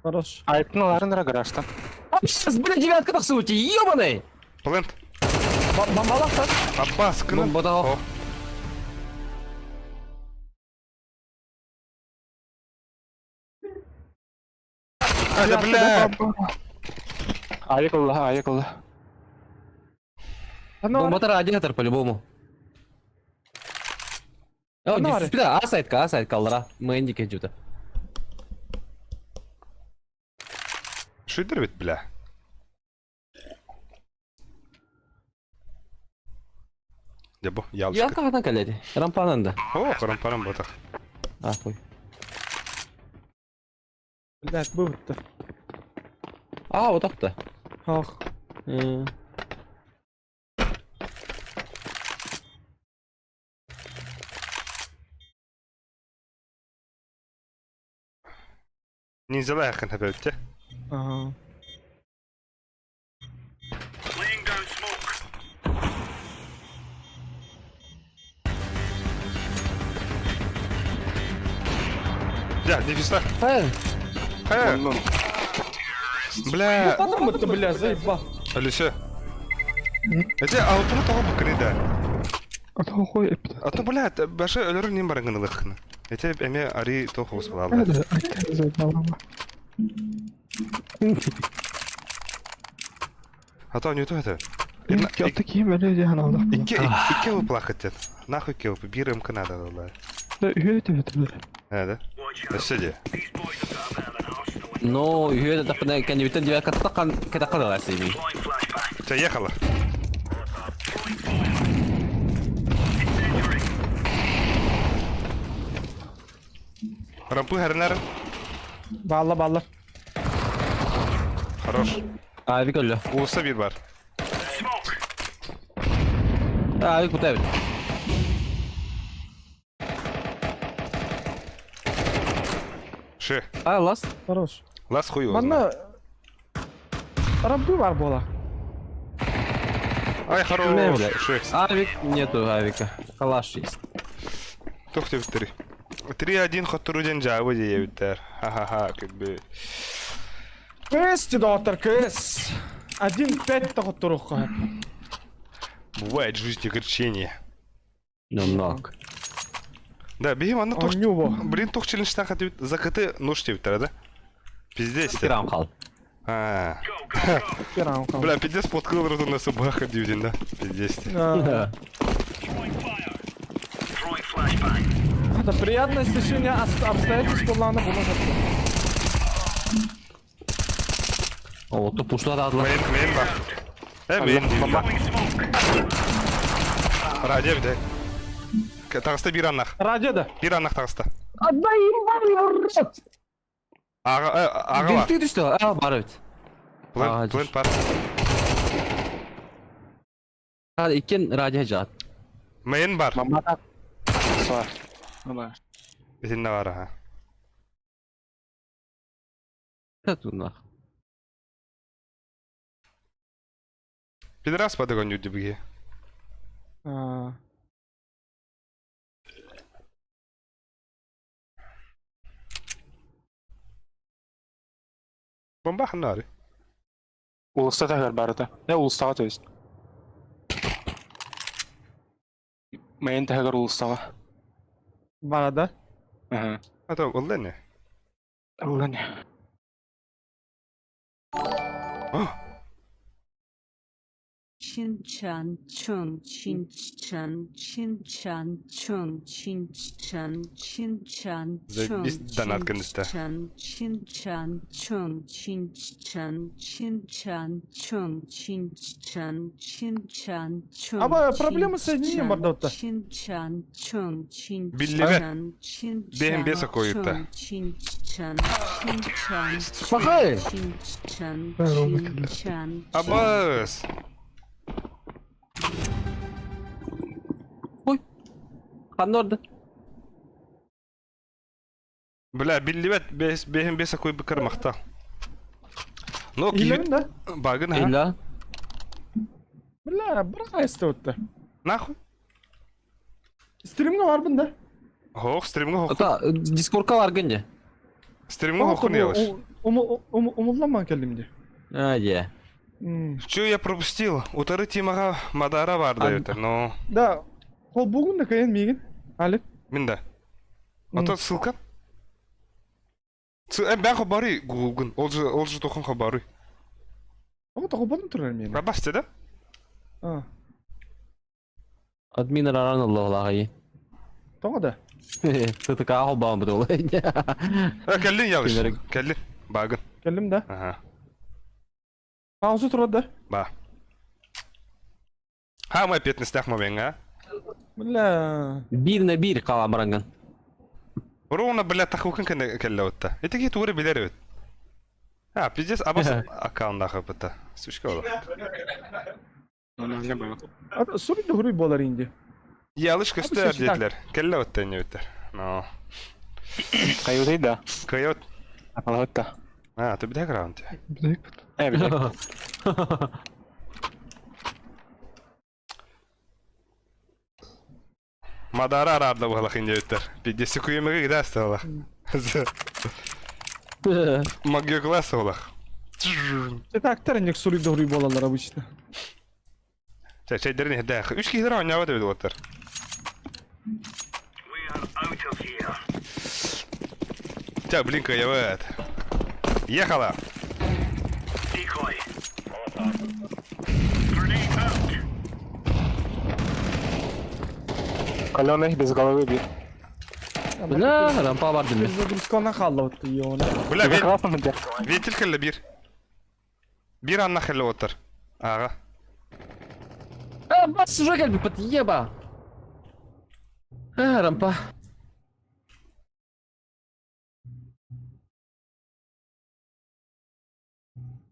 Хорош. Айыптың аларын гаражда. Сейчас, бля, девятка так сути, ёбаный! Плент. Бомбалақ та. Аббас, кына. Бомба да. О. А, да бля! Авик алла, авик алла. Бомба радиатор по-любому. О, Ана бар. бля, а сайтка, а сайтка аллара. Мэндике жута. Шидер ведь, бля. Дебо, ялышка. Девятка хатан каледи. Рампанан да. О, харам-парам ботах. А, хуй. Блядь, бывытты. А, вот так-то. Ах. Ниндзялар якын хәбәтте. Ага. Дьэ, дефиста. Хайа. Бля. Потом бля, заебал. Алиса. Эти алтыны тоҕо буккыны да. А то хуй эпит. А то, бля, башы өлөрөр ним баран гынылыххына. Эти эме ари тоқ оғыз балалар. Да, айта заебала. А то не то это. Икки киим эле диэн алдах. Икки икки выплахат дед. Нахуй икки вып. Бир МК надо дала. Да, үһүө түһүтүлэр. Э, да? Өссө де. Но үһүө да тахпына кэннибиттэн диэбэт каттаккан кэтэххэ дылы сиби. Все, ехала. Рампы харнар. Балла балла. Хорош. Авик өллө. Улуса бир бар. Авик бутайбыт. Ши. А, лас. Хорош. Лас хуй его Манна Рабы бар буола. Ай, хорош. Ши. Авик нету авика. Калаш есть. Тух тебиттери. 3-1 хоттору ден жабы диэбиттэр. Ха-ха-ха, как бы. КС доктор, КС. 1-5 тоҕотторуохха. Бывает в жизни огорчение. Ну, нок. Да, беги, манна тух... Оонньуу Блин, тух челленджтан хатыбит. За КТ нож тебиттэр, да? Пиздец. Кирам хал. А. Раунд. Бля, пиздец, подкрыл роту на собака дивдин, да? Пиздец. Это приятное стечение обстоятельств буоллаҕына була сатты. О, то пушла дадла. Мейн, мейн бар. Э, мейн дивдин. Радио бит. Таҕыста биир аннах. Радио да. Биир аннах таҕыста. Отдай ебаный в рот! Аҕа, э, аҕала. Ты что? А, бар бит. Плент, плент бар. А, иккен радио жат. Мейн бар. Мамата. Суар. Мама. Итиннэ бар, аха. Тунах. Пидорас падагон юдибги. А. Бомба ханнари. Улуста таһыгар барыта. Э, улустаҕа то есть. Мэйин таһыгар улустаҕа. Бара да. Аха. А то ол не. Ыллан. Чин чан чун чин чан чин чан чун чин чан чин чан чун Заебись донат кэнниттэ. чан чин чан чун чин чан чин чан чун чин чан чин чан чун Аба, проблемы с соединением барда чин чан чун чин Биллибэт. чан чин Бэһин биэс окуйутта. чун чин чан чин чан Махай! чин чан Бэр, онно чин кэллэ. чан Абас. Ханна орда. Бля, биллибэт бэс бэһин биэс окуй быкар махта. Но Илэн киһи да. багын ха. Илла. Бля, быраҕа истэ Нахуй. Стримҥэ барбын да. Хоох стримҥэ хоох. Ата, дискордка баргын дьэ. Стримҥэ хоохун ялыш. Умулламан кэллим дии. А, дьэ. Чё я пропустил? Утары Тимаға Мадара бар да это, но... Да, холбуугун да кыайан миигин. Алик. Мин да. А то ссылка? Э, бэн хабары гугун. Ол же, ол же тохон хабары. Оҕо тоҕо турар миэнэ. Рабасте да? А, Админ араран аллаҕы. тоҕо да. Тытыка холбаан бутул. Э, кэллин ялыш. Кинерик. Кэллин. Багын. Кэллим да. Ага. Пауза турар да. Ба. Ха, май петнестях момент, а? Бля. Биир на биир хаалан баранган. Ровно, бля, тахукын кэллэ отта. Это ки туры билер бит. А, пиздец, абас аккаунт быта. Сучка ола. Суруй да хуруй буолар инди. Ялыш көстөр Абы сочетак. диэтилэр. Кэллэ отта не битер. Но. Кайытай да. Кайот. Алатта. А, ты бүтэһик раунд. Бүтэһик. Э, бүтэһик. Мадара араарда буолах индиэбиттэр. Пиздец күйемеге гидаас буолах. Магия класс буолах. Это не суруй буолаллар обычно. Чэйдэрин иһдээх. Үс киһилэр оонньообот эбит уоттар. Ча, блин, кыайабыт. Ехала! Каленый без головы бил. Бля, рампа бар дими. Загрузканы хаалла ёна. Бля, За красным где? ветер кэллэ биир. Биир анна кэллэ уоттар. Ага. А, бас уже как бы подъеба. А, рампа.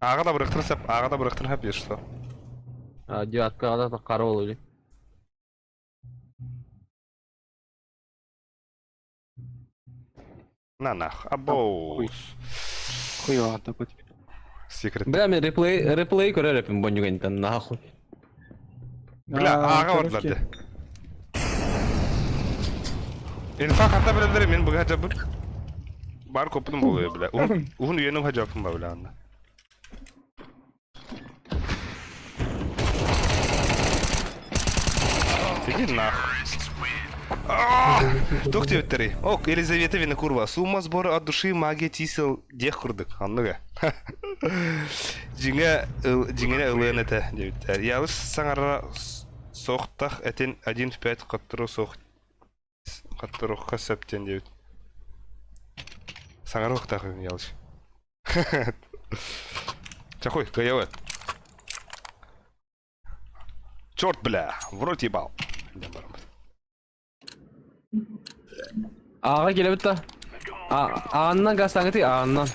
Ага да бырахтын сап, ага да бырахтын хап что. А, девятка, да, карол или. На нах, абоус. Хуёво такой. Секрет. Бля, мен реплей, реплей көрөр эпим бонюгентен нахуй. Бля, ага бардылар де. Инфа хата билэллэр мен быга жабыт. Бар копудум болуyor бля. Уһун уһун үйеним хажапым ба бля анда. Иди нах. Тух диэбиттэрий? Ок, Елизавета Винокурова. Сумма сбора от души магия чисел диэх курдук. Оннуга. Дьиҥэ дьиҥинэ ылыан этэ диэбиттэр. Ялыш саҥарара суохтах этин один в пять хоттору суох хотторуохха сөп диэн диэбит. Саҥарыахтаах Ялыш. Чахуй, кыайабыт. Черт, бля, в рот ебал. Ааҕа кэлэбит да. Ааннан гастаҥытый ааннан.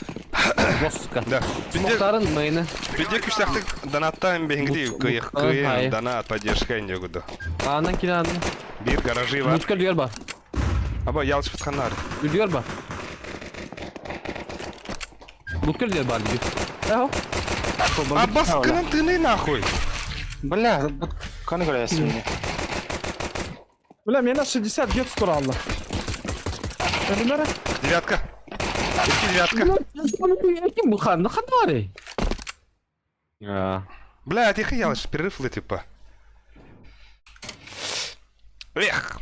Боска. Да. Мохтарын мыйны. Пиде күстәхтик донаттан беһингди кыйых кыйын донат поддержка инде Ааннан кире ааннан. Бир гаражи бар. Мутка үлгер бар. Аба ялышпыт ханнар. Үлгер бар. Мутка үлгер бар диги. Эхо. Абас кынан тыны нахуй. Бля, каны говоря, свинья. Бля, меня 60 гет туралла. Ölümlere. Девятка. Икки девятка. Ким бу хан? Хан бар. Бля, тихо ялыш, перерыв типа. Эх.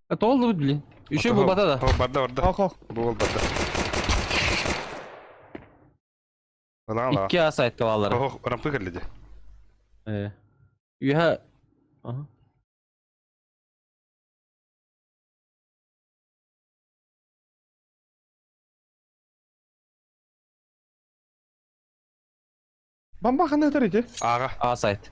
Это oldu блин. Еще был бата да. О, барда, барда. Ох, ох. Был барда. Ла, ла. Икки асайт калалары. Ох, рампы кэллиди. Э. Үһэ. Ага. Бамба хана тарите. Ага. А сайт.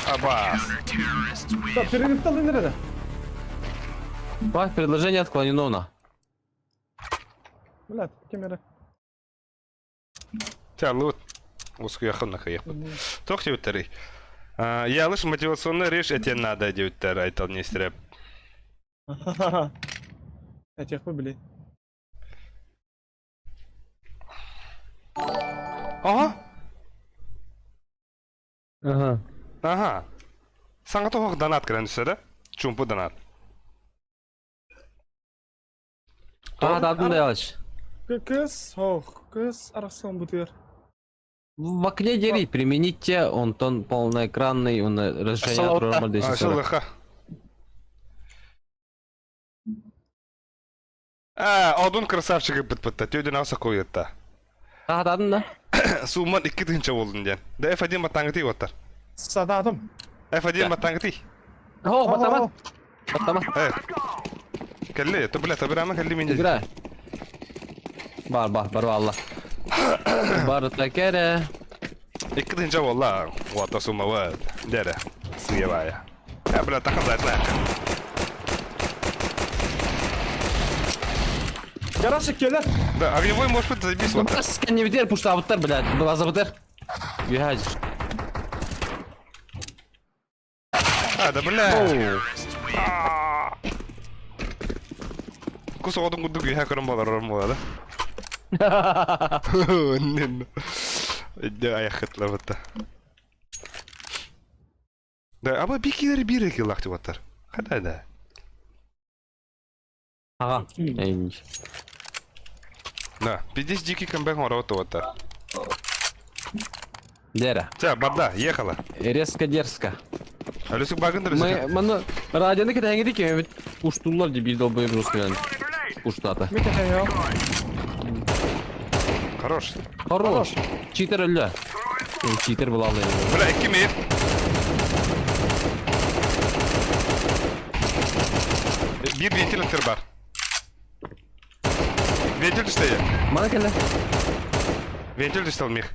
Абас. Да, перерыв nerede? Бай, предложение отклонено на. Бля, кемера. Тя, лут. Ускуяхын кыйык. Тох диэбиттэрий. Ялыш мотивационная речь этен надо диэбиттэр айтал нестереп. Этих блин. Ага. Ага. Ага. Саңа тоох донат кэлэн түсэ да? Чумпу донат. А, дадын да ялыш. Кыз, ох, кыз арасан бутыр. В окне дери, примените, он тон полноэкранный, он разрешение от Салаута. 240. Сылыха. А, одун красавчик бит-битта. Төден аса койытта. А, дадын да. Сумман 2 тыһынча болдун диэн. Да F1 баттаңыты оттар. Сададым. F1 баттаңыты. О, батамат. Батамат. Э. Кэлли, то бля, табырама кэлли мен. Игра. Бар, бар, бар валла. Бар такере. 2 тыһынча болла. Уата сумма вот. Дере. Сыебая. Я, бля, тахан зайтлай. Гарашык келер. Да, огневой может быть заебись вот. Бас не битер, пушта буттар, блядь. База бутер. Юхаджи. А, да бля. Кус оҕотун курдук үөһэ көрөн баларарым буолла да. Өйдө айаххытлабыта. Да, аба бикилер бир килах деп аттар. Хада да. Ага. Эйнич. Да, пиздец дикий камбэк оҥоробут уоттар. Дера. Ча, барда, ехала. Резко дерзко. Алюсук багын Мы маны радионы кэтэһэҥҥити кимэбит уштуллар дии биир долбоеб русскайдан уштаата. Ми кэтэһиэм. Хорош. Хорош. Читер өллө. Читер булаллы. Бля, икки мир. Биир вентилятор бар. Вентиль түстэйэ. Мана кэллэ. Вентиль түстэл мих.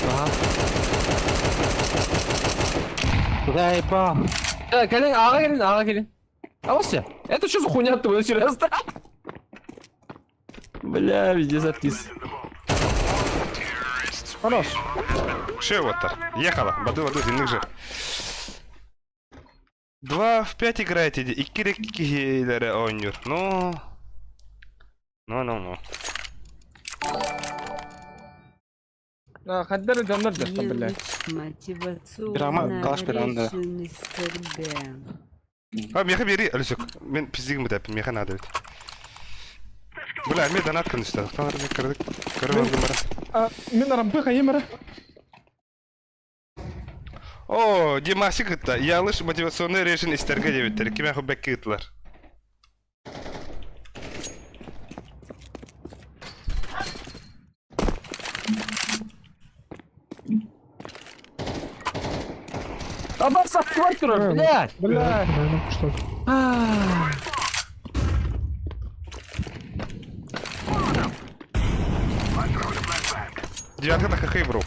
Ага. Заебал. Э, кэлин, аҕа кэлин, аҕа кэлин. Авася, это что за хуйня ты серьезно? Бля, везде артист. Хорош. Шею вот Ехала. Бады, бады, инник же. 2 в 5 играете, икки киһилэрэ оонньуур. Ну... Ну, ну, ну. Хаддар дьоннор дьахтар биллэ. Драма калаш берем, да. А, меха бери, Алисек. Мен пиздигим бит, меха надо ведь. Бля, мен донат кынышта. Таңыр мен кірдік. Кіріп алдым бара. Мен арампы хайымара. О, Димасик это. Ялыш мотивационный режим истерге дебиттер. Киме хубекки ытлар. Абар сатып турар, блядь. Бля. Что? Девятка так бро.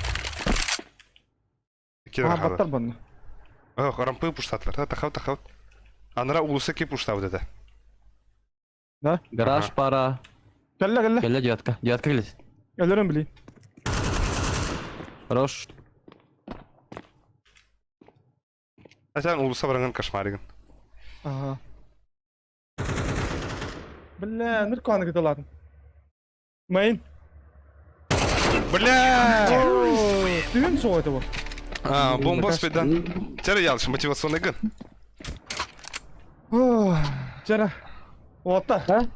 А, баттар банны. Ох, рампы пуштатлар. Тахау, тахау. Анра улусы ки пуштау деді. Да? Гараж пара. Кэллэ, кэллэ. Кэллэ девятка. Девятка кэллэ. Өлөрөн били. Хорош. А сен улуса баранган кошмаригин. Ага. Бля, нырканы кыталатын. Мейн. Бля! Түйін соқ это бұл. А, бомба спидан. Тері ялыш мотивационный гын. Жара. Оттар.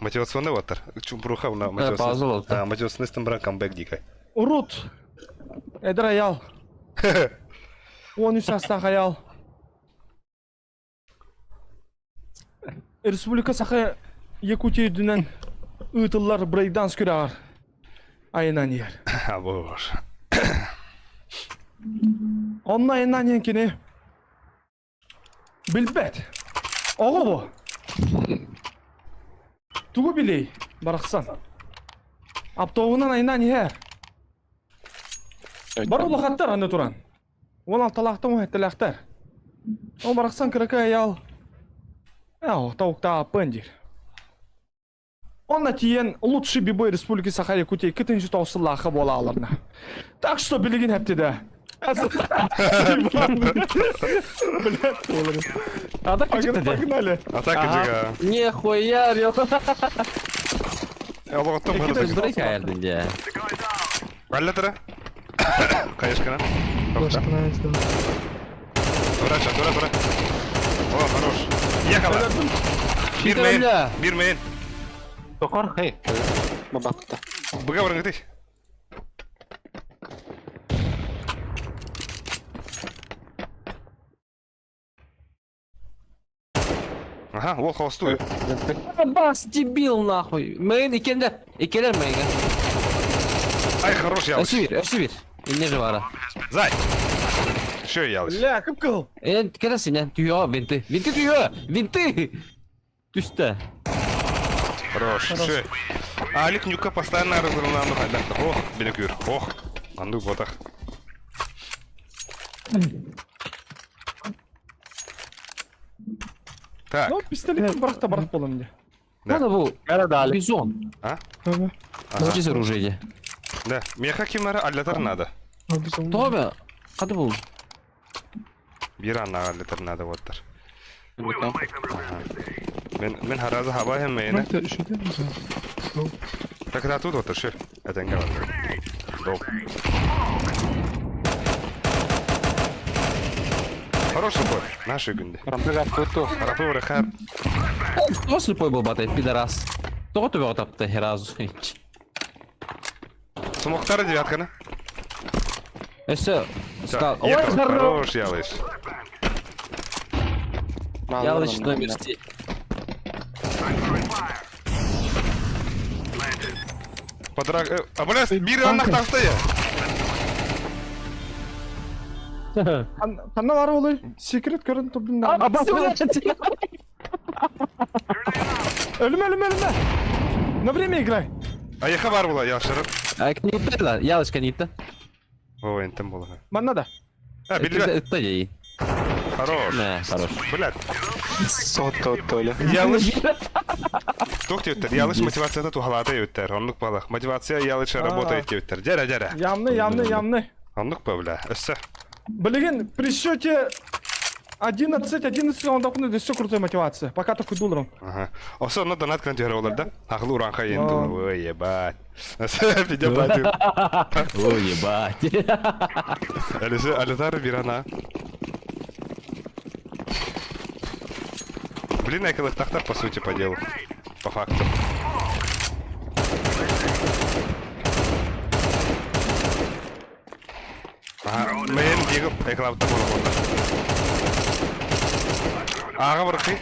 Мотивационный оттар. Чумбруха уна пауза болду. А, мотивационный стамбран камбэк дикай. Урут. Эдер аял. 13 жастағы аял. Республика Саха Якутия үрдүнэн ыытыллар брейкданс күрэҕэр айынан иһэр. А, боже. Онно айынан иһэн кини билбэт. Оҕо бу. Тугу билей барахсан. Автобунан айынан иһэр. Бар улахаттар аны туран. 16-лаахтан 17-лээхтэр. Ол барахсан кыракый аял. Ээ, тауктааппын диир. Онно тиийэн лучший бибой Республики Саха Якутия 2 сыллаахха буола ааларна. Так что билигин хэптидэ. Блядь, Атака Погнали. Атака жига. Нихуя, рел. Алоғаттан бары. Брейк аярдын дии. Алла Конечно. Флешка да. Тура, тура, тура. О, хорош. Ехала. Бир мейн. Бир мейн. Токор, хей. Бабакта. Быга барыңгы Ага, ол холостую. Бас, дебил, нахуй. Мейн икендер. Икелер мейнге. Ай, хорош ялыш. Өсү бир, өсү бир. Инне же бара. Зай. Еще ялыш. Бля, кып-кыл. Э, келесин, түйө, винты. Винты түйө, винты. Түстэ. Хорош. Еще. Алик Нюка постоянно разрывна Ох, белекүр. Ох. Анду ботах. Так. Ну, пистолет барахта барах болом де. Да. Надо был Дали. бизон. А? Ага. Научись оружие. Да. Меха кимара аллатар надо. А, бизон. Томе, кады был? Биир ааннааҕар литр наада буолтар. Мен мен харазы хаба хэммэйинэ. Так тут вот шеф. Этенге бар. Доп. Хороший бой. Наши күнде. Рапы врахар. Кто слепой был батай, пидорас? Кто тебя тапты разу? Смоктары девятканы. Өссө Ой, хорош, Ялыш. Ялыш номер 7. Подраг... А, бля, биир аннах таҕыста я. Ханна бар олой? Секрет көрөн турдум. Өлүмэ, өлүмэ, өлүмэ! На время играй. Айыха бар була, ялшырып. Книитта, ялышка ниитта. Ой, энтем була. Манна да. А, билбе. Ытта дей. Хорош. Не, хорош. Блядь. Сотто Толя. Ялыш. Туох диэбиттэр, Ялыш мотивацията туһалаата диэбиттэр. Оннук буолах. Мотивация Ялыша работает диэбиттэр. Дьэрэ, дьэрэ. Ямны, ямны, ямны. Оннук ба, бля. Өссө. Блин, при счете 11-11 он докуну все крутой мотивация. Пока только долларом. Ага. Осы онно донат кынан түһэр олар да? Ахыл уранха енді. Ой, ебать. Пидя платил. Ой, ебать. Алиса, Алитар Бирана. Блин, Эколых по сути, по делу. По факту. Ага, мен дигіп эклавта бола Ага вырқи.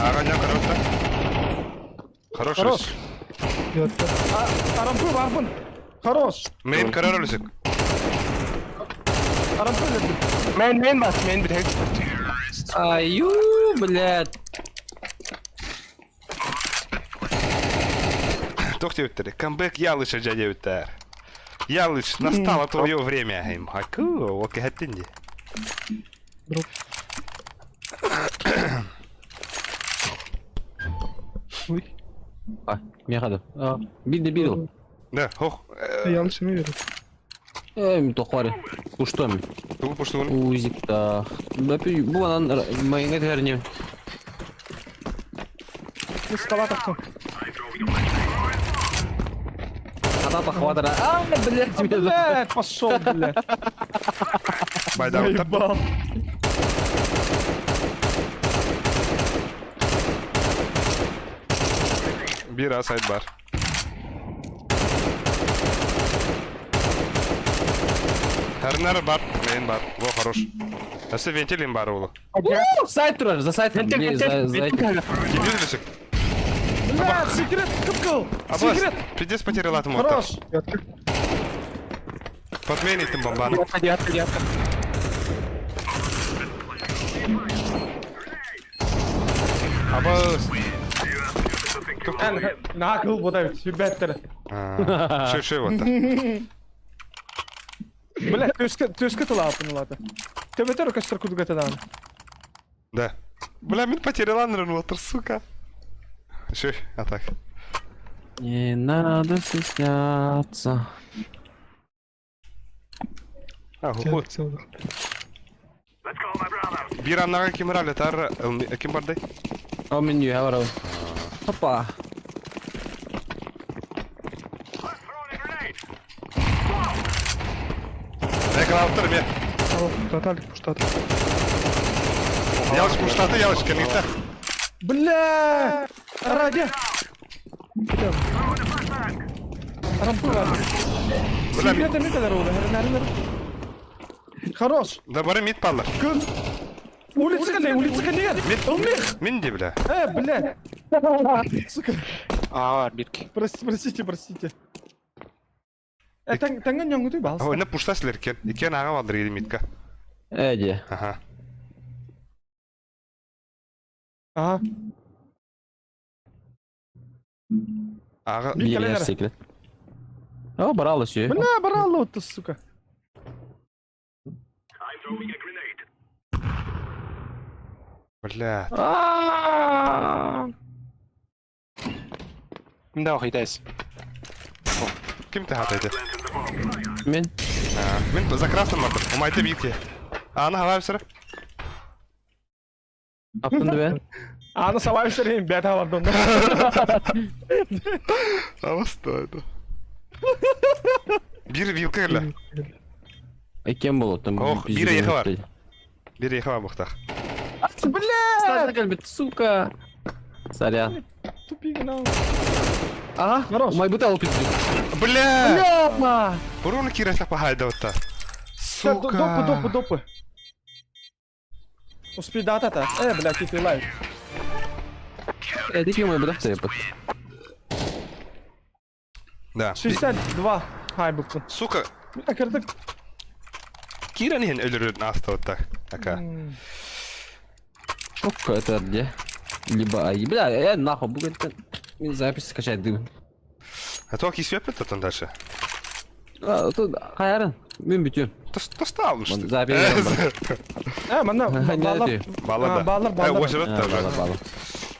Ага, не хорош. Хорош. Хорош. Арампы барбын. Хорош. Мен карар өлсек. Арампы Мен мен бас, мен бит. Аю, блядь. Туох диэбиттэр. Камбэк Ялыша дьэ диэбиттэр. Ялыш, настало твое время. Хаку, окэхэттин дии. Дроп. Ой. А, миэхэ да. Биир да биир ол. Да, хох. Ялыш эмиэ берет. Эм, тохвари. Пуштом. Тугу пуштугун. Узиктах. Бу анан майыңа түһэрни. Скала тахтым. Ата хватара. А, блядь, тебе. Блядь, пошел, блядь. Байдаҕыттар. Заебал. Биир ас сайт бар. Харнар бар, мейн бар. Во, хорош. Өссө вентилин бар улу. Сайт турар, за сайт. За за. Кимдир түсік. Блядь, секрет кыпкыл. Абас, Секрет. пиздец потеряла мотор. Хорош. Подменить бомбаны. Отходи, отходи, отходи. Абас. Наһаа буолбут сүбэттэр. Шö шö вот. Бля, түөскэ түөскэ тылаапын ылата. Төбөтөр көстөр кудугатадан. Да. Бля, мин потеряла мотор, сука. Шö, а так. Не надо стесняться. А, ху. Биир аннаҕа ким ралетар, ким барды? О, мен юһа барабын. Опа. Эклауттар ме. Таталик пуштат. Ялыш пуштаты, ялыш кемикте. Бля! Ради! Арампы бар. Бля, Секрет эмиэ кэлэр уолу. Хорош. Да бары мид паллар. Күн. Улица кэллэ, улица кэллэ. Мид. Ылмых. Мин ди, бля. Э, бля. Сука. Аа, бирки. Прости, простите, простите. Э, тэҥҥэ ньоҥҥутуй баалста. Ой, на пушта силеркен. Икен ага балдыр иди мидка. Эди. Ага. Ага. Ага. Бир Биир кэлэн секрет. О, баралы сүйе. Бля, баралла вот сука. Бля. Да, хайтайс. Ким ты хатайды? Мен. Мин за красным мардым. Умайты битке. Аны хава бісірі. Аптын да бен. Аны сабай сирин бэт алардым. Абастойду. Бир вилка кэллэ. Иккен болуттан. Ох, биир эйиэхэ бар. Биир эйиэхэ бар буохтаах. Бля! кэлбит, сука. Сорян. Тупигнал. Ага, Хорош. Майбыта алып кетти. Бля! Бля! Буруну киирэн сапахайда Сука! Допы, допы, допы. Успей да та Э, бля, ты лайк. Э, ты майбыта трепет. Да. 62 хайбыкпын. Сука, Бля, кырдык. киирэн иһин өлөрүн ааста Така. Сколько это где? Либо ай, бля, я нахуй буду Мин запись скачать дым. А то кисепет там дальше. А, тут хайарын. Мин бүтүн. Тостал что. Запись. Э, манна баллар. Баллар. Баллар, баллар. Баллар, баллар.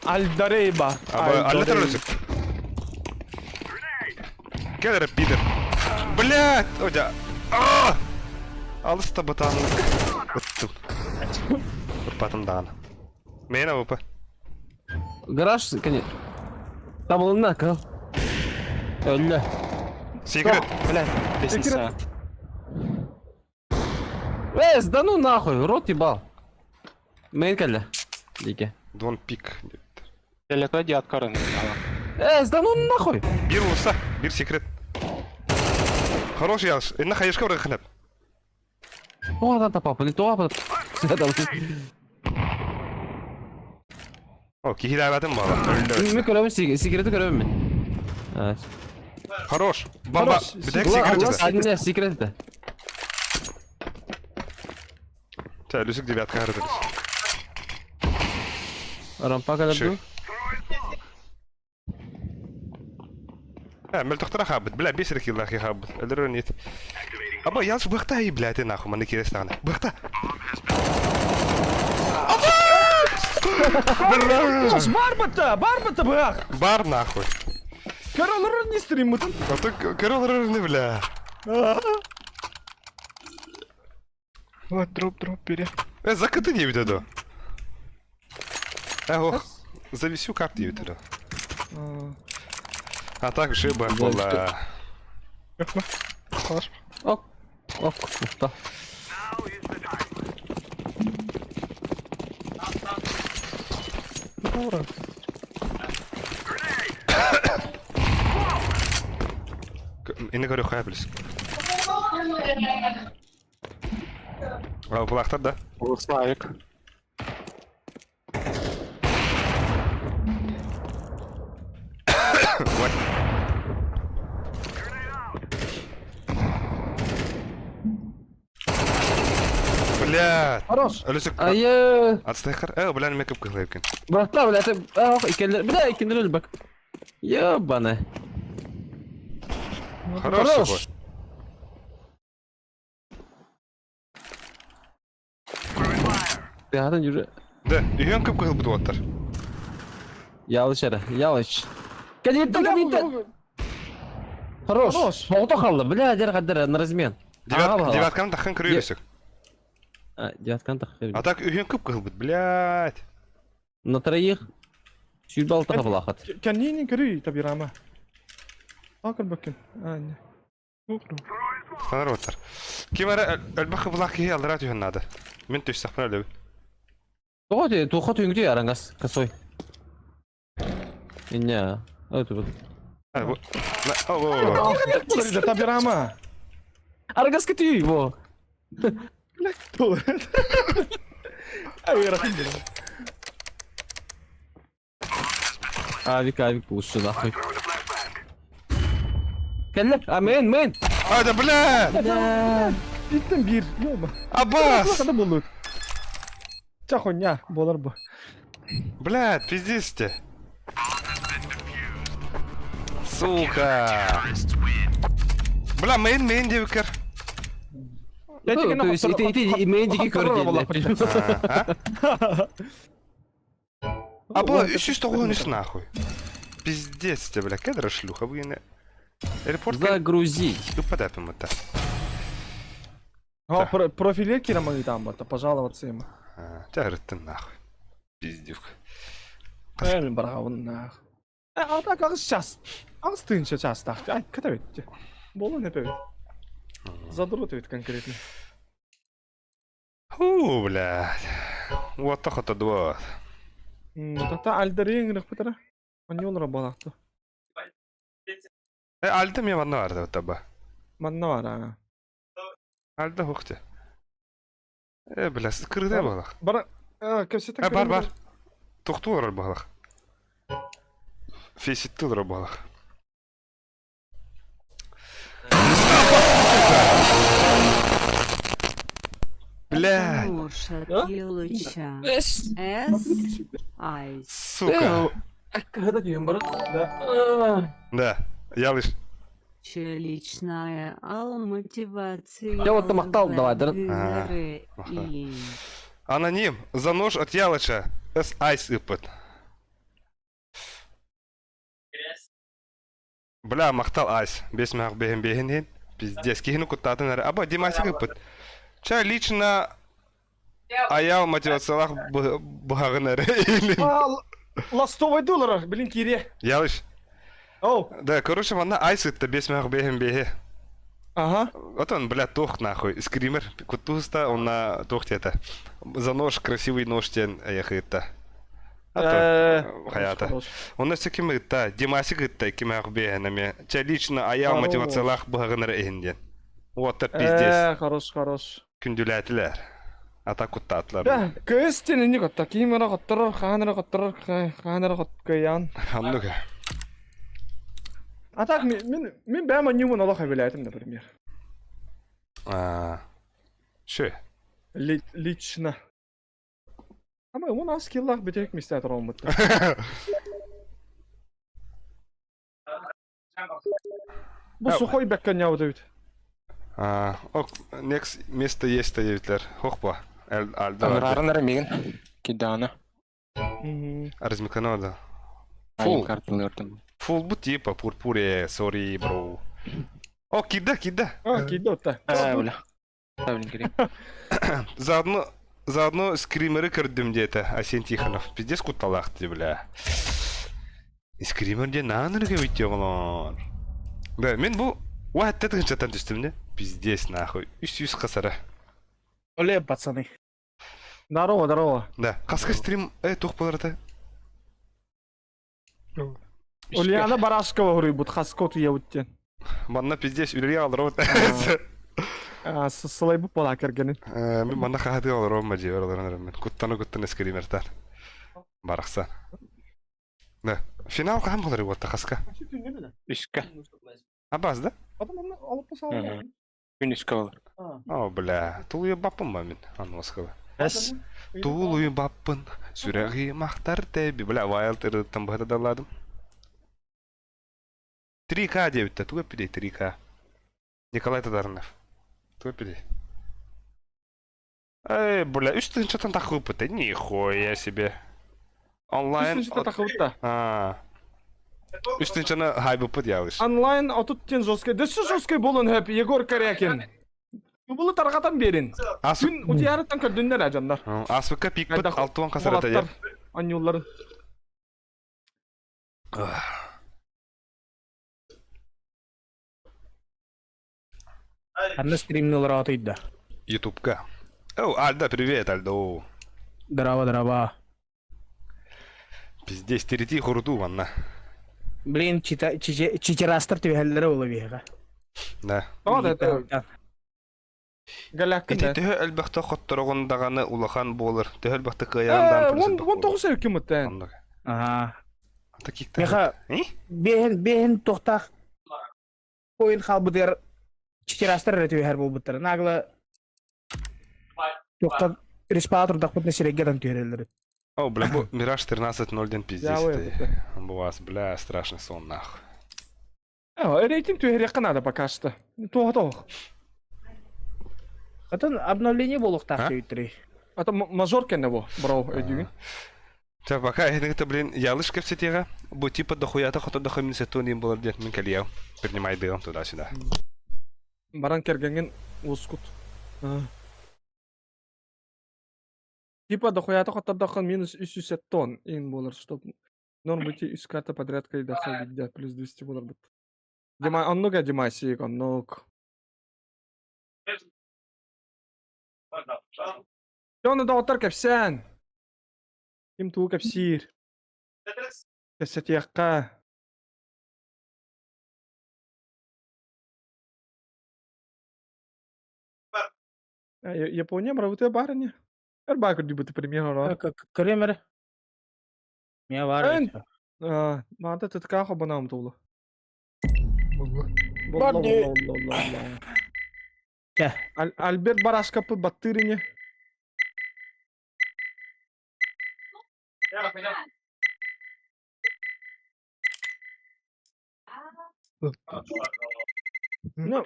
Альдарейба. Аллатар Кел пидор. Блядь, одя. А! Алыста батан. Ыттым. Ыппатым даҕаны. Мейн АВП. Гараж, конечно. Табылына, кыл. Өллө. Секрет. Бля, лестница. Эс, да ну нахуй, рот ебал. Мейн кэллэ. Дике. Дон пик. Фиолетовый девятка рынок. Эс, да ну нахуй. Биир улса, биир секрет. Хороший ялш. Инна хайышка барга ханап. Туға тапапын, туға О, киһилээбэтим буола. Мен көрөбүн, секрети көрөбүн мен. Evet. Хорош. Бомба. Хорош. Бүтэк секрет это. Адне, секрет это. Ча, Люсик девятка харыдырыс. Рампа калабду. Э, мөлтөхтөрө хабыт. Бля, бес рекиллахи хабыт. Өлөрөн ит. Аба, ялш быхта и, бля, ты нахуй, маны кирестаны. Быхта. Бля! Бар бата, бар бата бах. Бар нахуй. Король не стримутын. А то король не, бля. Вот, дроп, дроп, бери. Э, закаты не видео. Э, ох. Зависю карты видео. А так шиба была. Хорош. Ок. Ок, ухта. Ура. Инна говорю, хай плюс. А, плахтар, да? Славик. Ой. Бля. Хорош. Алюсик. Айы. Отстайхар. Э, бля, мекап кыглайкин. Братла, бля, ты... Ох, икенлер... Бля, икенлер бак. Ебаны. Хорош. Хорош. Ты yürü. Да, үйен көп кыл бутып оттар. Ялыш әрі, ялыш. Кәдетті, кәдетті. Хорош. Хорош. Тоғыта қалды, бля, дер қадыр, на размен. Девятканы таққан көрі Люсик. А, девятканы таққан. А так үйен көп кыл бут, блядь. На троих. Сүйбі алты қабыл ақат. Кәннен көрүй табирама. Акыр бакын. Ане. Танар оттар. Ким әрі әлбақ қыбылақ кеге алдыра түйін нады. Мен төш сақпын әлі. Тоға тоға түйінгде арангас, косой. Иння. Это вот. Табирама. Аргас ты его. Авик, авик, лучше нахуй. Кәлле, а мен, мен. А, да бля! Биттен бир. Йома. Аббас! Қада болу. Чахоня, болар бу. Блядь, пиздец ты. Сука. Бля, мейн, мейн девкер. Я Ну, то есть, и ты, мен дики көрді. А бла, еще что гонишь нахуй. Пиздец ты, бля, кедра шлюха, вы Репорт Загрузить. Подапим это. А, профиле кирамы там, это пожаловаться им. Тягрыттын нахуй. Пиздюк. Э, мин бараҕабын. А так аҕыс час. Аҕыс тыһыынча чаастаах. Ай, ката бит. Буолан эпэбит. Задрот эбит конкретно. Фу, блядь. Уотта хото дуо. Тата альдарыйын гынахпытара. Аньолара балахты. Э, Альда мне манна бар таба. Манна бар а. Альда хухте. Э, бля, кырыдай балах. Бар, кэпсэтэн Э, бар, бар. Тохтуу олорор балах. Фейситти олорор балах. Бля, Потому Илыча. С. Айс. сука. Когда дүйен бар? Да. Да, я лишь. Личная ал мотивация. Я вот там мақтал давай, да? Ага. Аноним. За нож от Ялыча. С Айс ыппыт. Бля, махтал Айс. Бес мах бехен бехен хин. Пиздец. Кихину куттатын әрі. Аба, Димасик ыппыт. Ча лично аял мотивациялах бұғағын әрі. Ластовый доллар, блин, кире. Ялыш. Оу. Да, короче, манна Айс ытта бес мах бехен бехе. Ага. Вот он, бля, тох нахуй. Скример. Кутуста, он на тохте это. За нож, красивый нож тен ехыта. Э, Хаята. Онно өссө ким ыытта? Димасик ыытта кимээх биэһэнэми. Чэ лично айаал Хорош. мотивациялаах быһаҕын эрэ иһин диэн. Уоттар пиздец. Э, хорош, хорош. Күндүлээтилэр. Ата куттаатылар. Да, кыыс тинини котта, ким эрэ хотторор, хаан эрэ хотторор, хаан эрэ хоткыйаан. Оннук. А так мин мин бэйэм анньуумун олох эбилээтим, например. А. Шö. Лично. Ама он аз киллах бүтэһик миэстэ туруоммут. Бу сухой бэккэ ньаабыт эбит. А, ок, next место есть диэбитлэр. Хох ба. Альда. Ырарын эрэ миигин кидаана. Размикано да. Фул. Фул. Карталыыртым. Фул бу типа пурпуре, сори, бро. О, кида, кида. А, кида отта. Ээ, бля. Блин, кирин. Заодно, заодно скримеры көрдүм диэтэ Асен Тихонов. Пиздец кутталаах дии, бля. Скример диэн аанырга бүттүө оҕолоор. Да, мин бу уһатта тыгынчаттан түстүм де. Пиздец нахуй. Үс үс хасара. Оле, пацаны. Здорово, здорово. Да, хаска стрим э туох буолар Ульяна Барашкова хоруйбут, хаскот уйабыт диэн. Манна пиздец үлэлии олоробут. Сылайбыт буолаа кэргэнин. Мин манна хаһатыы олоробун ма дьиэбэр олорон эрэм. Куттана куттана скримертан. Барахсан. Да. Финал хаһан буолар буолта хаска? Үскэ. Абаз да? Күн үскэ болар. О, бля, тулуйбаппын ба мин, ануоскала. Тулуйбаппын, сүрэҕи махтар тэби. Бля, Wild ырыттан быһата далладым. 3К диэбиттэ, туга эппитий 3К? Николай Татаринов. Туга эппитий? Эй, бля, үс тыһыынчаттан таххыппыт, нихуя себе. Онлайн... Үс тыһыынча таххыбыт А. Үс тыһыынчаны хайбыппыт ялыш. Онлайн отут тен жесткой. Да все жесткой болон хөп, Егор Корякин. Тубулу тарҕатан биэрин. Күн утуйарыттан көрдүннэр ажаннар. Асвыкка пикпит алтуан хасарата я. Анньулларын. Анна стримнулар атыйда. Ютубка. О, Альда, привет, Альда. Здорово, здорово. Пиздец, терети хуруду ванна. Блин, читерастар түһэллэрэ буола биһиэхэ. Да. Тоҕо да Галякка Ити төһө элбэхтэ хоттороҕун даҕаны улахан буолар. Төһө элбэхтэ кыайаҕын даҕаны Э, он тоҕус ким ыттан. Оннук. Аха. Такикта. Меха бэһин бэһин тохтаах ойын хаалбытыгар читерастар эрэ түһэр буолбуттара. Наагла тохтан респаатор турдахпытына сирэйгэ дан түһэрэллэр. О, бля, бу Мираж 13.01 пиздец. Бу вас, бля, страшный сон нахуй. Рейтинг түһэриэххэ наада пока что. Туоха тоох. Атын обновление буолуохтаах диэбиттэрий. А то мажор кэннэ бу, бро, өйдүүгүн. Ча, пока это, блин, ялыш кэпсэтиэҕэ. Бу типа дохуята хото дохуя сетон буолар диэн мин кэлиэм. Принимай дыам туда-сюда. Баран кэргэҥҥин уоскут. Типа дохуята хоттордоххун минус 300 тонн ин буолар, чтоб норм быть үс карта подряд кыйдахха видя плюс 200 буоларбыт. Дима, оннук э, Димасик, оннук. Дьону доҕоттор кэпсээн. Ким тугу кэпсиир? Кэпсэтиэххэ. Япония мравытыа баар ини. Эр баа көрдүүбүт премьер ороо. Көрүөм эрэ. Миэ баар. Эн маата тытка хобонаам тулу. Болла болла болла болла. Альберт Барашкапы баттыыр ини. Ну,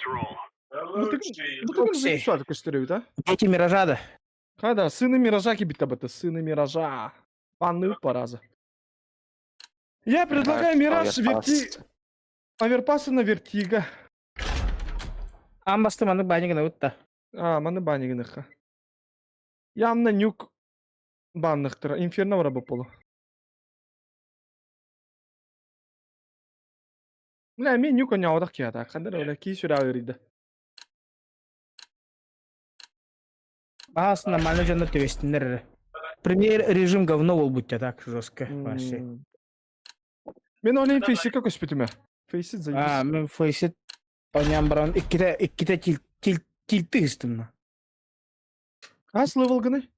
бутыгын суат көстөрөбүт, а? Дети Миража да. Хада, сыны Миража кибитте быты, сыны Миража. Панны параза. Я предлагаю Мираж верти... Оверпасы на Вертиго. Аан басты маннык баанньык гынабыт да. А, маны баанньык гыныхха. Явно нюк банныхтара. Инферно бара болу. Бля, мен нюк оняудах кията. Хандар оля ки сүрә ыырыйда. Баас нормально дьоннор түбэстиннэр эрэ. Премьер режим говно буолбут так жестко вообще. Мен оны фейсикка көспүтүмэ. Фейсит заебись. А, мен фейсит онян баран иккитэ иккитэ тил тил тилти ыстымна. Хас левел гыный?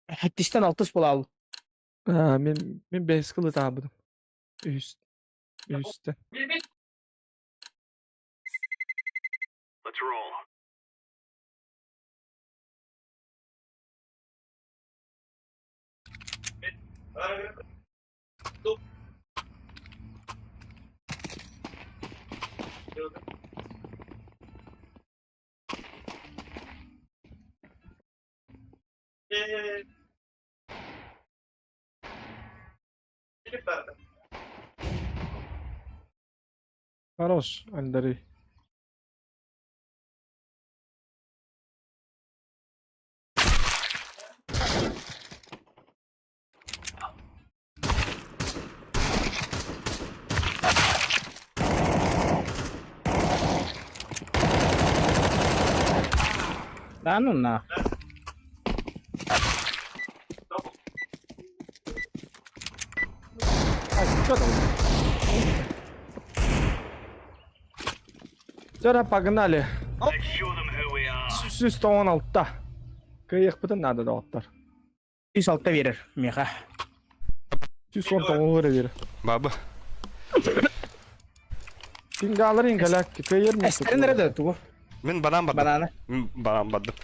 Хэттистен алтыс буолаал. А, мен мен бэс кылы таабыдым. Үс. Үстэ. Хорош, Андрей. Да ну на. Вчера погнали. Сүүс тоҕон алта. Кыайыахпытын наада доҕоттор. 106 биэрэр миэхэ. 119 эрэ биэрэр. Баба. Пингалар ингалак кыайар Эстэрин эрэ да тугу? Мин банан бардым. Бананы. Мин банан бардым.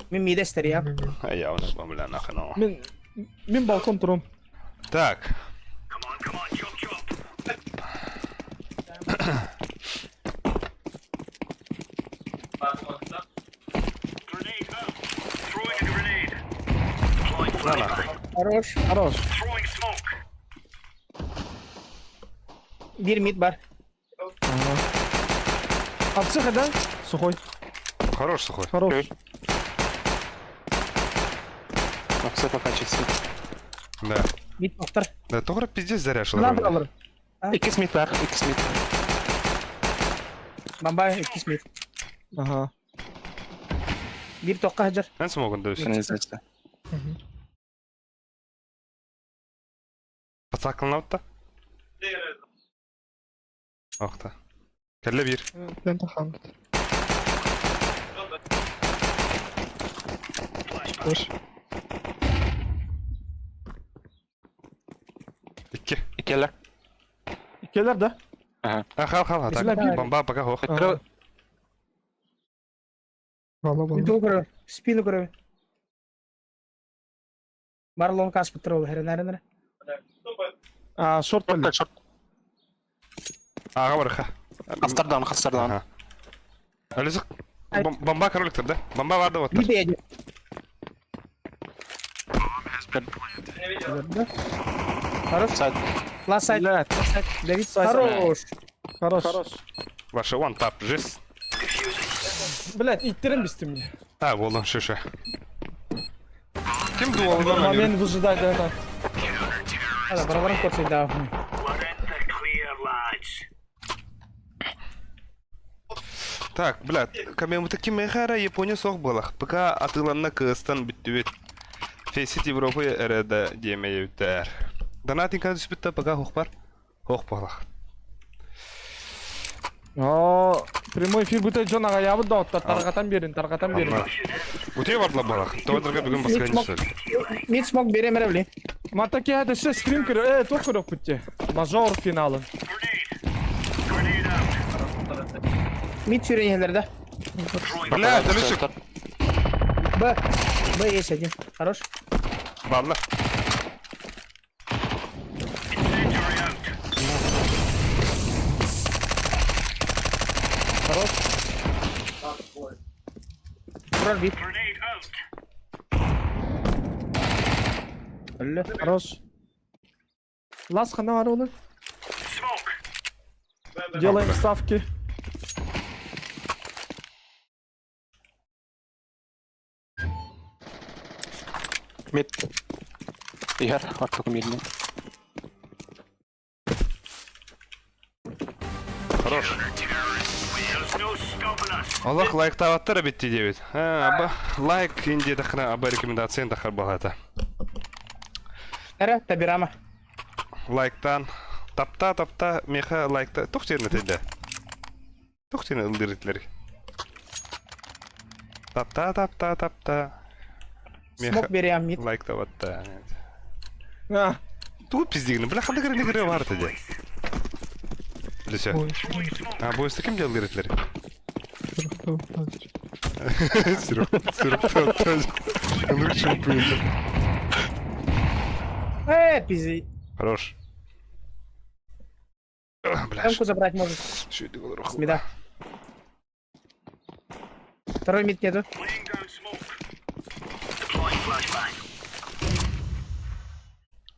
Мин миидэ эстэриям. Я оны бля нахрен. Мин мин балкон турум. Так. На нахуй. Хорош. Хорош. Биир мид бар. Апсыха, да? Сухой. Хорош сухой. Хорош. Все пока чисто. Да. Мид тохтор. Да, тоҕо пиздец заряшил. Надо алыр. Иккис мид бар, иккис мид. Бамбай иккис мид. Ага. Биир тохха сылдьар. Эн смогун да Канализация. Пацакланабытта. Охта. Кэллэ биир. Лента хаалбыт. Хорош. Икки. Иккилэр. Иккилэр да? А, хал хал а так. Бомба пока хох. Ага. Вала Мин буолла. тугу көрөбүн? Спину көрөбүн. Марлон каспыттар ол хэрэнэрэнэрэ. А, шорт кэллэ. Шорт. Аҕа барыха. Хастардан, хастардан. Ага. Алисик. Бомба кроликтер, да? Бомба барды вот. Биир бэйэ Хорош. Сайт. Last side. Блядь. Last side. Давид. Сайт. Хорош. Хорош. Ваша one tap, жесть. Блядь, иттэрэн бистим мне. А, болон шише. Ким дуолунан Момент оонньуур? выжидать это. Ада, барабаран корсайдаах. Так, блядь, камемыты ким мэхара Япония суох буолах. ПК атыыланна кыыстан бүттүбүт. Фейсит Европа эрэ да диэмэйэбиттэр. Донатинка түспүт да ПК хуох бар. Хуох буолах. О, прямой эфир бүтэ дьон аҕайаабыт да оттор тарҕатан биэрин, тарҕатан биэрин. Утуйа бардылар буолах. Тоҕо бүгүн басканчы. Мид смог берем эрэ били. Мата киһи өссө стрим көрө, э, туох көрүөхпүт дии. Мажор финалын. Мид сүүрэн иһэллэр да. Бля, төлүсүк. Б. Б есть один. Хорош. Балла. Хорош. Турар бит. Өллө. Хорош. Лас хана бар олар. Делаем ставки. Мид. Иһэр, ортоку мидни. Хорош. Аллах лайктаабаттар эбит диэбит. Аба лайк инди тахна аба рекомендациян тахар балата. Эрэ, табирама. Лайктан тапта тапта меха лайкта тух жерine тенде. Тух жерine ылдырытлер. Тапта тапта тапта. Меха Смог берем мид. лайктабатта. А, Тугу пиздигини. Бля ханда кире кире бар теде. Билесе. Ой, А бу ким делдырытлер? Сүрөхтө Сүрөх сүрөх. Лучше пыль. Э, пизди. Хорош. Бля, Эмку забрать может. что это было? С мида. Второй мид нету.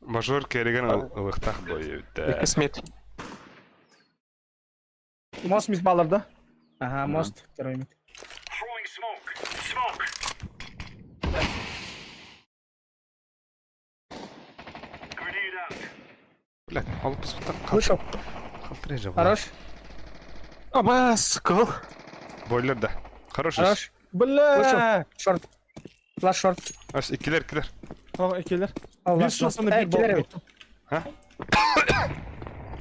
Мажор кереген ылыктах бойы Иккис мид. мост мис балар да. Ага, мост. Второй мид. Бля, алып пыспыттан Вышел. Калтыры Хорош. Абас, кыл. Бойлер да. Хорош. Хорош. Бля! Шорт. Флаш шорт. Аш иккилер иккилер. Тоҕо иккилэр. Ал, Биир лаш, лаш. шотunu Э, биир килер бол. эбит.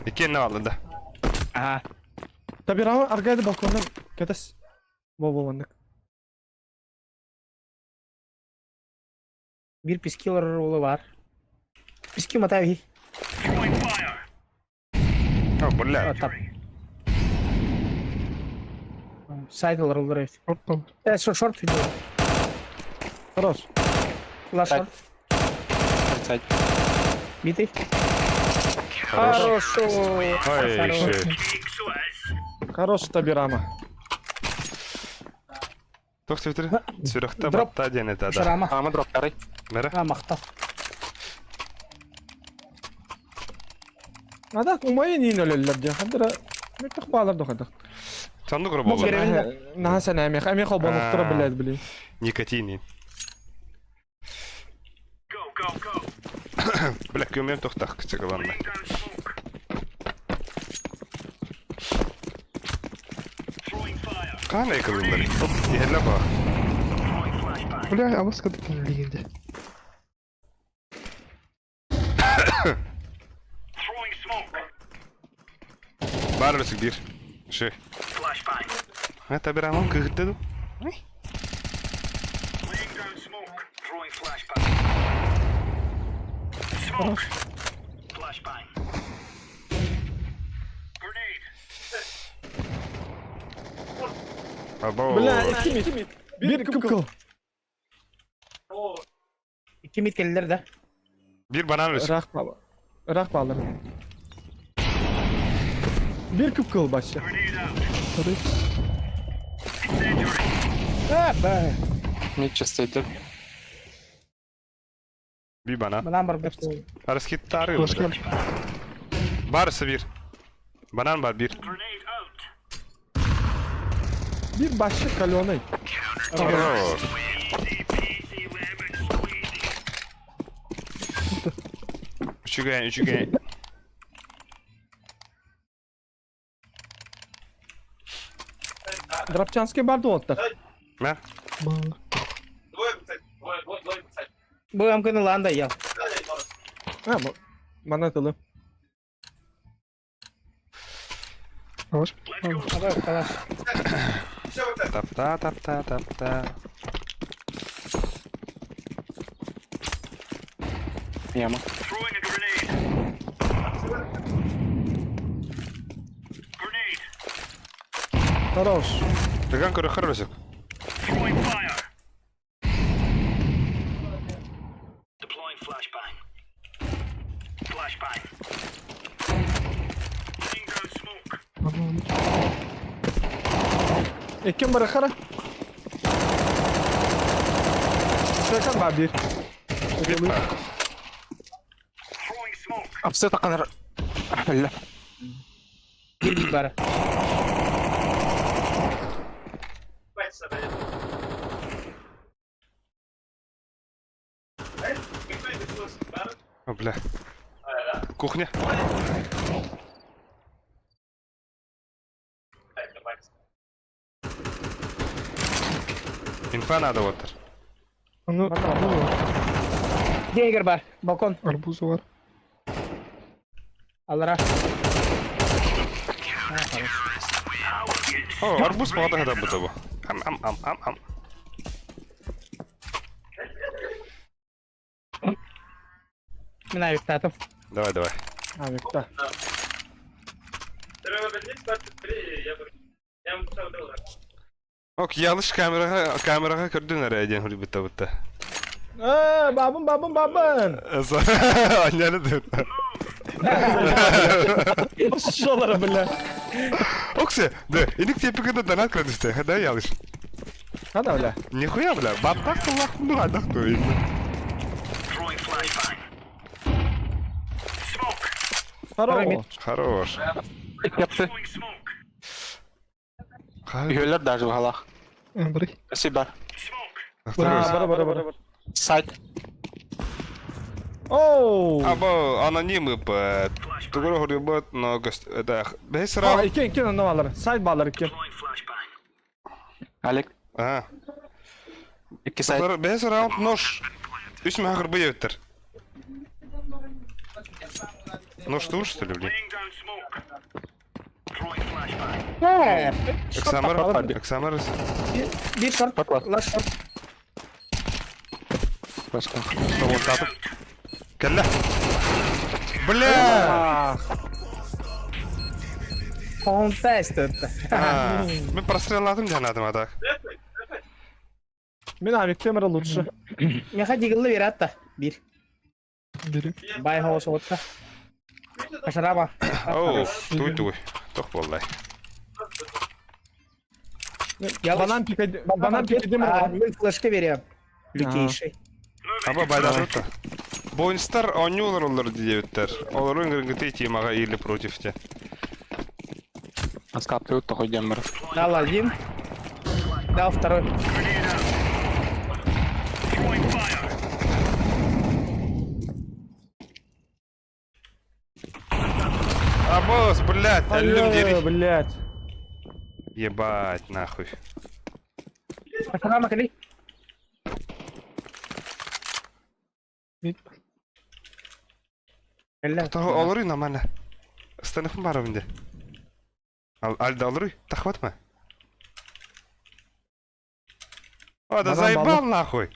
Иккиэнне алды да. Ага. Табирама аргайды балконнан кэтес. Бо бо оннук. Бир писки ролы бар. Писки мотай. О, бля. Тап. Сайт роллар эбит. Шорт Э, шорт, шорт видео. Хорош. Лаш шорт. Сайт. Битый. Хорош. Хорошо. Ой, Хорош. еще. Хорош Табирама. Тох сөйтір. Сүрөхтө Дроп. батта диэн этэ да. Шарама. Ама дроптары. Мэрэ. А, махтал. А так умайын иин өлөллөр диэн хандара мөттөх баалар дохадах. Сонду Мог болла. беребин да. Наха сен эмиэх эмиэх холбонуктара Аа. билээд били. Никотин. Бля, көмөм тохтах кычыгыланна. Кана экылылар. Иһэллэ ба. Бля, абас кадыттан лигинде. Бар өсүк бир. Ши. Ha табирамын кыгытты ду. Або. Бля, икки мид. Бир кып-кыл. Икки мид келдер да. Бир банан өсүк. Ыраах баала. Ыраах баалар. Бир кып-кыл башы. А, б. Мид чистый. Бир банан. Банан бар бит. Арыскиттары. Флешка. Барысы бир. Банан бар бир. Бир башы каленый. Хорош. Үчүгэй, үчүгэй. Дропчанский бар дуоттар. Мэ? Баар. Бу амкын ылаан да ял. А, мана тылы. Алаш. Абай калаш. Тапта, тапта, тапта. Яма. Хорош. Тыган көрөхөр өсөк. Иккин барахара. Секан бар бир. Апсы тақанар. Бля. Бир бара. О, бля. Кухня. Инфа надо вот. Аны арбуз бар. Дегер бар. Балкон. Арбуз бар. Алара. О, арбуз молодых это будто бы. Ам, ам, ам, ам, ам. Мин авиктатым. Давай, давай. Авикта. Ок, ялыш камераға, камераға көрдүн эрэ диэн хурбutta бутта. Э, бабын, бабын, бабын. Аннары dur. Шолара, бля. Оксе, да, иник тепикinde донат крадүстэ, да, ялыш. Хана, бля. Нихуя, бля, баттах тулах ну адах ту. Хорош. Хорош. Yaptı. Üyeler даже баһалаах. Бары. Спасибо. Бара, бара, бара. Сайт. Оу. Або анонимы по тугур хурбат, но это бес А, раунд. икки, икки онно балар. Сайт балар икки. Алек. А. Икки сайт. Бес раунд нож. Үс махыр быйыттыр. Нож тур, что ли, блин? Оксамар, Оксамар. Бир шорт. Лаш шорт. Башка. Татып. Кэллэ. Бля! Контест. Мен прострелладым жанадым а так. Мин авиктемера лучше. Меха дигыллы бир атта. Бир. Бери. Бай хоос отта. Кашарама. Оу, туй туй. Тох боллай. Банан пика, банан пика демер. Мен флешка берем. Лютейший. Аба байдадырта. Бойнстар онюлар олар диебиттер. Олар өңгөргөтей темага или против те. Аскапты тохой демер. Дал один. Дал второй. Абос, блядь, әллүм дери. Блядь. Ебать, нахуй. Кашарама кали. Того олору нормально. Станыхым бар инде. Ал алда олору, тахватма. О, да заебал нахуй.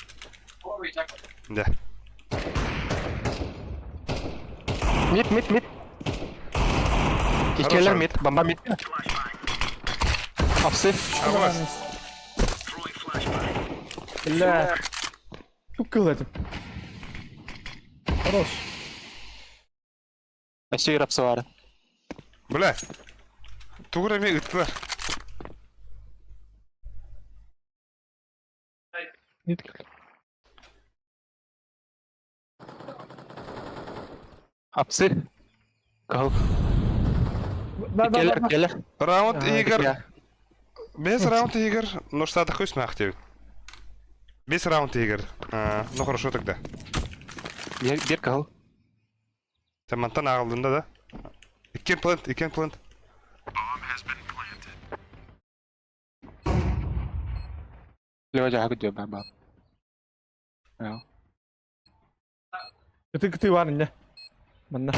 Да. Мид, мид, мид. Иккилэр мид, бомба мид. Апсы. Абос. Бля. Тукыл этим. Хорош. Өссө апсы бар. Бля. Тугура ми ыттылар. Мид кел. Апсы. Кал. Иккилэр, иккилэр. Раунд игр. Без раунд игр. Ну что ты хуй смахтив. Без раунд игр. Ну хорошо тогда. Бир, бир кал. Sen мантан ааҕыллында да? Иккиэн plant, иккиэн plant. Лева жаһа күтүө бар бар. Кыты кыты бар инне. Манна.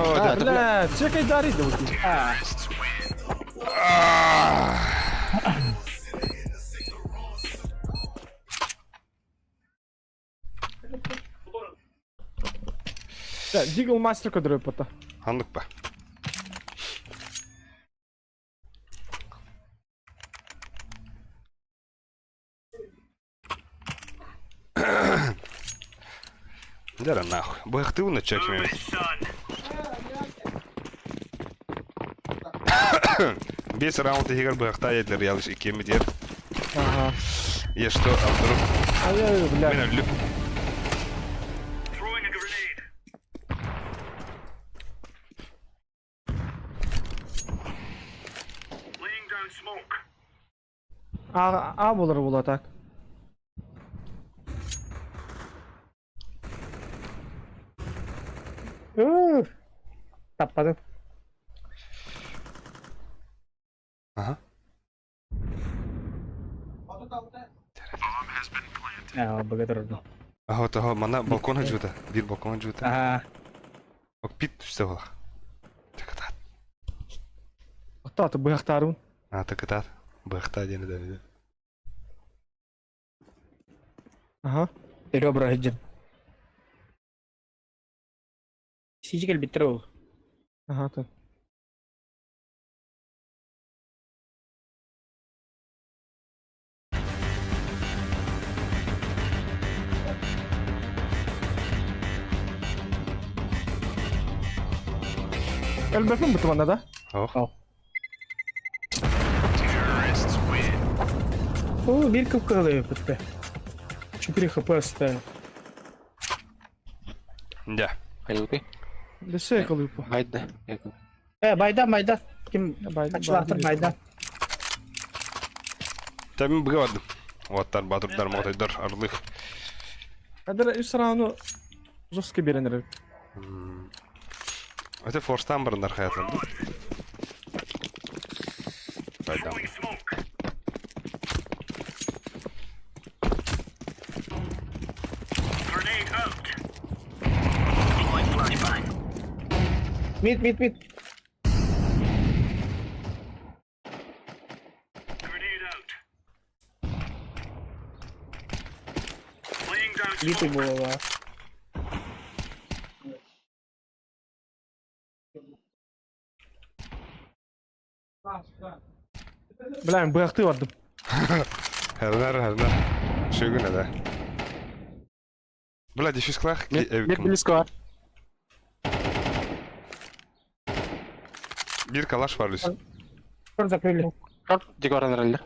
О, Бля, чекай дари да вот. Дигл мастер көдөрө пота. Ханнык ба. Дара нахуй. Быхтыуна чекми. Бес раунд игр быхта едлер ялыш икеми дер. Ага. Я что, а вдруг... Ай-яй, бля. Мен өллүм. А, а болар була так. Таппадым. Ага. Аа, богатырдым. Ага, того, мана балкон жута. Бир балкон жута. Аа. Ок пит түстэ була. Такатат. Ата быхтарун. А, такатат. Быхта диэн да. Ага. Ребра жин. Сижи кэлбиттэр ол. Ага, то. Элбэхин бутумана да? Ох. О, бир кып-кыһыл эбиппит. 4 хп оставил. Да. Хайылты. Лесе кылыпа. Байда. Э, байда, байда. Ким Байда, ачылаахтар байда. байда. Та мин быга бардым. Уоттар, батырдар, мотойдар, арлых. Адыр үс рауну жестко беренер. Это форстан барындар хаятlar. Байдам. Мид, мид, мид. Литый голова. Бля, мен быяқты бардым. Хернер, хернер. Шөгүн да. Бля, дефьюз клах. Мид близко бар. Бир калаш бар лүс. Шорт закрыли. Шорт дегоран роллер.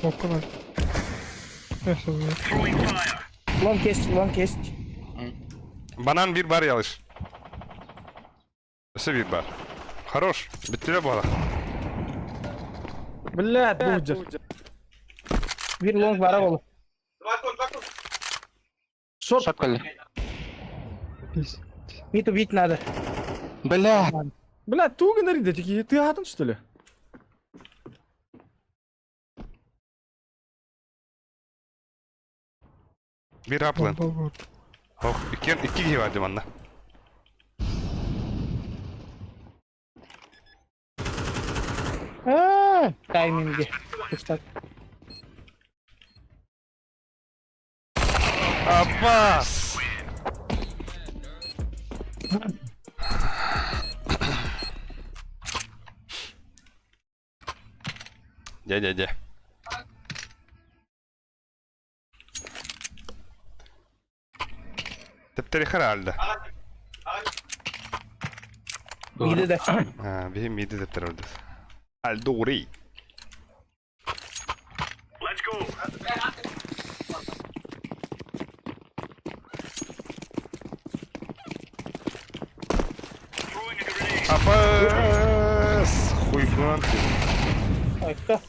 Окна. Лонг есть, лонг есть. Банан бир бар ялыш. Өсө бир бар. Хорош. Биттиле бала. Блядь, буджер. Бир лонг бара ол. Шорт. Шорт кэллэ. Мид убить надо. Бля. Бля, тугы нарида, такие, ты атом, что ли? Бир аплен. Ох, иккен икки киһи бар манна. А, тайминги. Пустак. Аббас! Дя-дя-дя. Тептери herhalde. Миди да. Ha, bir midi tepter öldü. Aldori. Апас! Хуй бланки. Айка.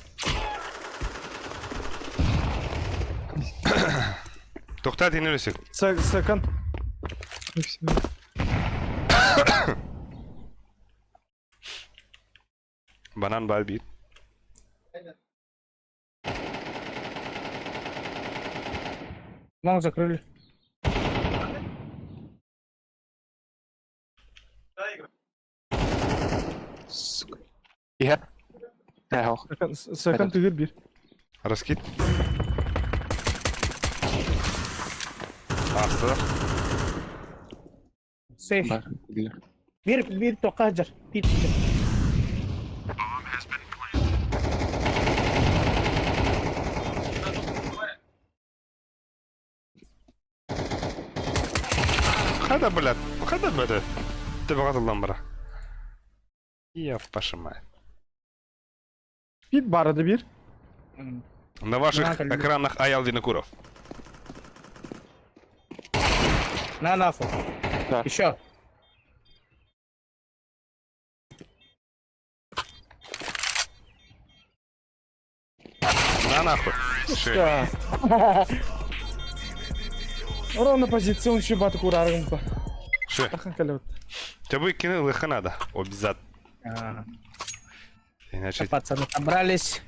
Тохтаа тинер өсөк. Сакан. Банан бар биир. Long закрыли. Сука. Иһэр. Ээ, ох. Сакан түгір бир. Раскид. Аастылар. Сейф. Бар. Билэр. Бир бир тоққа жар. Бир жар. Хада, блядь. Хада, блядь. Төбөҕө тыллан бара. Я пошимаю. Бир барады бир. На ваших экранах Аял Винокуров. На нахуй. Да. Еще. На нахуй. Да. Ровно позиция он еще бату курарым. Ше. Тахан калют. Тебе кины лыха надо. Обязательно. Иначе... Пацаны собрались.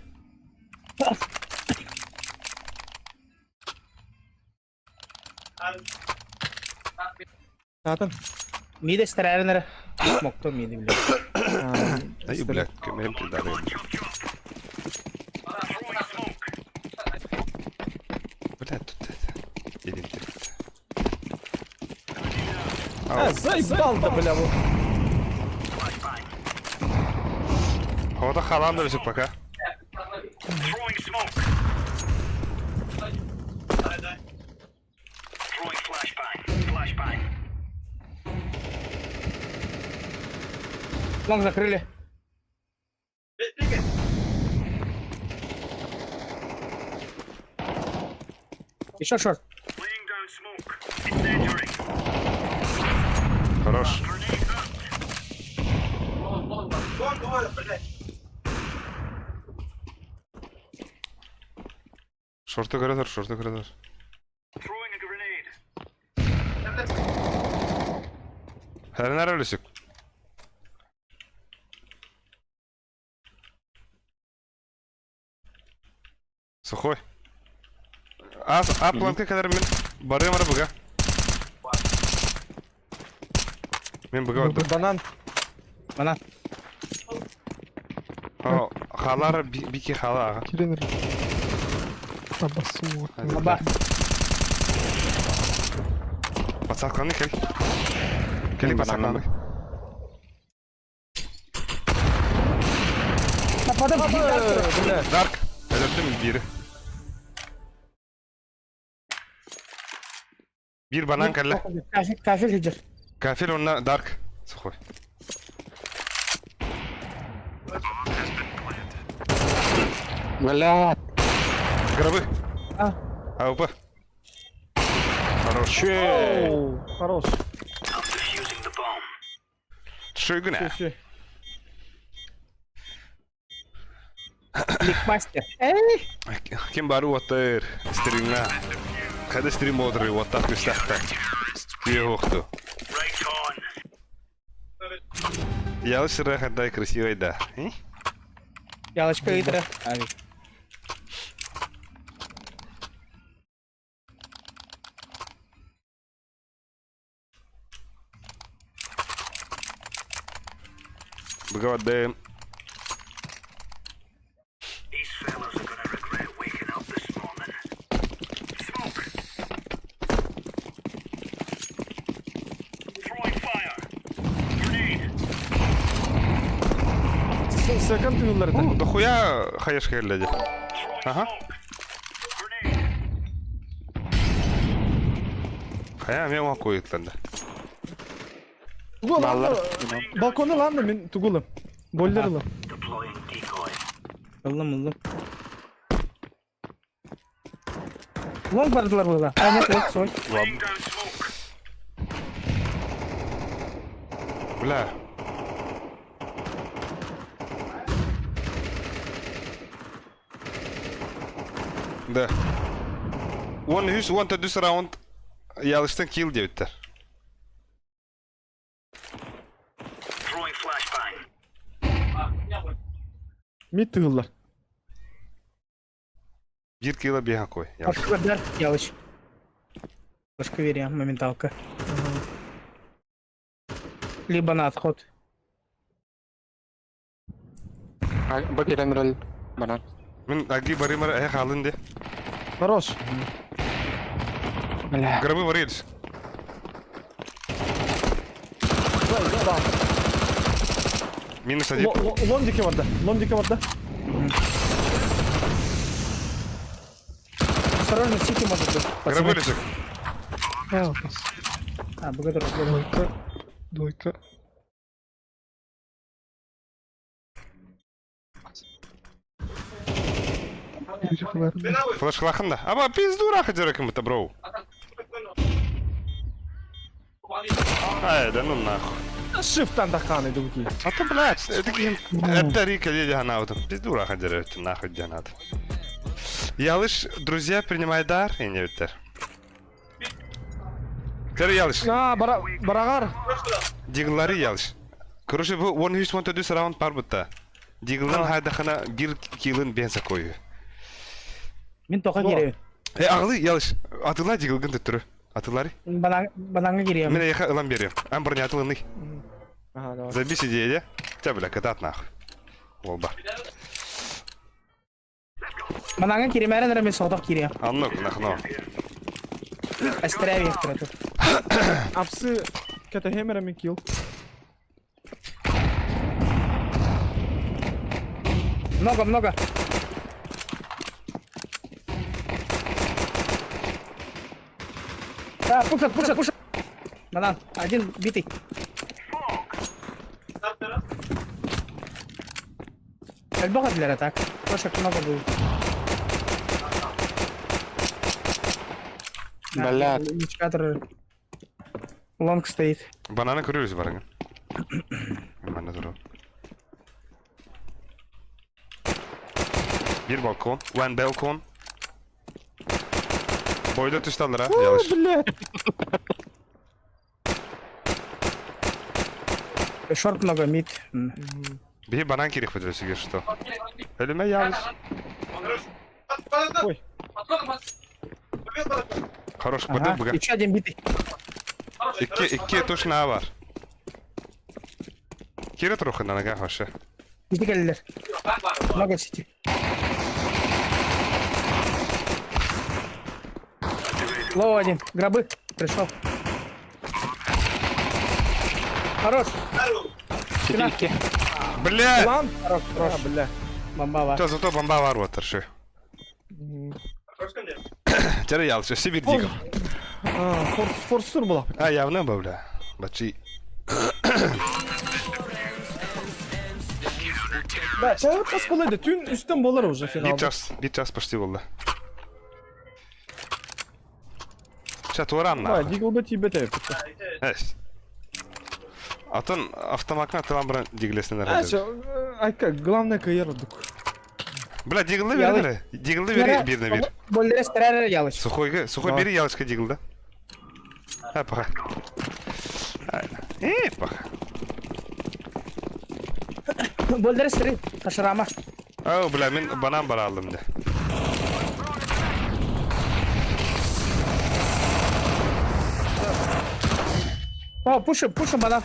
Татан. Миде стрелянер. Смокту миде, блядь. Ай, блядь, кемерим пидары. Блядь, тут это... Едем ты. А, заебал да, бля, вот. Хода халан дөрүсүк пока. Long закрыли. Еще short. Хорош. Шорты коридор, шорты коридор. Хәренәр өлүсүк. Сухой. А, а планка кадar мен барым ара буга. Мен буга бардым. Банан. Банан. О, халар бики хала ага. Кирен Табасу. Аба. Пацакланы кел. Кели пацакланы. Попадам. Бля. Дарк. Өлөрдүм бири. Бир банан кэллэ. Кафель, кафель хиджер. Кафель онна Дарк. Сухой. Бля. Гробы. А. АВП. Хорош. Оу, хорош. Шигна. Все, Ликмастер. Эй! Ким бару оттыр стримга. Када стрим отыры оттак күстакта. Күйе оқту. Ялышыра хандай красивый да. Э? Ялочка итра. Бгавадем. Сакан тыгыллар это. Дохуя хаешка келди. Ага. Хая мен уа койытланды. Тугул ладно. Балконы ладно, мен тугулым. Бойлер ылым. Ылым, ылым. Long бардылар было. А, нет, вот, свой. Ладно. Бля. Да. 13 14 раунд Ялыштан килл диэбиттэр. Мид тыһыллар. Биир кило биэһэ кой. Пашка Ялыч. Пашка веря, моменталка. Либо на отход. Бу кэлэн эрэл банан. Мин аги барымар эһэ хаалын де. Хорош. Бля. Гробы варились. Минус один. Лондики барда. Лондики барда. Осторожно, Сити может быть. Гробы лежит. А, А, благодарю. Двойка. Двойка. Флешкалахын да. Аба пизду раха дереким это броу. Ай, да ну нахуй. Шифтан даханы дуги. А то, блядь, это ким... Это Рика едет она вот. Пизду раха дерет, нахуй где надо. Ялыш, друзья, принимай дар, и не витер. Тер ялыш. А, барагар. Диглары ялыш. Короче, бу 13-14 раунд бар бутта. Диглдан хайдахана бир килын бенза кою. Мин тоқа кириэбин. Э, ағылы ялыш. Атыла диглгын төттөрү. Атылары. Бананга кириэм. Мен яха ылан берем. Ан броня атылыны. Ага, давай. Забись идея, Тя, бля, катат нахуй. Олба. Бананга киримээрэн эрэ мин соҕотох кириэм. Аннок, нахно. Эстерээби иэхтэрэ Апсы кэтэһиэм мен килл. Много, много. Да, пушат, пушат, пушат. Банан, один битый. Альбога для так. Кошек много будет. Блядь. Индикатор лонг стоит. Банана көрүбүз барыңын. Манна турар. Бир балкон, one balkon. Бойда түсталлар, а, ялыш. Блядь. Шорт много, мид. Биһи банан керек бит өсүгер что. Өлүмэ ялыш. Ой. Хорош, Ага. быдык буга. Еще один битый. Икки, икки точно бар. Кире трохы на ногах вообще. Сити кэллэр. Много сити. Лоу один. Гробы. Пришел. Хорош. Сити Бля! План. Хорош, А, хорош. бля. Бомба бар. Та зато бомба бар вот торшы. Тере ялыш, Сибирь дигл. А, форс форсур була. А, явно ба, бля. Бачи. Да, чайы хас болайды. Түн үстен болар уже Бир финалда. час, бир час почти болды. Ща туарам Давай, нахуй. дигл бы тебе тәйіп. Эс. Атын автоматына тылан бұрын диглесін А, айка, главное кайыр дук. Бля, диглды Ялыш. бери, диглды бери, бирне бир. Боллере стерер ялыш. Сухойга, сухой Давай. бери ялышка диглды. А, пока. Э, пока. Боллере стерер. Ташырама. Ау, бля, мен банан бара алдым де. О, пушим, пушим банан.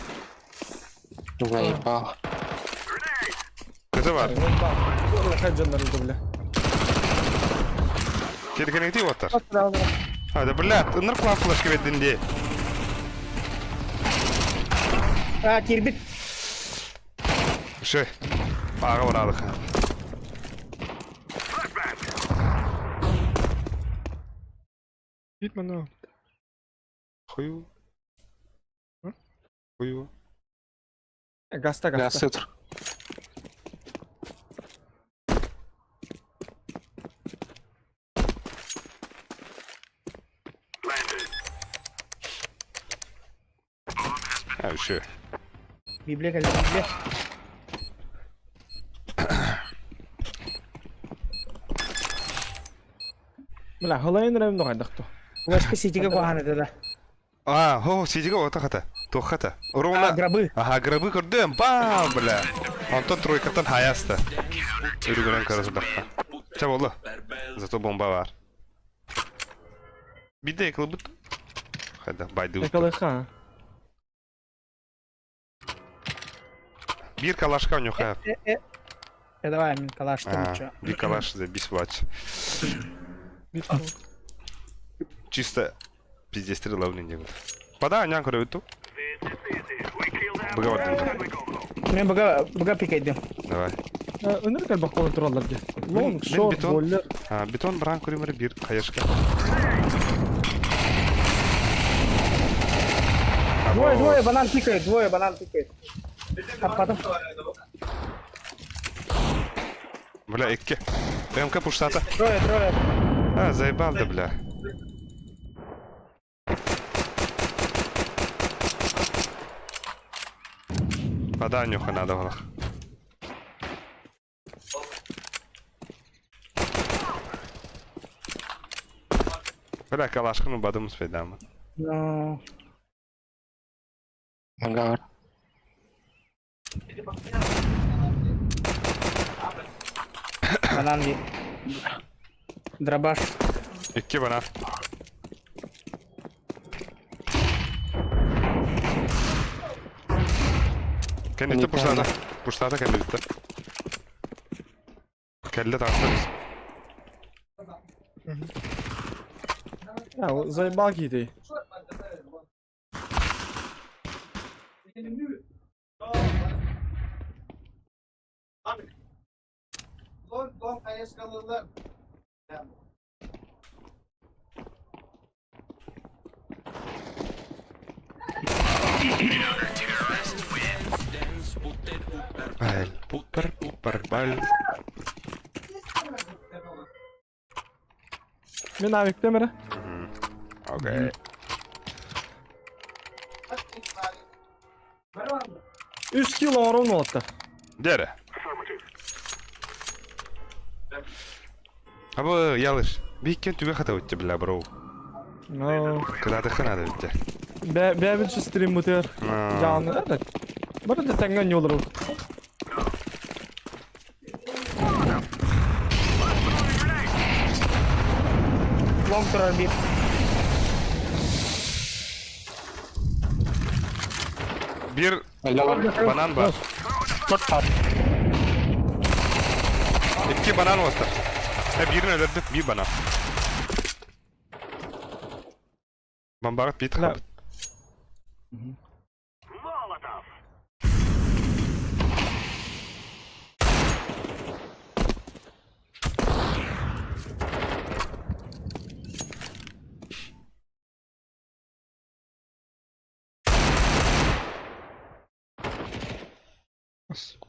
Заебал. Көтө бар. Хаджандар бля. Кеткенекти оттар. А, да, бля, ыныр куан флешка бердин де. А, кирбит. Шö. Ага барадык. Бит мана. Хую. Хую. Гаста, Да, гаста. сытр. А, шö. Библия кэллэ, библия. Бля, халайын рэм нохайдахто. Флешка ситигэ куһаҕан этэ да. А, хо, ситигэ ота хата. Туох хата. Ровно. А, гробы. Ага, гробы көрдөм. Бам, бля. Онтон тройкаттан хаяста. Үрүгүнэн көрө сырдахха. Ча болла. Зато бомба бар. Биде кылбыт. Хайда, байды. Экалыха. Биир калашка унюха. Э, э, э, давай, мин калаш чё. Биир калаш за бис вач. Чисто пиздец стрела в ней. Пода, нян көрөбүт Быга бардым. Мен быга быга пикайдым. Давай. Өнөр кэлбэх буолан тураллар дии. Лонг, шорт, бойлер. Бетон баран көрүмөр бир хаешка. Двое, двое, банан пикает, двое, банан пикает. А потом... Бля, икки. МК пуштата. Трое, трое. А, заебал да, бля. Вода нюха надо было. Бля, калашканы бадым успейдамын. Ну... Ангар. Банан ви. Дробаш. Икки банан. Кэнниттэ пуштата. Пуштата кэнниттэ. Кэллэ таҕыста бис. Я, заебал киһи Баль, пупер, пупер, баль. Мин авиктем эрэ. Окей. Үс кило оҥорон уолаттар. Дэрэ. Абы ялыш. Бииккен түгэ хата өттө бля бро. Но. Кыдаатыхха наада бүттэ. Бэ бэбин стрим мутер. Жааны это. Бары да тэҥҥэ ньолору. Лонг турар биир. Биир банан бар. Икки банан уоттар. Э, биирин өлөрдүк, биир банан. Бомбаҕыт биир Да. хабыт.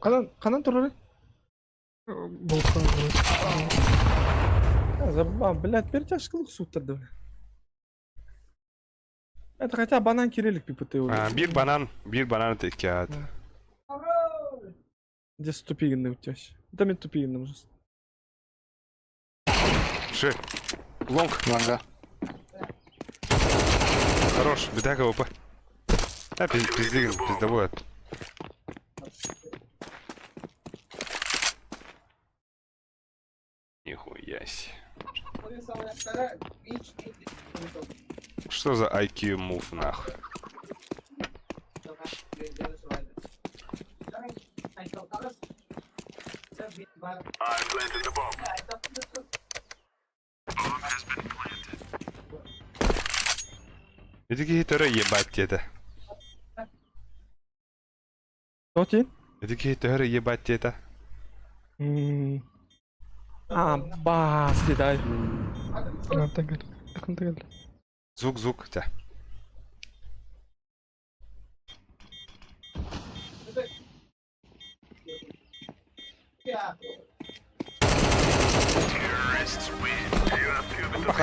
Ханан ханан турары? Болхан Забыл, блядь, перетяжкалык сууттарды, бля. Это хотя банан кириллик пипыты А, биир банан, биир банан это икки аат. Где тупигинный у тебя? Да мен тупигинный уже. Ши. Лонг. Ланга. Хорош, беда КВП. А, пиздигин, пиздовой. Нихуя себе. Что за IQ move нахуй? Ити киһи төрө ебать диэтэ. Тотин? Ити киһи төһөрө ебать диэтэ. А, бас дидай. Звук, звук, тя.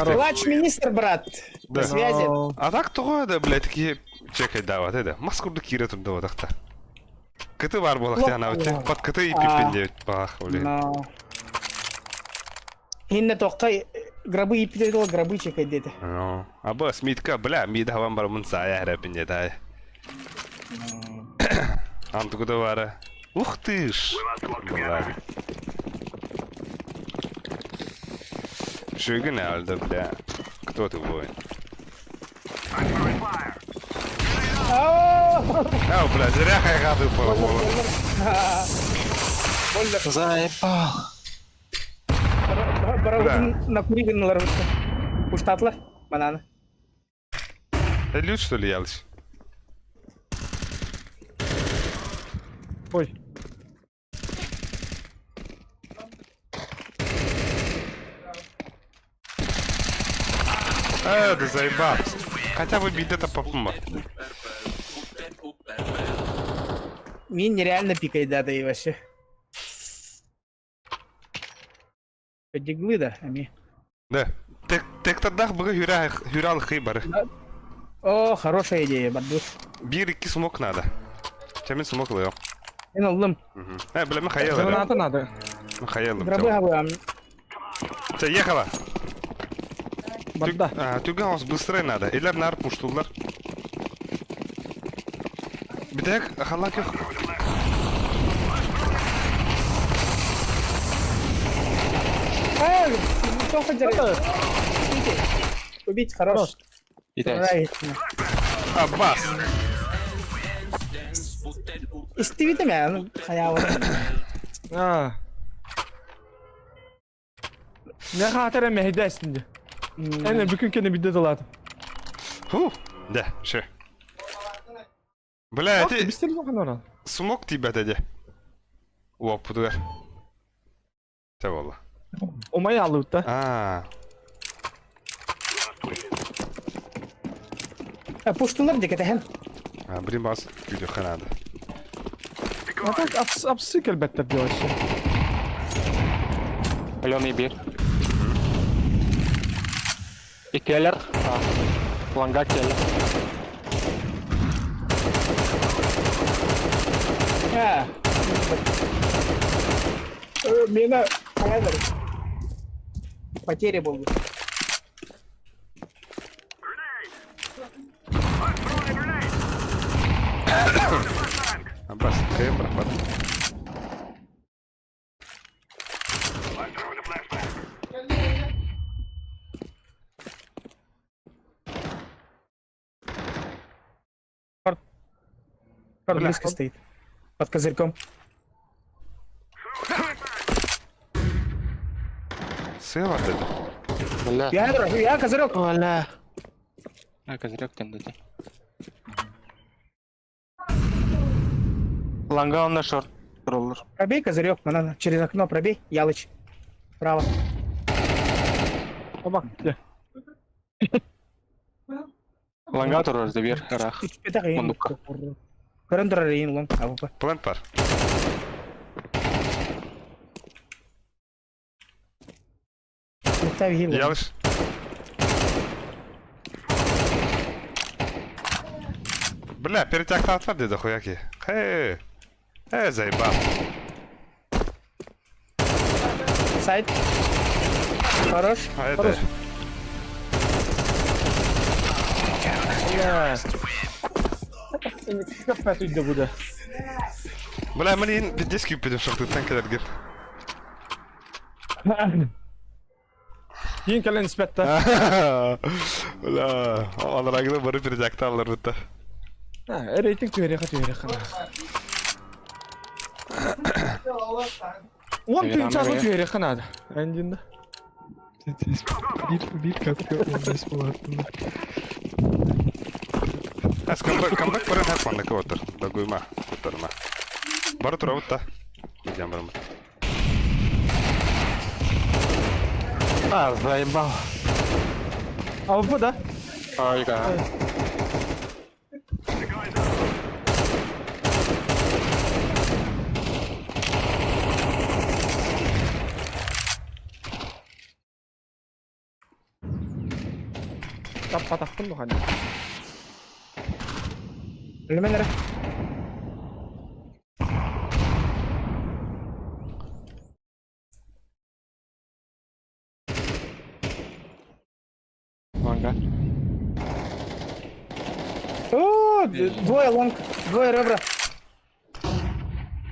Плач министр, брат. Да. На связи. А так тоҕо да, блядь, такие чекай дават, это. Мас курдук киирэ турда тахта. Кыты бар буолах тяна Под кыты и пиппин диэбит баах, блин. Но. Хинне тоққа Гробы ииппитэ гробы чекайдете. Ну, аба Смитка, бля, мида хаван барамын сая храпин дай. Антугуда бара. Ух ты ж! Бля. Шигин алда, бля. Кто ты воин? А, бля, зря хайгады пора. Заебал. Барабын на куригиналар Пуштатлар бананы. Люд, что ли, ялыш? Ой. А, да заебал. Хотя бы бить это попума. Мин нереально пикает, да, да и вообще. Диглы да, ами. Да. Тек тадах быгы хүрә хүрә алхый бары. О, хорошая идея, бардуш. Бир икки смок надо. Чамин смок лыйо. Мен олдум. Э, бля, мы хаялы. Граната надо. Мы хаялы. Гробы габы. Че, ехала. Барда. Түгэн ос быстрее надо. Илер нар пуштулар. Битек халак yok. А, плохо держит. Убить, хорош. Итать. Аббас. Истивите меня, хаявы. А. Ne хатара мehdesin. Эне бүкүн кене бидде долат. Ху. Да, ше. Бля, ты Бистер лоханора. смок тебя деди. О, пудугар. Те болла. Омай алыпта. А, Пуштулар декетehen. а, блин, бас күдө ханады. А так апс апсы келбетте diyor. Аленый бир. И Келлер. Ланга Келлер. А. Мена хаявы. Потеря был. Аббас, кем брат? Шорт близко стоит. Под козырьком. Сыла деди. Бля. Я, я козырек. Бля. А, козырек там деди. Ланга он на шорт. Роллер. Пробей козырек, на, через окно пробей, Ялыч. Право. Оба. Ланга турар бир. Рах. Мундука. Көрөн турар эйин лон. АВП. Плент бар. Мукта вихил. Ялыш. Бля, перетяг деди хуяки. Хей. Э, заебал. Сайт. Хорош. А это... Köpet үйдө буда. Бля, мен пиздец күйіп шықты танкелерге. Кейін келен испетте. Бля, аларагы барып перетягты алар бітті. Ha, рейтинг түһәрі түһәрі қана. Он Түһәрі түйін аны түһәрі қанады. Әндинді. Bir, bir katkı 15 болатын. Әс, камбэк, камбэк барын хак мандакы отыр. Да гуйма, отырма. Бары тұра бұтта. Гүден барым. А, заебал. АВП да? Ойга. Таппа тақтым бұған. Өлмен Лонга. О, двое лонг, двое ребра.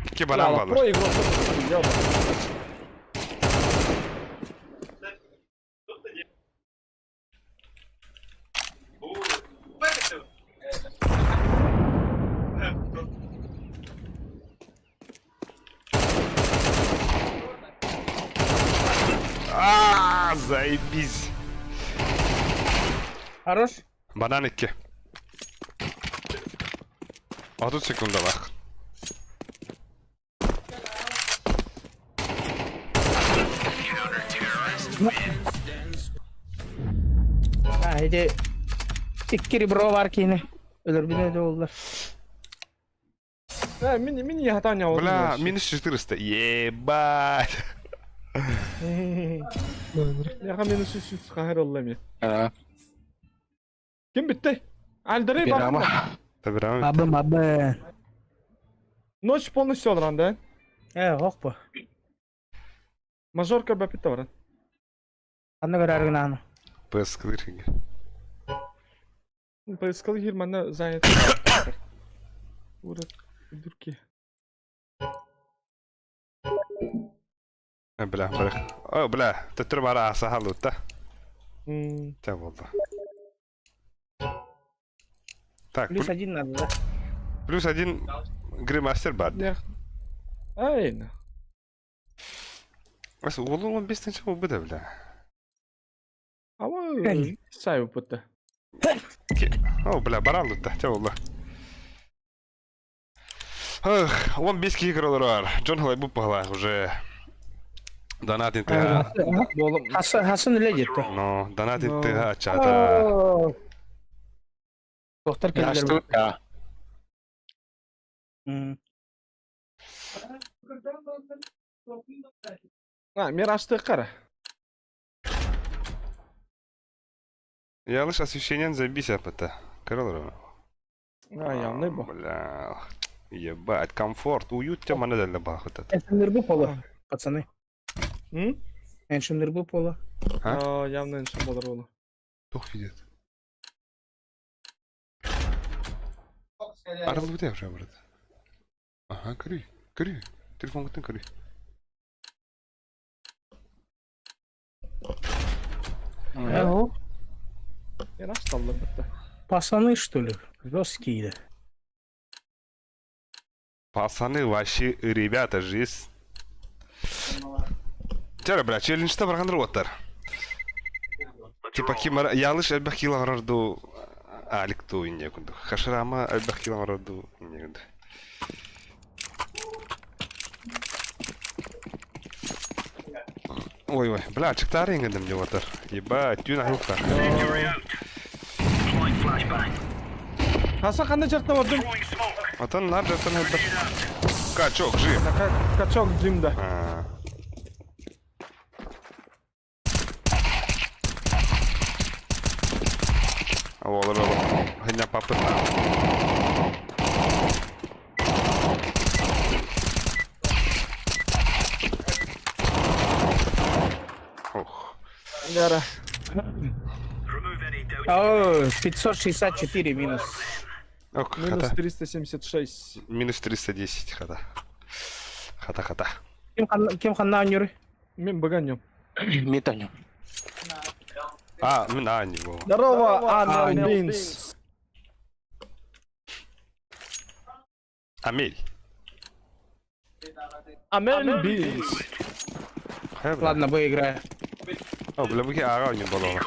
Икки банан Про баллар. игрок. А, заебись. Хорош. Банан икки. 30 секундалаах. А, эти икки ребро бар киини. Өлөрбүнэ да оллар. Э, мин мин я хатан я Бля, минус 400. Ебать. Яха минус 300 хахар олла ми. Э, Ким битти? Альдерей бар. Бирама. Табирам. Бабы, бабы. Ночь полностью олран да? Э, ох бу. Мажорка бапитта баран. Анна көрөр гынан. PS клиринг. Поискал гирмана занят. Урат дурки. Бля, бля. О, бля, төттөрү бара аса халутта. Тэ болду. Так, Плюс один надо, да? плюс один гримастер бар. Ай, Ас уолу он бестен чего быда, бля. Ама сай бутта. О, бля, баран лутта, тэ болду. Эх, он бес кикролар. Джон Халайбу погла уже. Донат интега. Хасан, Хасан үле жетти. Но, донат интега чата. Доктор келдер. Да. А, мер ашты кара. Ялыш освещением забись апата. Королар. А, явный бу. Бля. Ебать, комфорт, уют тема надо для бахута. Эншиннер пола, пацаны. М? Эншиннер пола. А? А, явно иншин болар олу. Тух видит. Арал бите уже, брат. Ага, көрүй, көрүй. Телефон күтін көрүй. Э, Мер ашты алла бутта. Пацаны, что ли? Жесткие, да. Пацаны, вообще, ребята, жизнь. Тера, бля, челленджта баргандыр оттар. Типа ким ялыш элбэх килограммду алик ту инне кунду. Хашрама элбэх килограммду инне кунду. Ой, ой, бля, чыктар ингендим деп отыр. Ебать, түйін ахылықтар. Хасан кандай жартына бардым? Отан нар жақтан әлбір. Качок, жив. Качок джимда. А. Олар ол. Хыня папы. Ох. Яра. О, 564 минус. Ок, Минус хата. 376. Минус 310 хата. Хата хата. Ким ханна, ким ханна анюры? Мен баганем. Метаню. А, мен а не было. Здорово, Анна Бинс. Амель. Амель Бинс. Хай, бля. Ладно, Б играю. О, бля, буки ага не было.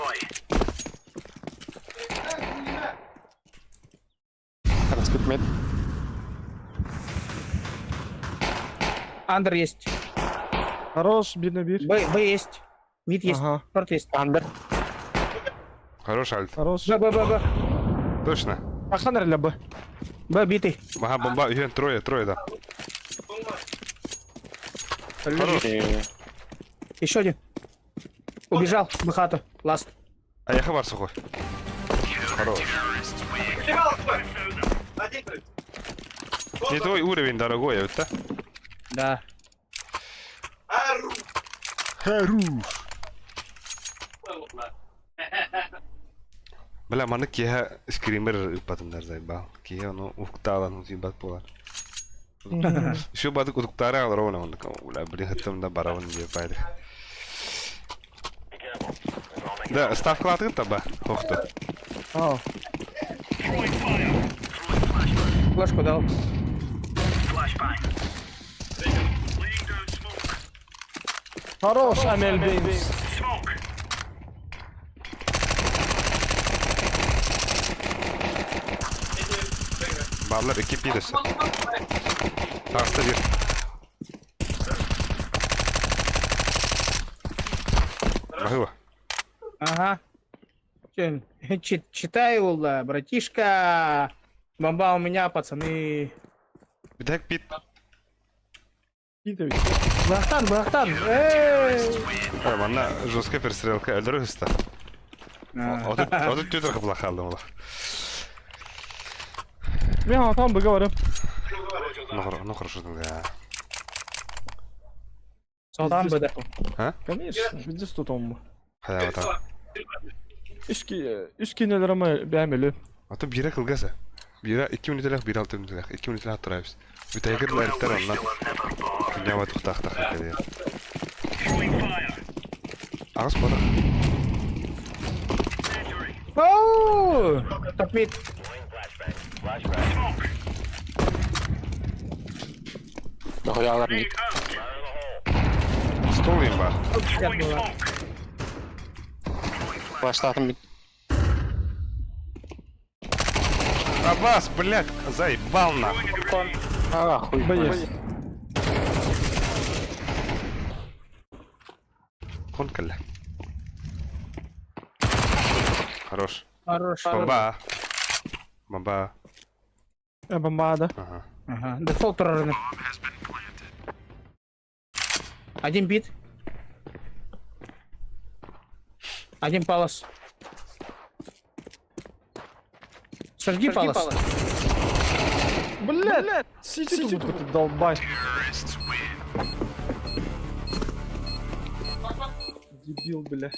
Раскрыть мед. Андер есть. Хорош, бир на бир. Б, Б есть. Мид есть. Ага. Шорт есть. Андер. Хорош альт. Хорош. Б, Б, Б, Б. Точно. Ахан ля Б. Б битый. Ага, бомба, юен, трое, трое, да. Хорош. Еще один. Убежал. Б хату. Ласт. А я хабар сухой. Хорош. Не твой уровень, дорогой, это? Да. Хорош. Бля, маны киэһэ скример ыыппатыннар заебал. Киһи ону уһуктаалан утуйбат буолар. Еще бадык утуктаары аҕалар оҕону оннук. Бля, блин, хыттым да барабын диye байды. Да, ставкалаатыгын таба, хохту. А, Флешку дал. Хорош, Амель Бейнс. Баллар 2 пи өссө. Таҕыста биир. Баһыыба. Ага. Чё, Читай, ула, братишка. Бомба у меня, пацаны. Бүтэһик пит. Бырахтан, бырахтан. Эй! Э, манна жесткая перестрелка өлөрө ыста. 34 кыпла хаалдым ола. Мен алтан быга барым. Ну хорошо да. Солтан быда. Конечно, видишь тут он. Хайа бата. Үс кинелер ама бәм өлө. Аты бира кылгаса. Бира 2 минуталах, бира 6 минуталах. 2 минуталах турабыз. Бүтэйгер лайктар оннан. Күннәва тухтаахтах кэлиэ. Аҕыс буолар. Оу! Топ мид. Дохуялар мид. Стол им бар. Было. Флаштатым мид. Абас, блядь, заебал нахуй. А, хуй. Боец. Кон кэллэ. Хорош. Хорош. Бомба. Бомба. Э, бомба, да. Ага. Ага. Дефолт прорывный. Один бит. Один палас. Сожги палас. Блядь, сиди тут, ты долбай. Дебил, бля.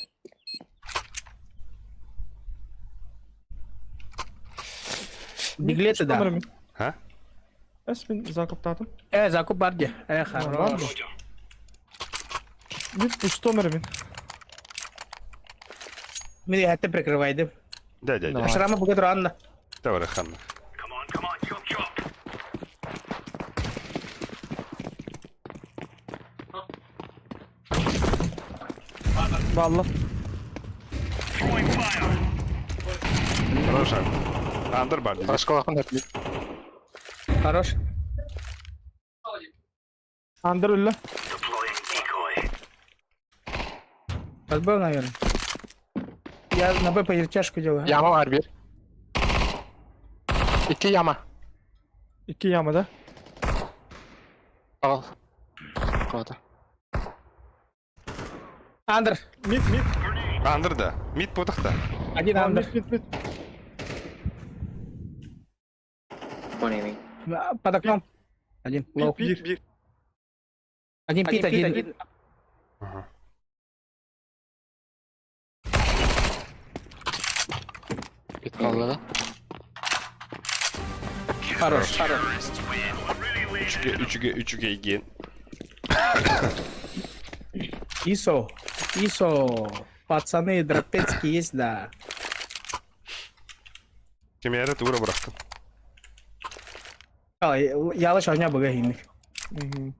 Биглеты, да. А? Эс мин закуптатым. Э, закуп барди. Э, хорош. Мид пустомер мин. Мин хәтта прикрывайды. Да, дядя. Шрама бүгін ранна. Давай, ханна. Балла. Хорош. Андер бар дейді. Флашкалахын мид. Хорош. Андер үлле. Подбыл, наверное. Я на Б перетяжку делаю. Яма бар бир. Икки яма. Икки яма, да? Ал. Куда? Андер. Мид, мид. Андер да. Мид потахта. Один А, андер. Мид, мид, мид. А, Под окном. Один. Лоу. Бир, бир. Один пит, один. Ага. Бит қалды да? Хорош. Хорош. Үчүгэй, үчүгэй, үчүгэй ген. Исо. Исо. Пацаны, дропецкие есть, да. Кемере тура бырахтым. Ялыш оня быга хинник. Мгм.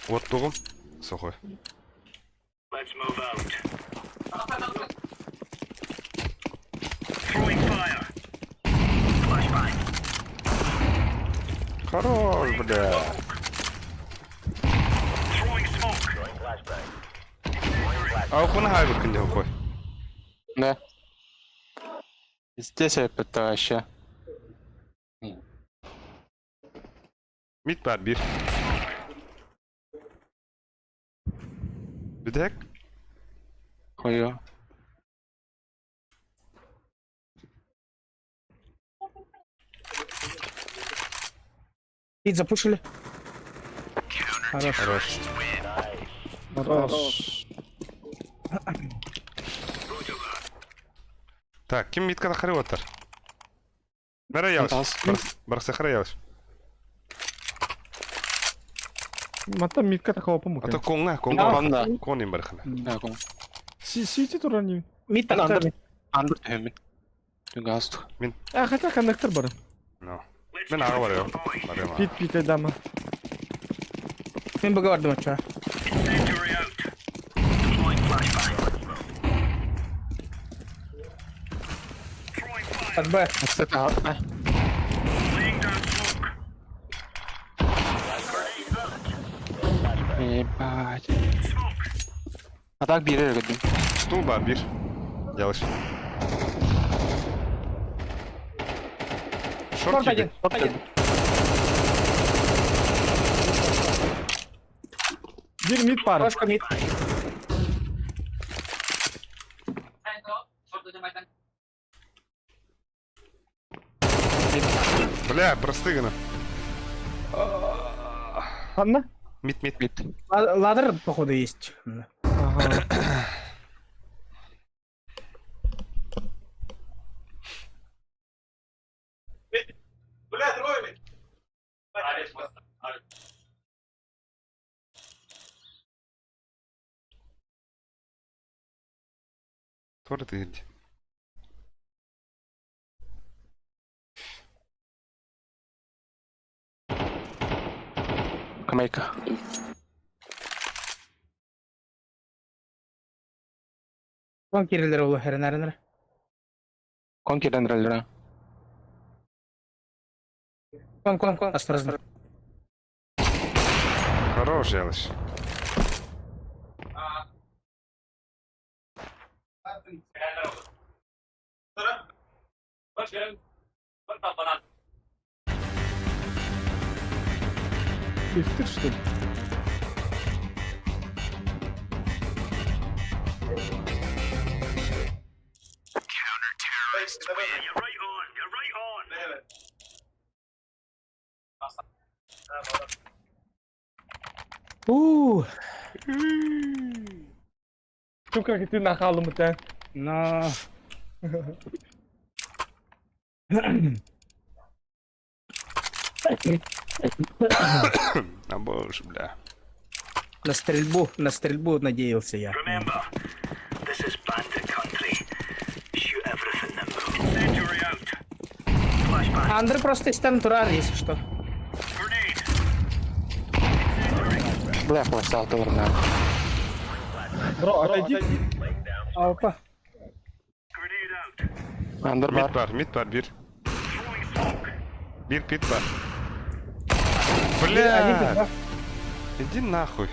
Вот тугум. Сухой. Хорош, бля. А ухуна хайбы күнде ухой. Да. Здесь это вообще. Мид бар бир. Бүтэк. Хую. Пит запушили. Хорош. Хорош. Хорош. Так, ким митка тахары оттар? Бара ялыш. Барса хара ялыш. Мата митка такого помог. А то конга, конга. Конда. Кон им бархана. Да, кон. Сити турар не. Мид Андер. тахсар. Андер түһэммин. Түнгі астық. А, хотя коннектор бар. Но. Мен аға бар yok. Барым. Пит пит дама. Мен бага бардым ача. Под Б. Кстати, Ебать. А так бире көрдүм. Стул бар бир. Ялыш. Шорт Шорт один. киди. Бир мид пара. Флешка мид. Бля, простыгана. Анна? Мид, мид. Мид. Ladder, походу, есть. Ага. Тура ты. Камайка. Кон кирилер олу херен Кон кирен роллера. Кон, кон, кон. Осторожно. Хорош, Ялыш. Лифтер, что ли? У, Çok как ты нахалым ты. Но. А боже, бля. На стрельбу надеялся я. Андре просто истен турар, если что. Бля, флеш на. Бро, отойди. Опа. Андер Мид бар. бар, мид бар, бир. Бир пит бар. Один Бля! пит, Иди нахуй.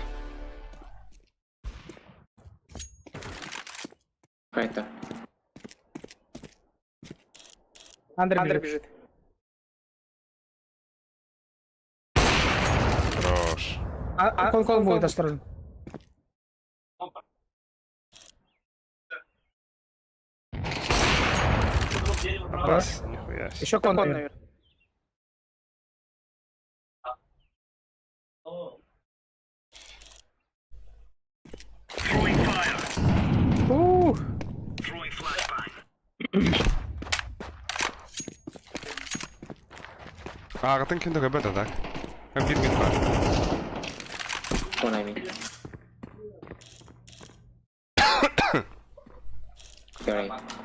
Какая-то. Андре бежит. Хорош. А, кон, кон будет, осторожно. Раз, нихуя себе. Еще кон, наверное. Ух. Ағытын кімді көбеді, так? Бир мид бар. Кон, I mean. You're right.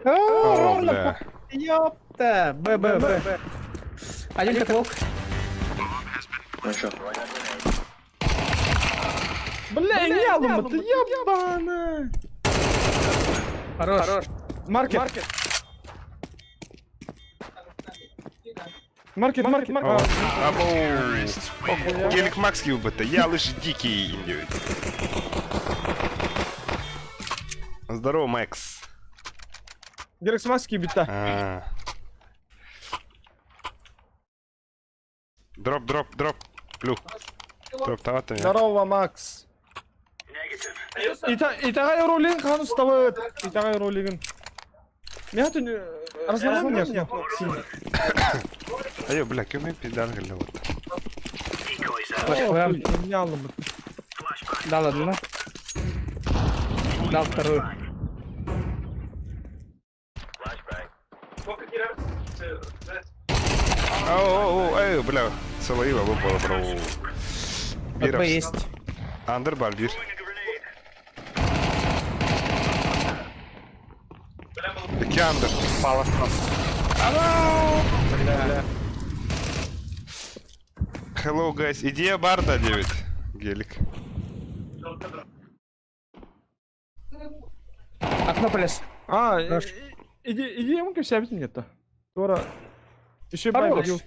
О, О, ровно. бля. Ёпта. Б, Б, Б. Один каталог. Хорошо. Бля, не алым, ты ебана. Хорош. Маркет. Маркет, маркет, О, маркет. абоу. О, Гелик Макс кибыты. Ялыш дикий индивид. Здорово, Макс. Герекс маски бита. А. Дроп, дроп, дроп. Плю. Дроп таваттан. Здорово, Макс. Итэҕэй ролигин хаһан устабыт? Итэҕэй ролигин. Миэхэ түн разложение нет. Айо, бля, кем мен пиздан кэллэ вот. Не алыммыт. Дал одну. Дал вторую. Оу, эй, бля, Солоива выпала, бро. ББ есть. Андер бар бир. Икки андер. Палас. Hello, guys. Идея барда, 9. Гелик. Окно полез. А, иди, иди, ему кэпсээбит мне-то. Тора. Еще Хорош. бай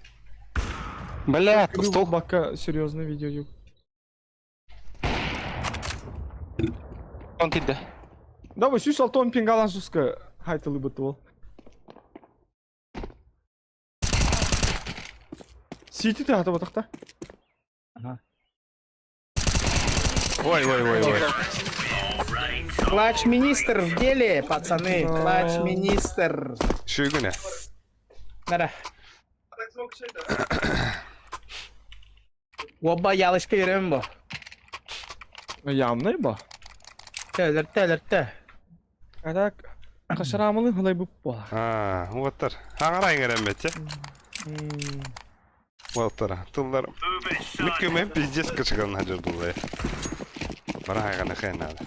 Бля, стол. Бака серьезный видео юг. Он кидде. Давай, сүүс алтон пингалан суска хайтылы бытыл. Сити ты хата батахта. Ой, ой, ой, ой. Клатч министр в деле, пацаны. Клатч министр. Шүйгүнэ. Нара. Оба ялышка yürüyorum bu. Ямный ба. Төлөртө, өлөртө. А так, кашарамылы хылай буп була. Аа, уоттар. Хаҥара иҥэрэммэтчэ. Уоттара. Тыллар. Миккүмэн пиздец кычыган хадьыр буллай. Бара хайгана хэн надо.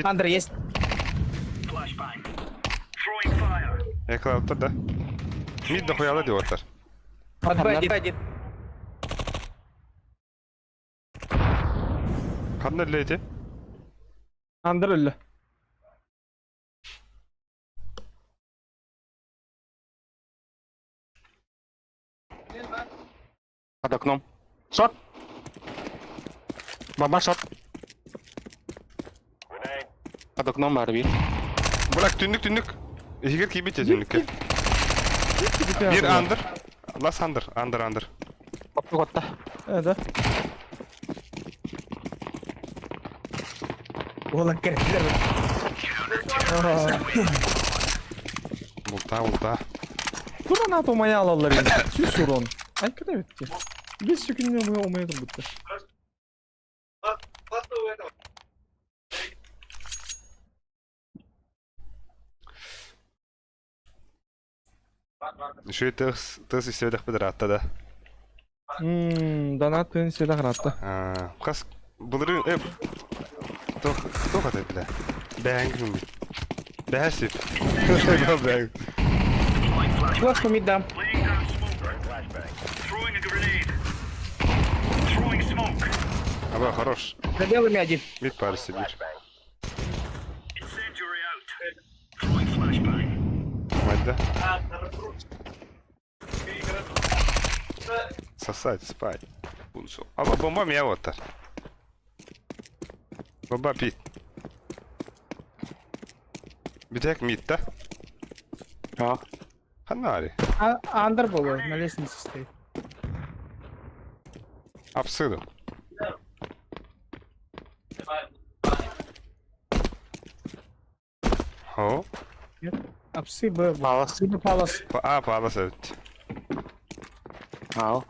Андр есть. Эклауттар да. Мид дохуяла ди уоттар. Под Б один. один. Ханна лейте. Андр өллө. Под окном. Шот. Баба шот. Под окном бар бир. Булак түннүк түннүк. Иһигэр киирбит түннүккэ. Бир андыр. Лас андыр, андыр, андыр. Котта. Э, да. Olan kerekler. Булта, булта. Тура НАТО моя алалар енді. Сүүс урон. Айкада битти. Бес секундне мы омаятым битти. Үшүй тыс тыс истебедэх бедер да. Донат тын седа харатта. Аа, хас былырыын э тох тох ата бля. Бэҥ бит. Бэсип. Бэҥ. Флешку мид дам. Аба хорош. За белыми один. Мид парсы бир. Мадда. Сосать, спать. Пунсу. Аба бомба меня вот так. Бомба пит. Битек мид, да? А. Ханари. А, Андр был, на лестнице стоит. Апсыду. О, Апсы Б. Палас. Либо палас. а, палас эбит. Ау.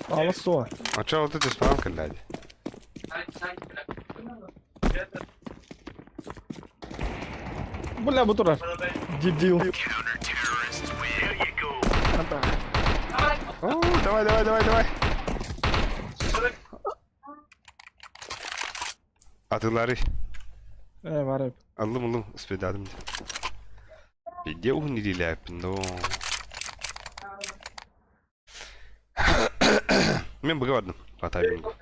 Алас суа. А чё вот это спам кэллээди? Бля, бу турар. Дебил. О, давай, давай, давай, давай. Атылары. Э, бар эп. Аллым, аллым, успедадым. Где уһун но. Мен быга бардым. По таймингу.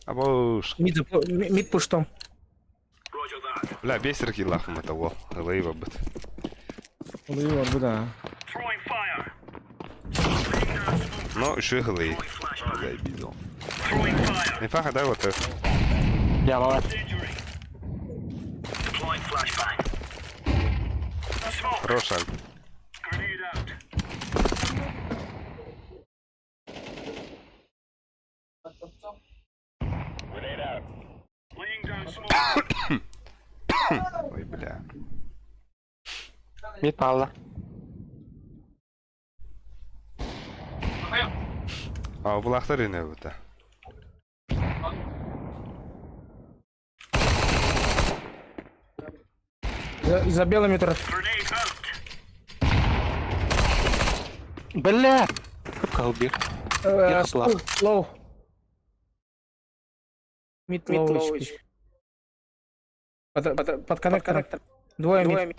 Абош. Мид, мид пуштом. Бля, бесер киллахым это вол. Ылайыба быт. Олай бар бу да. Но еще и ылайы. Бля, обидел. Не фаха, да, вот это. Я мала. Хорош, Аль. Ой, бля. Мид палла. А, булахтар ине бута. За, за белыми тор. Бля! Кып бир. Э, Ярослав. Лоу. Мид лоу HP. Под, под, под коннектором. Двое мид.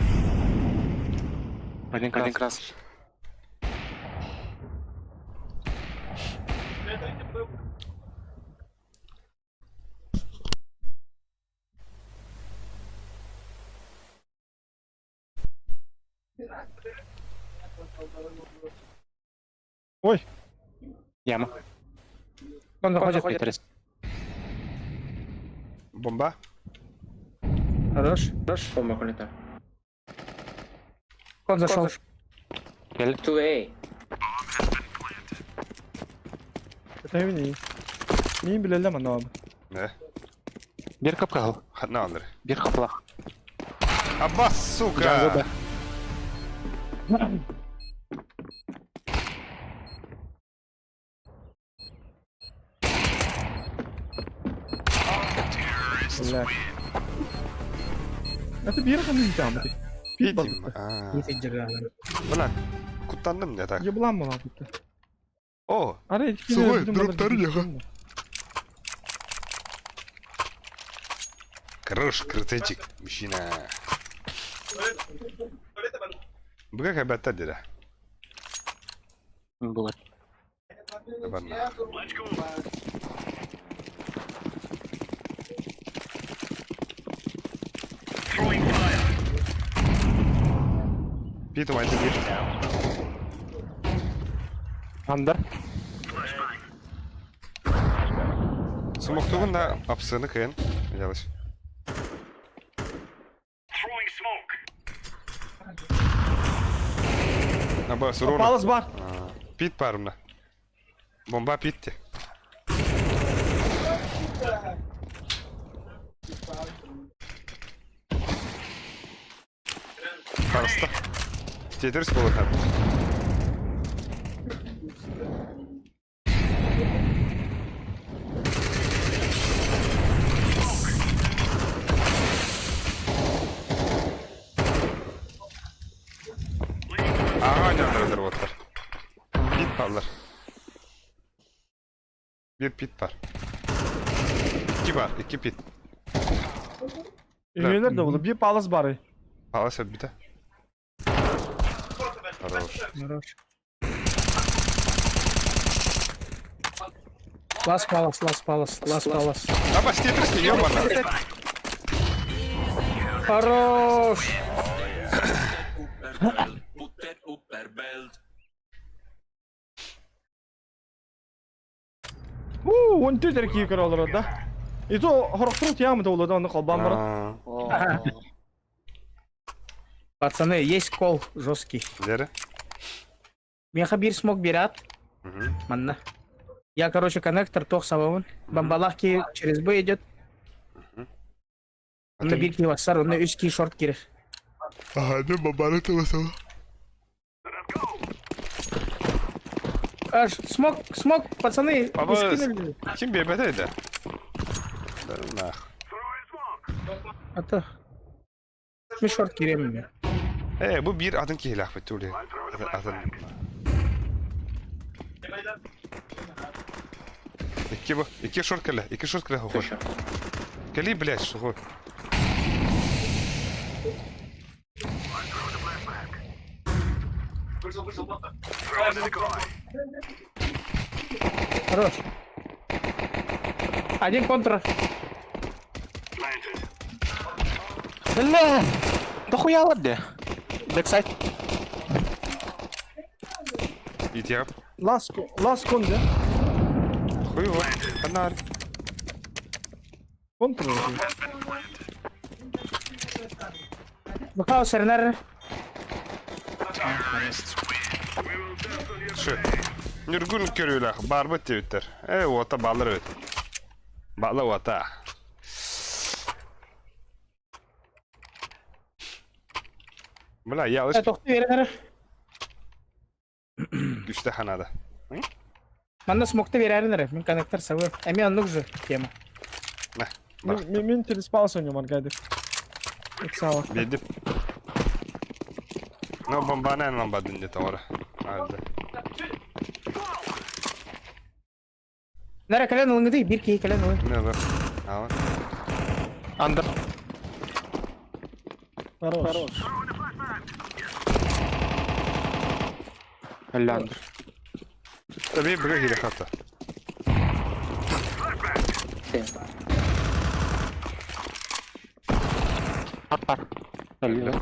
Один крас. Один крас. Ой. Яма. Он заходит. Заходит. Бомба. Хорош. Бомба коннектор. Он зашел. Кел. 2A. Это не. Мин билелем аны. Не. Бир кып кал. Хатна алыр. Бир кыплах. Аббас, сука! Бля. Это бир ханын тамы. Видим. А. Не держал. Бына, куттандым да так. Еблан була битте. О, Ара эки Сугой, дроптары яга. Хорош, красавчик, мужчина. Буга кабатта дира. Было. Барна. Пит умайты бир. Андер. Смоктугун да апсыны кыйын. Ялыш. Аба, сурона. Палас бар. Пит бар мына. Бомба питти. Қарысты. Тетеріс болады. Аға ойнаңдар боттар. Пит барлар. Bir pit var. İki var, iki pit. Üyeler de oldu. Bir палас бар. Аласа bir de. Хорош. Хорош. Лас палас, лас палас, лас палас. Аба, Тетрис не ёбана. Хорош! У, он төтер кийи көрө да. И то хорохтуру тиямы да болду, аны колбан бар. А, Пацаны, есть кол жесткий. Лера? Меха бир смог берат. Мгм. Манна. Я, короче, коннектор, тох сабабын. Бомбалахки через Б идет. Онно бир ки басар, онно үс ки шорт кирер. Ага, не бомбаны ты Аж смог, смог, пацаны, Баба, не скинули. Ким бебетейdi? Да нах. А то. Ми шорт кирем я. Э, bu bir adın ki hilaf etdi. Adın. İki bu. İki şort kele. İki şort kele hoş. Кели, блядь, что? Хорош. Один контр. Бля! Да хуя ладно. Бэксайд. Иди, Лас лас кон да. хуй его. Фонарь. Контр. Бахау сэрнэр. Шы. Ньургун көрүүлээх баарбыт диэбиттэр. Ээ, уота баалар эбит. Баала уота. Бля, я Э, тохтуу берен эрэ. Үстэ ханада. Манна смокта берәрин эрэ. Мин коннектор сабы. Эми оннук же тема. На. Мин мин телеспал соню маргады. Иксала. Бедip. Но бомбаны эн бомбадын где-то ора. Алды. Нара кэлэн ылыҥыдый, биир киһи кэлэн ылын. Не бар. Ава. Андер. Хорош. Андер. Tabii bırak hile хата. Аппар. Өллө.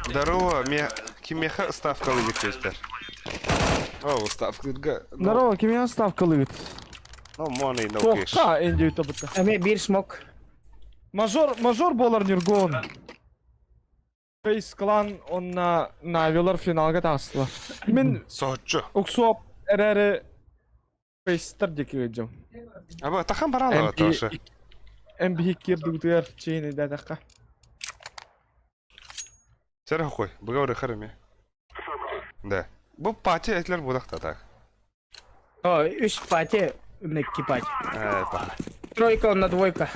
Здорово, ме кимеха ставка лыгыт тестер. О, ставка лыга. Здорово, кимиэн ставка лыгыт? No money, no cash. Тоққа энди өтө Эми биир смок. Мажор, мажор болар Нюргон. Face Clan онна Навилар финалга тағыстылар. Мен Соһуччу. уксуап эрээри Фейстер диэки ыдьым. Аба тахан барала тоже. MB кирдугутугар чейин өйдөөтөххө. Сэр хуй, быгавры харами. Да. Бу пати этлер будах та так. О, үс пати, икки пати. Э, па. Тройка, онна двойка.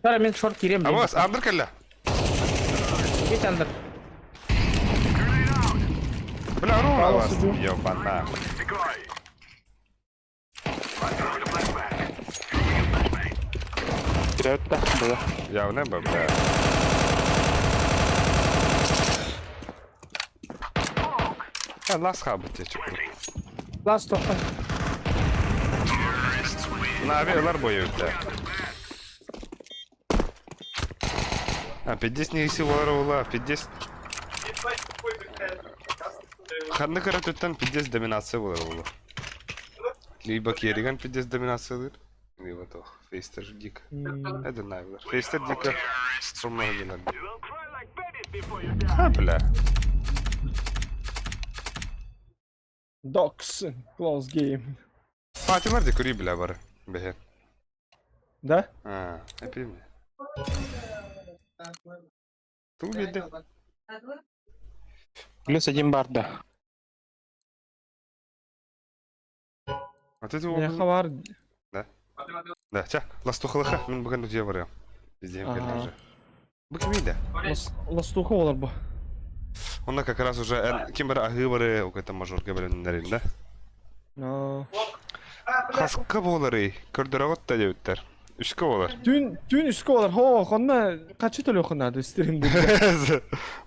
Тара мен шорт кирем. Абас, андыр келле. Бит андыр. Бля, ру вас. Ёбана. Кирәттә, була. Явно бы, бля. Э, лас хабы те чуку. Лас тоқта. Нави ылар бойы өтті. А, 50 не силалар ола, 50... Ханны каратөттен 50 доминация болар ола. Либо Керриган 50 доминация дыр, либо то Фейстер дико. Это Навилар. Фейстер дико. Сумного не надо. А, бля. Dogs. Close game. Патилар де күри бля бар. Бехер. Да? А, эпим. Ту беде. Плюс один бар да. А ты Не хабар. Да, ча, ластухалыха, мин бүгін үтие барыам. Везде Ага. келді уже. Бу кимиде? Ластуха олар бу. Онна как раз уже эн ким бір ағыы бары, окайта мажорга біліннерин, да? Но. Хаска болары, көрдөрөгөт да дебиттер. Үшкө болар. Түн түн үскө олар. Хо, хонна качы төлө хонна стрим бу.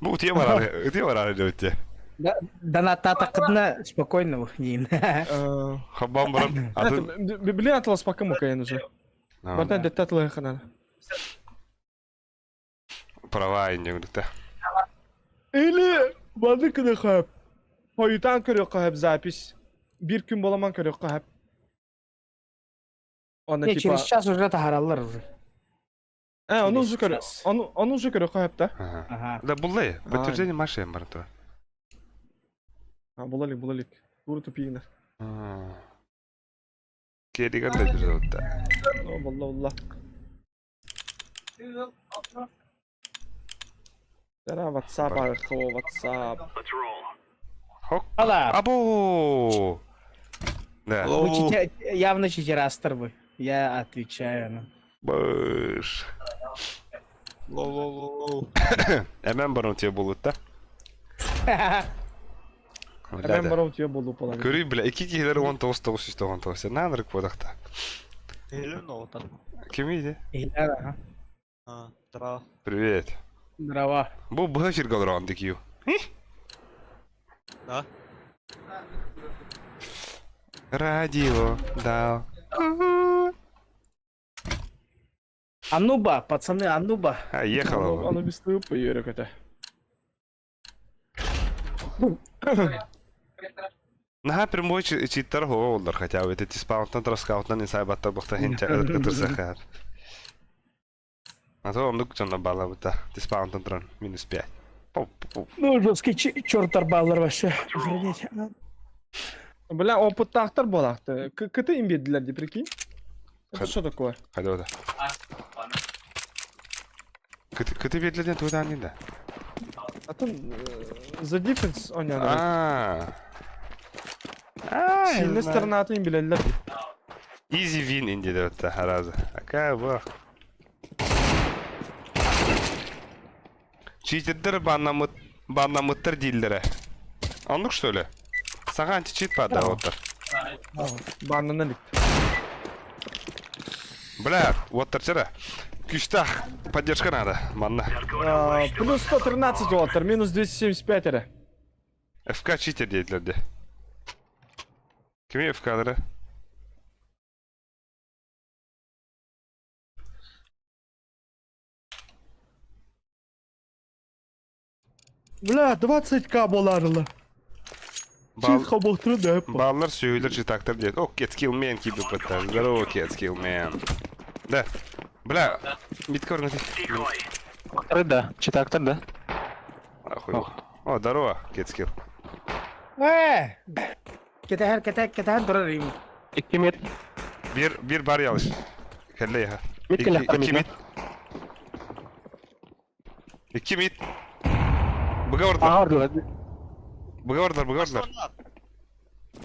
Бу утие барары, утие барары дебитте. Донат тақыдына спокойно дейін. Хаббан баран. Атын. Блин, атлас пока мукайын уже. Бартан деттат ханана. Права инде Или баны күнү хап. Хойутан көрө хап запись. Бир күн боламан көрө хап. Оны Не, типа через час уже таһараллар уже. Э, оны уже через көрө. час. Оны оны уже көрө хап да. Ага. Да буллай, подтверждение машин бар то. А, булалик, булалик. Туру тупигнер. Кериган да жүрөт да. О, балла, балла. Тара WhatsApp аркылы WhatsApp. Хок. Ала, Або. Да. вы явно читерастер вы. Я отвечаю. ну. Быш. Лоу-лоу-лоу. Эмен барым тебе болот да. Мен барам түйе болду полам. Көрүй бля, iki кихилер 19 999. Нанрык бодакта. Элен отар. Ким иди? Илья, ага. А, здорово. Привет. Здорово. Бу быһа фиргалар дикью. Да? Радио дал. Ануба, пацаны, Ануба. А, ехала. Аны без тыып йөрөк это. Наһаа прямой читтар хоҕо оллар хотя бы эти спаунтан траскаутан инсайбаттар бухта хинча ытырсахаар. А то оннук дьонно баалабыта. Диспаунтан туран минус 5. Ну, жесткий черттар бааллар вообще. Охренеть. Бля, опыттаахтар буолаахты. Кыты им биэрдилэр дии, прикинь. Это что такое? Хайда ода. Кыты кыты биэрдилэр тугутаан да. Атын The Defense оонньоон. Аа. Сильный сторонатын билэллэр. Easy win инди деп харазы. Ака бу. Читердер баннамыт баннамыттар дииллэрэ. Оннук что ли? Саҥа античит баар уоттар. Баннанан илик. Бля, уоттар чара. Күүстээх поддержка надо, манна. Плюс 113 уоттар, минус 275 эрэ. ФК читер диэтилэр де. Кими ФК-лары? Бля, 20к буолаарыла. Бал... Чит хобохтуру да Баллар сүһүлэр читактар диэт. О, Кетскилл Мен киирбит бытта. Здорово, Кетскилл Мен. Да. Бля, мид көрүҥ Второй да. Читактар да. Охуй. О, здорово, Кетскилл. Э! Кэтэһэр, кэтэ, кэтэһэн турар им. Икки мид. Биир, биир бар ялыш. Кэллэ яха. Мид кэллэ, Икки мид. мид. Икки мид. Быга ордылар. Ага, ордылар. Быга ордылар, быга ордылар.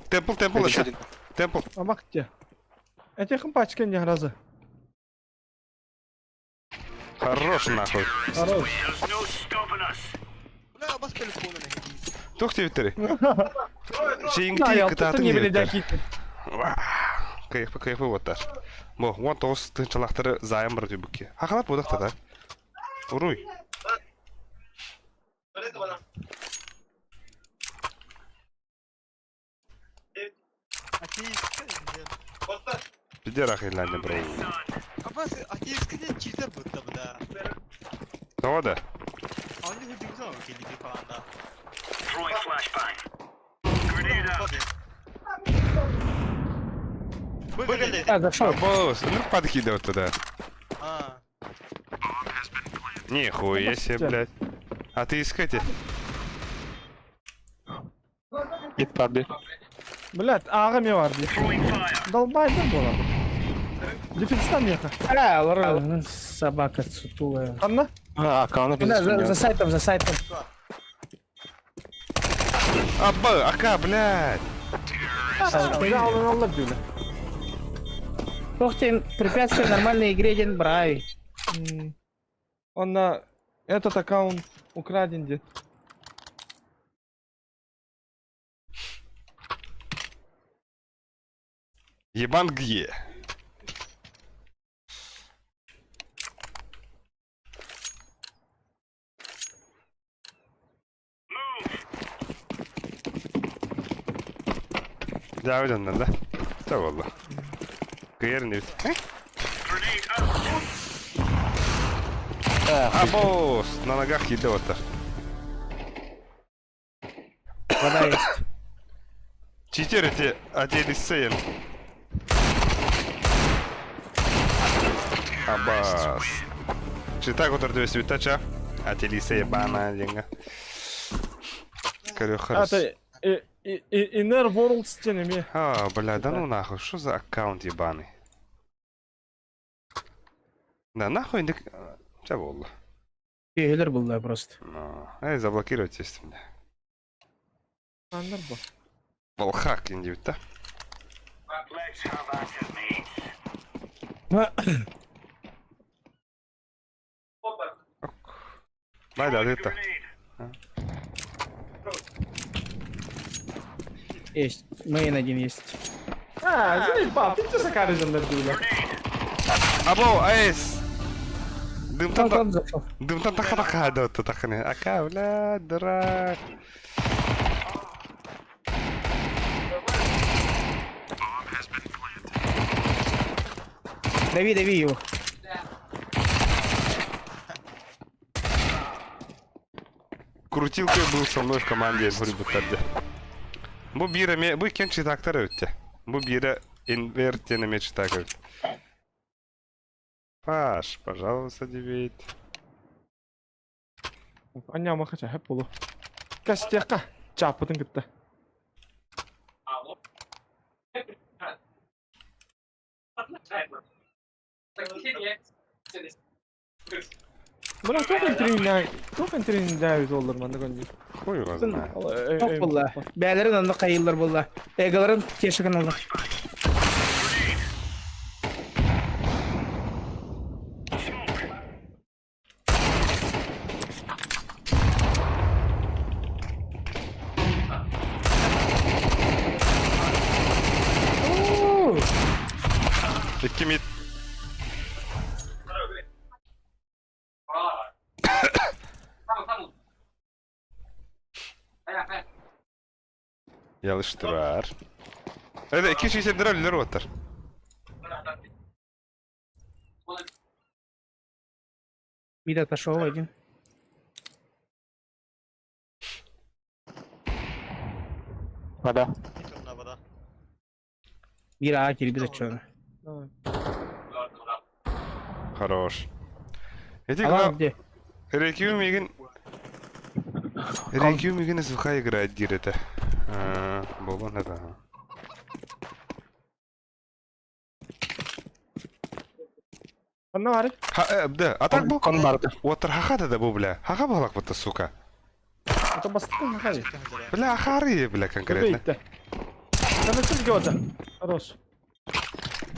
Темпл, темпл, Еще один. Темпл. Амак те. Этих пачка не гроза. Хорош нахуй. Хорош. Туох диэбиттэрий? Да, Чииҥти я кытаатын не диэбиттэр. билэ Кайфы кайфы оттар. Бу, 19 тыһыынчалаахтары заайан барар түбүккэ. Хахалар буодахтата. Уруй. Пидер ахилланне бро. Тоҕо да? А, зашел. Босс, ну подкидывать туда. Нихуя себе, блядь. А ты искать? Мид парди. Блядь, ааҕа эмиэ бар дии. Долбайдар буолар. Дефицитан миэхэ. А, лора, собака сутулая. Анна? А, аккаунт Да, за, за сайтом, за сайтом. Абба, ака, блядь. Бля, ол аллар дии. Ох ты, препятствие нормальной игре день брай. Онно этот аккаунт украден дии. Ебан гье. Дьаабы дьоннор да? Чэ буолла. Кыйар инибит. Абоос! На ногах киирдэ оттар. Вода есть. Читер эти отелиссейн. Абас. Чита котор түбэсибиттэ ча. Ателисе ебана диэҥҥэ. Көрүөх Это Inner Worlds диэн эмиэ. А, бля, да ну нахуй, что за аккаунт ебаный? Да нахуй, индик... Чэ буолла. Күйелер булла просто. Ну, эй, заблокировать естественно. Аннар бу. Волхак диэбит да? Бай да, это. Есть. Мейн один есть. А, заебал, ты что сакары дьоннор дии. Або, айс! Дымтан Он зашел. дымтан таха таха да таханы. Ака, бля, дурак. Дави, дави его. крутилкой был со мной в команде суруйбуттар дии. Бу биир эмиэ, бу иккиэн читактар эбит дии. Бу биирэ инверт диэн эмиэ читак эбит. Паш, пожалуйста, дебит. Анньаама хача хэп болу. Кастиякка чааппытын кытта. Бына туох интрииннээх туох интрииннээх буоллар манна көннүк. Хуй его знает. Тоқ буолла. Бээлэрин онно хайыыллар буолла. Эгаларын тиэшэ гыналлар. Икки мид. Ялыштырар. Это икки шейсендер өлүлөр уоттар. Мид отошел один. Вода. Биир аа кирбит оччону. Хорош. Эти Алан где? Рекью мигин... Рекью мигин СВХ играет диир этэ. Буолуон это. Ханна баарый? Ха, да, а так бу? Кон барды. Уоттар хаха да бу, бля. Хаха буолак бутта, сука. Это бастыкын хахай. Бля, ахары, бля, конкретно. Көбөйтте. Канасыз геода. Хорош.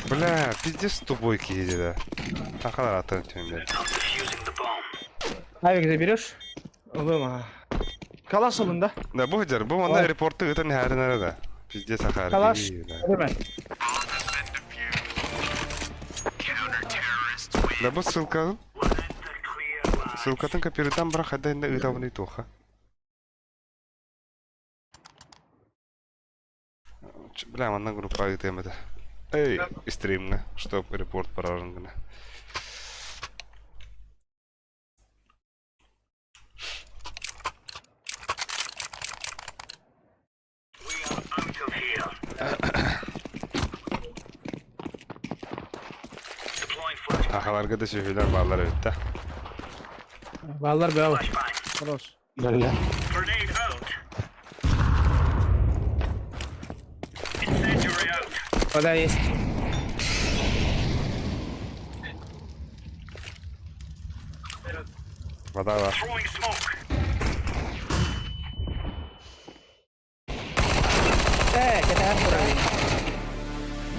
Бля, пиздец тупой киһи да. Хахалар атын түн, Авик заберешь? Ылым Калаш ылын да. Да, бу дьэр, бу манна репорты ыытан иһээрин да. Пиздец ахары. Калаш. Эме. Да бу ссылка. Ссылкатын копируйтан бара хадда инде ыытабын туха. Бля, манна группа ыытыам этэ. Эй, стримҥа, чтоб репорт барарын гына. Ахаларга да сүһүлэр бааллар эбит да. Бааллар бөҕө. Хорош. Бля. Вода есть. Вода бар. Э, кэтэһэн турар.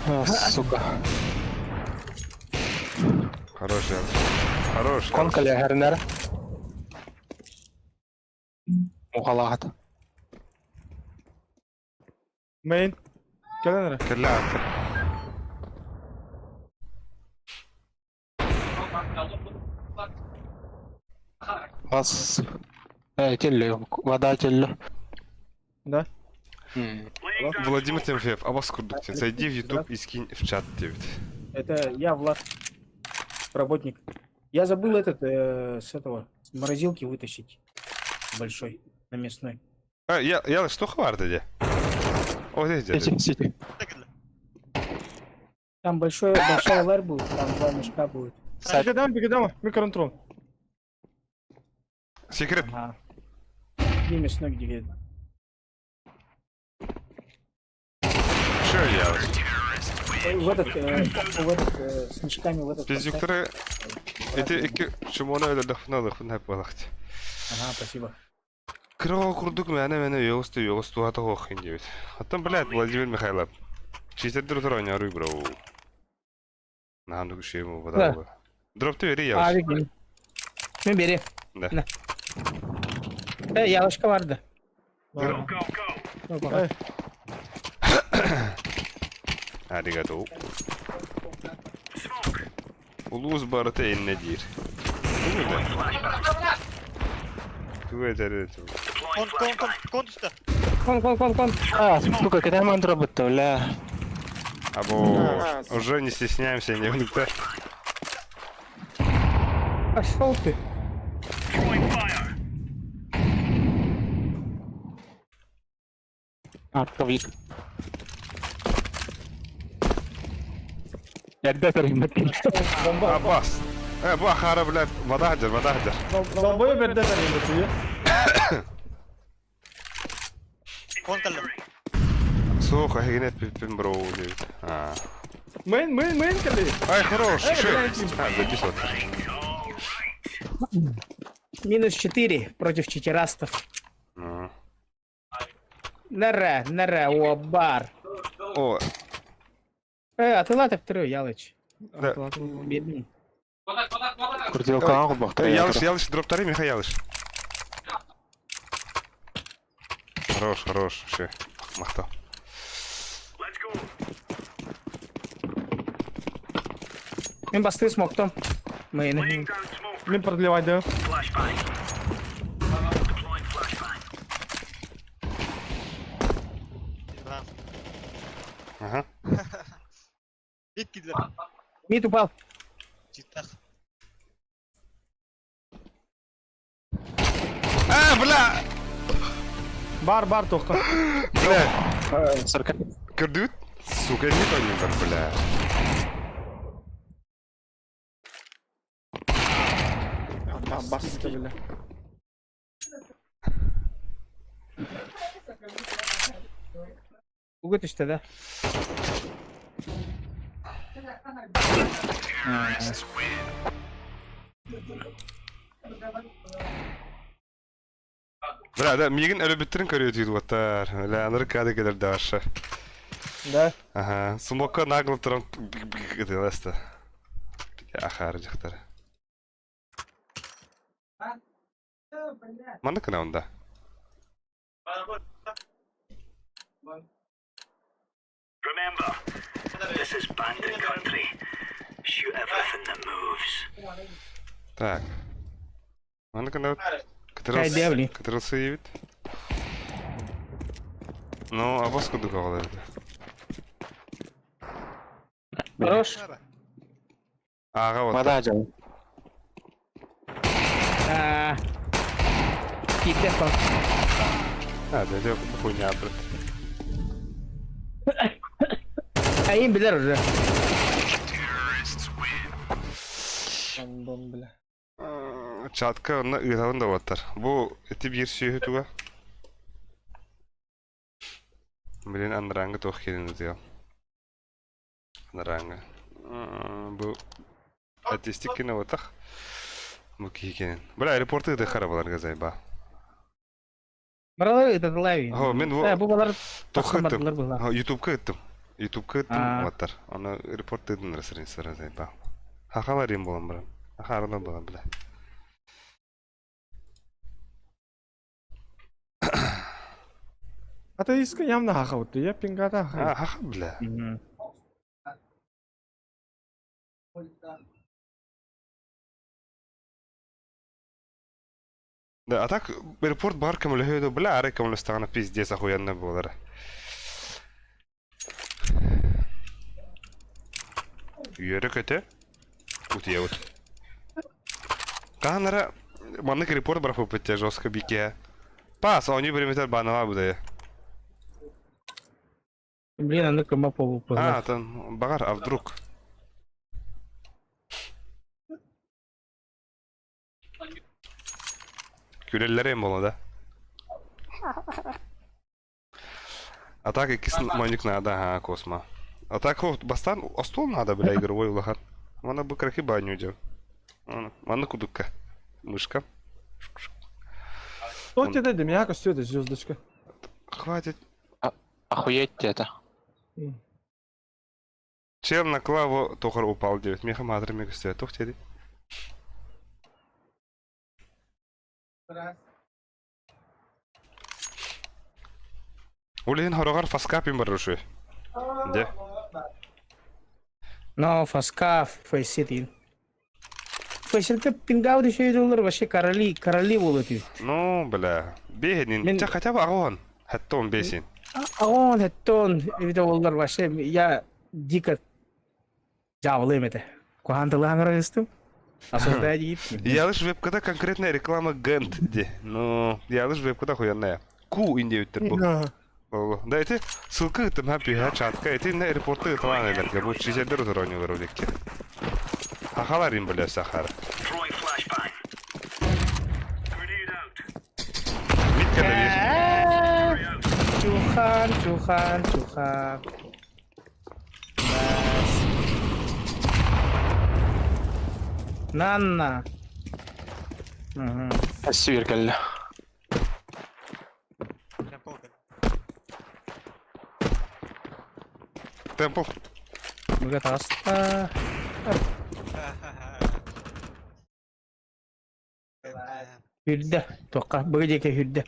А, сука. Хорош, Хорош. Кон кэлэһэринэр. Мухалаат. Мейн. Кэлэн эрэ. Кэллэ ааттар. Бас. Э, телле. Вода телле. Да. Владимир Тимофеев, абас курдук сен. Зайди в YouTube и скинь в чат диэбит. Это я, Влад, работник. Я забыл этот с этого, с морозилки вытащить. Большой, на мясной. А, я, я что хварда де? О, здесь где? Сити, сити. Там большой, большая ларь будет, там два мешка будет. Бигедама, бигедама. Микронтрон. Секрет. Ага. Где мясной, где? Что я? В этот, с мешками в этот. Пиздюктары... Эти икки чумона өлөлөхпүнэ ылыхпын хэп буолахт. Ага, спасибо. Кыра курдук мээнэ мээнэ үөҕүс үөҕүс туһата хооххин диэбит. Оттон, блядь, Владимир Михайлов. Читердер утар оонньооруй бро. Наһаа күшүөм Да. вода. Дропты бери А, я. бери. Ну, бери. Да. На. Ялышка барды. Эй, Аригато. Улуус барыта иннэ диир. Тугу да? Тугу этэр этим. Кон, кон, кон, кон түстэ. Кон, кон, кон, кон. А, сука, кэтэһэн мантра бытта, бля. Або уже не стесняемся, не внутри. Пошел ты. Артовик. Эрдэ тэрийбит. Бомба. Абас. Э, бу ахара, блядь, вода хадер, вода хадер. Долбою берде тэрийбит. Кон кэллим. Суох, эһигини эппиппин бро диэбит. Аа. Мейн, мейн, мейн кэлли. Ай, хорош, Эй, ши. блядь. А, записывать. Минус 4 против читерастов. Ну. Нере, нере, о, бар. О, Э, атыла тептере, Ялыч. Да. Бедный. Крутилка ағылбақ. Ялыш, Ялыш, дроптары, Миха Ялыш. Хорош, хорош, ши. Махта. Мен басты смоктом. Мейн. Мин продлевайды. Ага. Иккилэр. Мид упал. Читтах. А, бля! Бар, бар тоққа. Бля! Көрдүгүт? Сука, не тоннугар, бля. Басты, бля. Угут işte да. Бля, да, миигин өлөбүттэрин көрүө уоттар. Бля, аныр кады кэлэр даша. Да. Ага, смокка нагло туран ытыласта. Ахар дьахтар. Манна кына онда. Так. Манна кына Кай дьяволи. Кытырылсы ебит. Ну, а бас кудук оҕолор. Хорош. Ага вот. Вода жал. А, Китте кон. А, да, да, хуйня, брат. Айын билер уже. Бом, бля. Чатка онно ыытабын да уоттар. Бу ити биир сүөһү туга. Блин, андараҥҥа туох киирин ытыам. Андараҥҥа. Бу артистик кино буотах. Бу киһи кэнин. Бля, аэропорты ытык харабаларга зайба. Баралар ытатылай. О, мин бу Э, бу балар туохха ыттым. тахсамардылар быһыылаах. О, Ютубка ыттым. Ютубка ыттым Аа. уоттар. Аны аэропорт ыытын страницалара зайба. Хахалар им буолан баран. Хахарынан буолан бля. А ты иска явно хахауты, я пингата А, ха. хаха, бля. Мгм. Да, а так аэропорт бар көмөлөһүө бля, арай көмөлөстөҕүнэ пиздец охуенно буолара. Үөрэ көтө утуйабыт. Хаһан эрэ маннык репорт бараппыт дьэ жестко бике. Пас, оонньуу бириэмэтэ баанала будайа. Блин, аны кыма полу А, там баҕар, а вдруг? Күлэллэр эм буолла да. А так иккис маньык надо, ага, космо. А так вот, бастан остуол надо, бля, игровой улахан. Манна бу крахи баню дьэ. Манна кудукка. Мышка. Что тебе дадим? Я костю это звездочка. Хватит. Охуеть это. Чем на клаву тохар упал 9. Меха мадры мегастия. Тух теди. Улин хорогар фаскапин барышы. Де? Но фаска фейситин. Фейситин пингау дешеви доллар вообще короли, короли будут. Ну, бля. Бегенин. Мин- Ча хотя бы агон. Хаттон бесин. А он это это доллар вообще я дико жабылым это. Куантылы аңырыстым. Осуждаю Ялыш вебкада конкретная реклама Гент де. Ну, ялыш вебкада хуянная. Ку индеуттер бу. Ол, да ити ссылка ыыттым ха пиһэ чатка ити иннэ репорты ыыталаан элэргэ бу чизердер утары оонньуулар уликки. Хахалар им бля сахар. Мит кэлэ Чухан, чухан, чухан. Бас. Нанна. Мгм. Сибир кэллэ. Темпл. Быга таҕыста. Үрдэ. Туохха? Быга диэки үрдэ.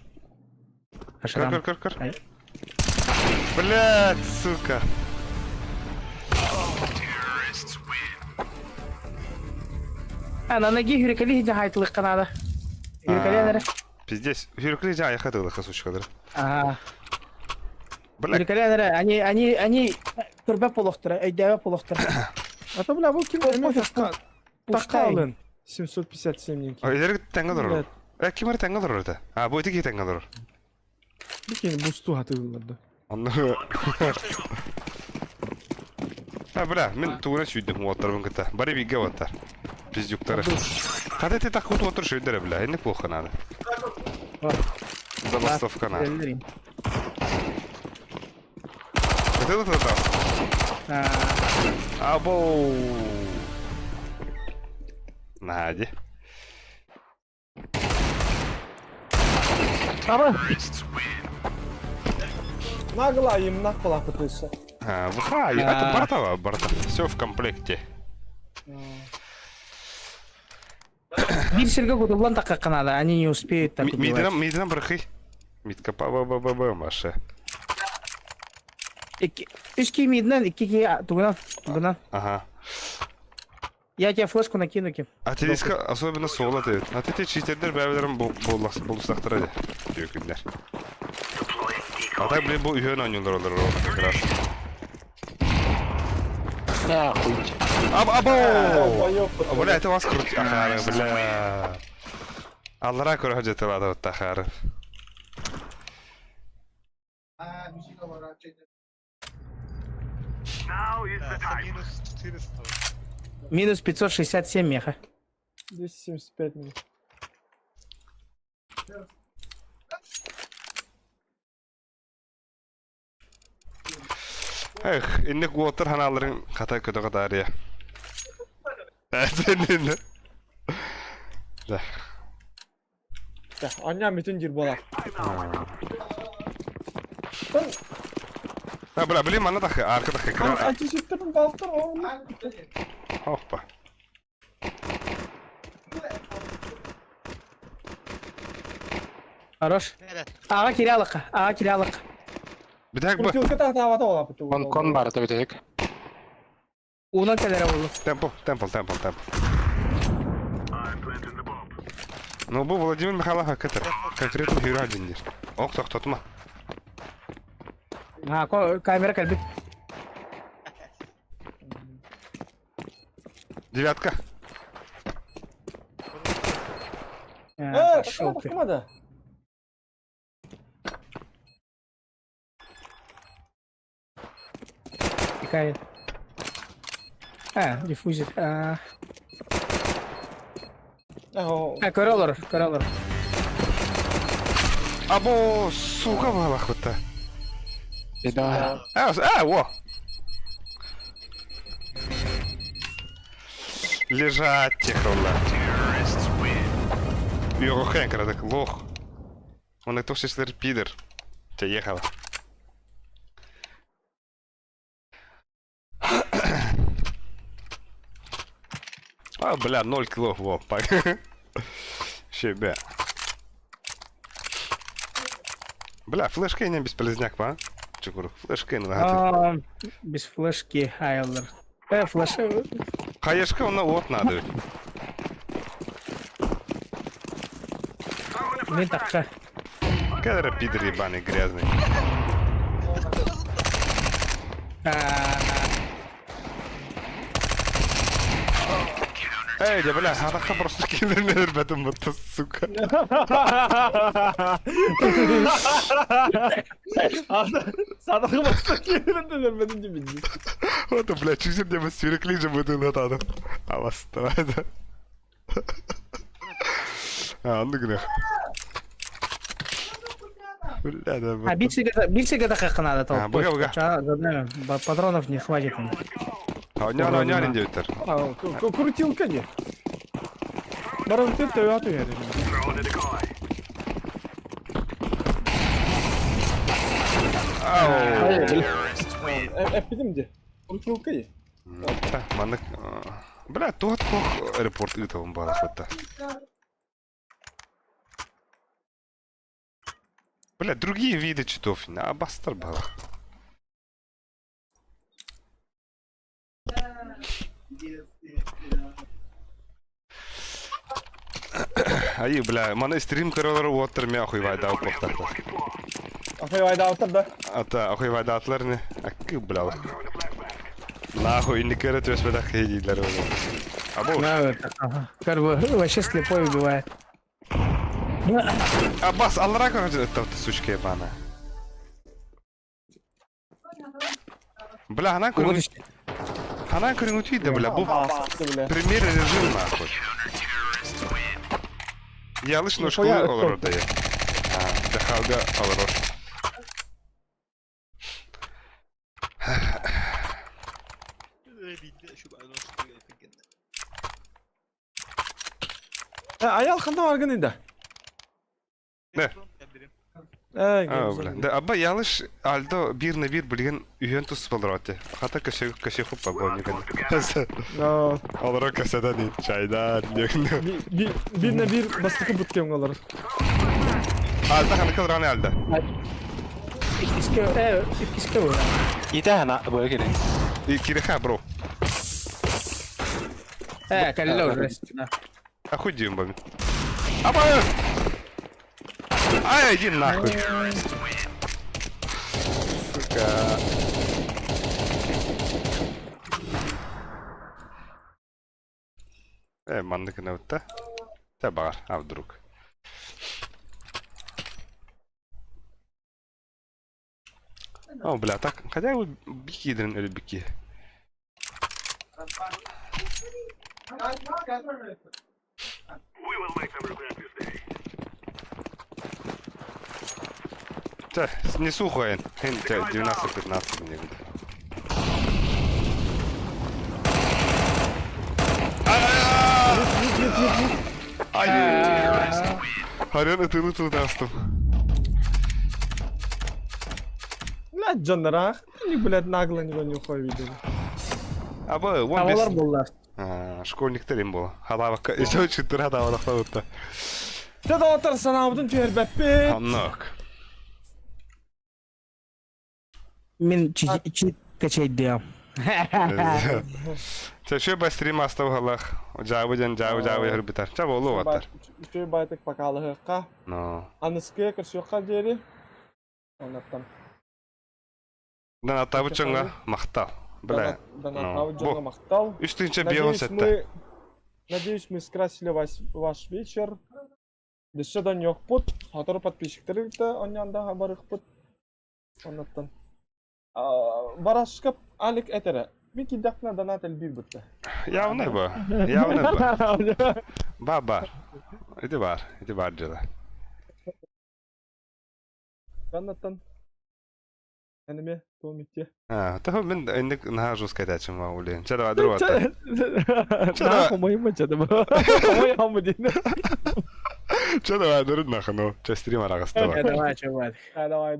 Көр, көр, көр, көр. Блядь, сука. Ананаги хүрекели жахайтылыкка надо. Хүрекели эрэ. Пиздец. Хүрекели жа аяха тылыха сучкалар. Аа. Бля. Хүрекели эрэ они они они көрбөт болохтара, өйдөөбөт болохтара. А то бля бу ким Такалын 757 Илерги тэҥҥэ олорор. Э, ким эрэ тэҥҥэ олорор этэ? А, бу ити киһи тэҥҥэ олорор. Бикини бустуу хатыыллар да. Онно... А, бля, мин тугуна сүйдүм уоттарбын кытта. Бары бииргэ уоттар. Пиздюктары. Хата ити таккут уоттар сүйдэрэ, бля, инник плохо надо. Забастовка надо. Это это это. Абоу. Нади. Аба. Нагло им нахуй пытался. А, ВХ, это бортова, борта. Все в комплекте. Биир сиргэ кутуллан таххахха наада, они не успеют так убивать. Мидинам, мидинам брахы. Митка па ба ба ба ба Маша. Икки, үс кии мидинэн, икки кии тугунан, тугунан. Ага. Я тебе флешку накину ким. А телеска особенно суола дебит. А ты читердер бәбелерин булсактара де. Түйөкүннер. А так, блин, бу үһөн оонньуулар олорор как раз. Нахуй. Аб або! Бля, это вас крути. Ахары, бля. Аллара көрө жатылады вот ахары. Минус 400. Минус 567 меха. 275 минут. Эх, инник уоттар ханааларын хата көтөҕө таарыйа. Да. Аня бүтүн дир буолар. А, бля, блин, манна тахы, арка тахы. Антисептик балтыр Опа. Хорош. Аға кирялыққа, аға кирялық. Бүтәк бу. Крутилка тахтаабата ола Кон кон баар бүтәк. Уунан кэлэрэ буолу. Темпл, темпл, темпл, темпл. Ну, бу Владимир Михайлов хакетер. Конкретно Юра один Ох, тохтотма. А, камера кэлбит. Девятка. Э, Пошел ты. да. Какая? А, диффузит. А, а көрөлөр, көрөлөр. Або, сука, балахута. Да. А, а, во. Лежать, тихо, Його так лох. Он это все пидор. Те ехала. А, бля, 0 кило, во, пак. Щебя. Бля, флешка не бесполезняк, па? Чукур, флешка не надо. Без флешки, Айлер. Э, флеш... Хаешка, он вот надо. Мин такка. Кадра пидор ебаный грязный. Эй, да бля, хараха просто кинилерин өлөрбөтүм бутта, сука. Садаҕы баста киирэн өлөрбөтүм дии билдим. Вот, бля, чүсүр деп сүрекли же бытыны атадым. Абастава это. А, оннук гынах. Бля, да, А бильцы когда как надо А, буга, буга. Патронов не хватит. Онян, онян диэбиттэр. А, крутилка не. Баран теп төбө түһэр. Эппитим дии. Крутилка не. Маннык бля, туох туох репорт ыытабын баалахпытта. Бля, другие виды читов, а бастар бала. Айы, бля, маны стрим көрөлөр уоттар мен охуйвайда уппахтахтар. Охуйвайдааттар да? Ата, охуйвайдаатылар не? Акы, бля. Нахуй, инник көрө түөспэтэх киһи дииллэр ол. Або. Как бы вообще слепой убивает. Абас, аллара көрө сучка ебаная. Бля, ханан көрүҥ... Ханан көрүҥ утуйда, бля, бу премьер режим нахуй. Ялыш ношкулы олорор да я. Дахалга олорор. Аял ханна баргын инде. Не. Э, Да, аба ялыш Альдо бир на бир билген үйөн тус болор Хата көшө көшө хуп бабо Но Олоро көсөдөн чайдан. Бир на бир бастыкы буткен олар. Альдо ханы кылраны Альдо. Иккискэ, э, иккискэ буолар. Итэ хана бу кире. И кириха, бро. Э, кэллэ уже. Ахуй дим бами. Аба! Ай, иди нахуй. Сука. Э, маннык гына Та бар, а вдруг. О, бля, так, хотя бы бики или бики. Та, не сухо, 12-15 мне. Ай! Харян ытыны тылдастым. Блядь, дьоннорах, они, блядь, нагло не не видели. Аба, он Авалар буллар. Школьниктер им был. Халавакка, еще чыттыр хадавалахта Дә доҕоттор санаабытын түһэрбэппит. Оннук. Мин чи качайдыам. Чэ, ба стрим астав халах. Жабы ден жабы жабы хөрбүтэр. Ча болу ваттар. Үчүгэй байтык покалыһыкка. Но. Аныскы көрсүөххэ диэри. Оннаттан. Дан атабы чоңга мактал. Бля. Донаттабыт дьоҥҥо махтал. Үс тыһыынча биэс Надеюсь, мы Надеюсь, мы скрасили вас, ваш вечер. Өссө да ньохпут, сотору подписчиктары онньонда барыхпыт. Оннаттан. Барашка Алик этэрэ. Мин киирдэхпинэ донат элбиир бутта. Явно бу. Явно бу. Ба бар. Ити бар. Ити бар дьыла. Оннаттан. Эниме туом итте. А, того мин инник наһаа жестко этээччим ма улин. Чэ давай друг ата. На хомойма чэ да. Хомой дин. Чэ давай дурун нахну. Чэ стрим араҕыстыба. Давай, чувак. Давай.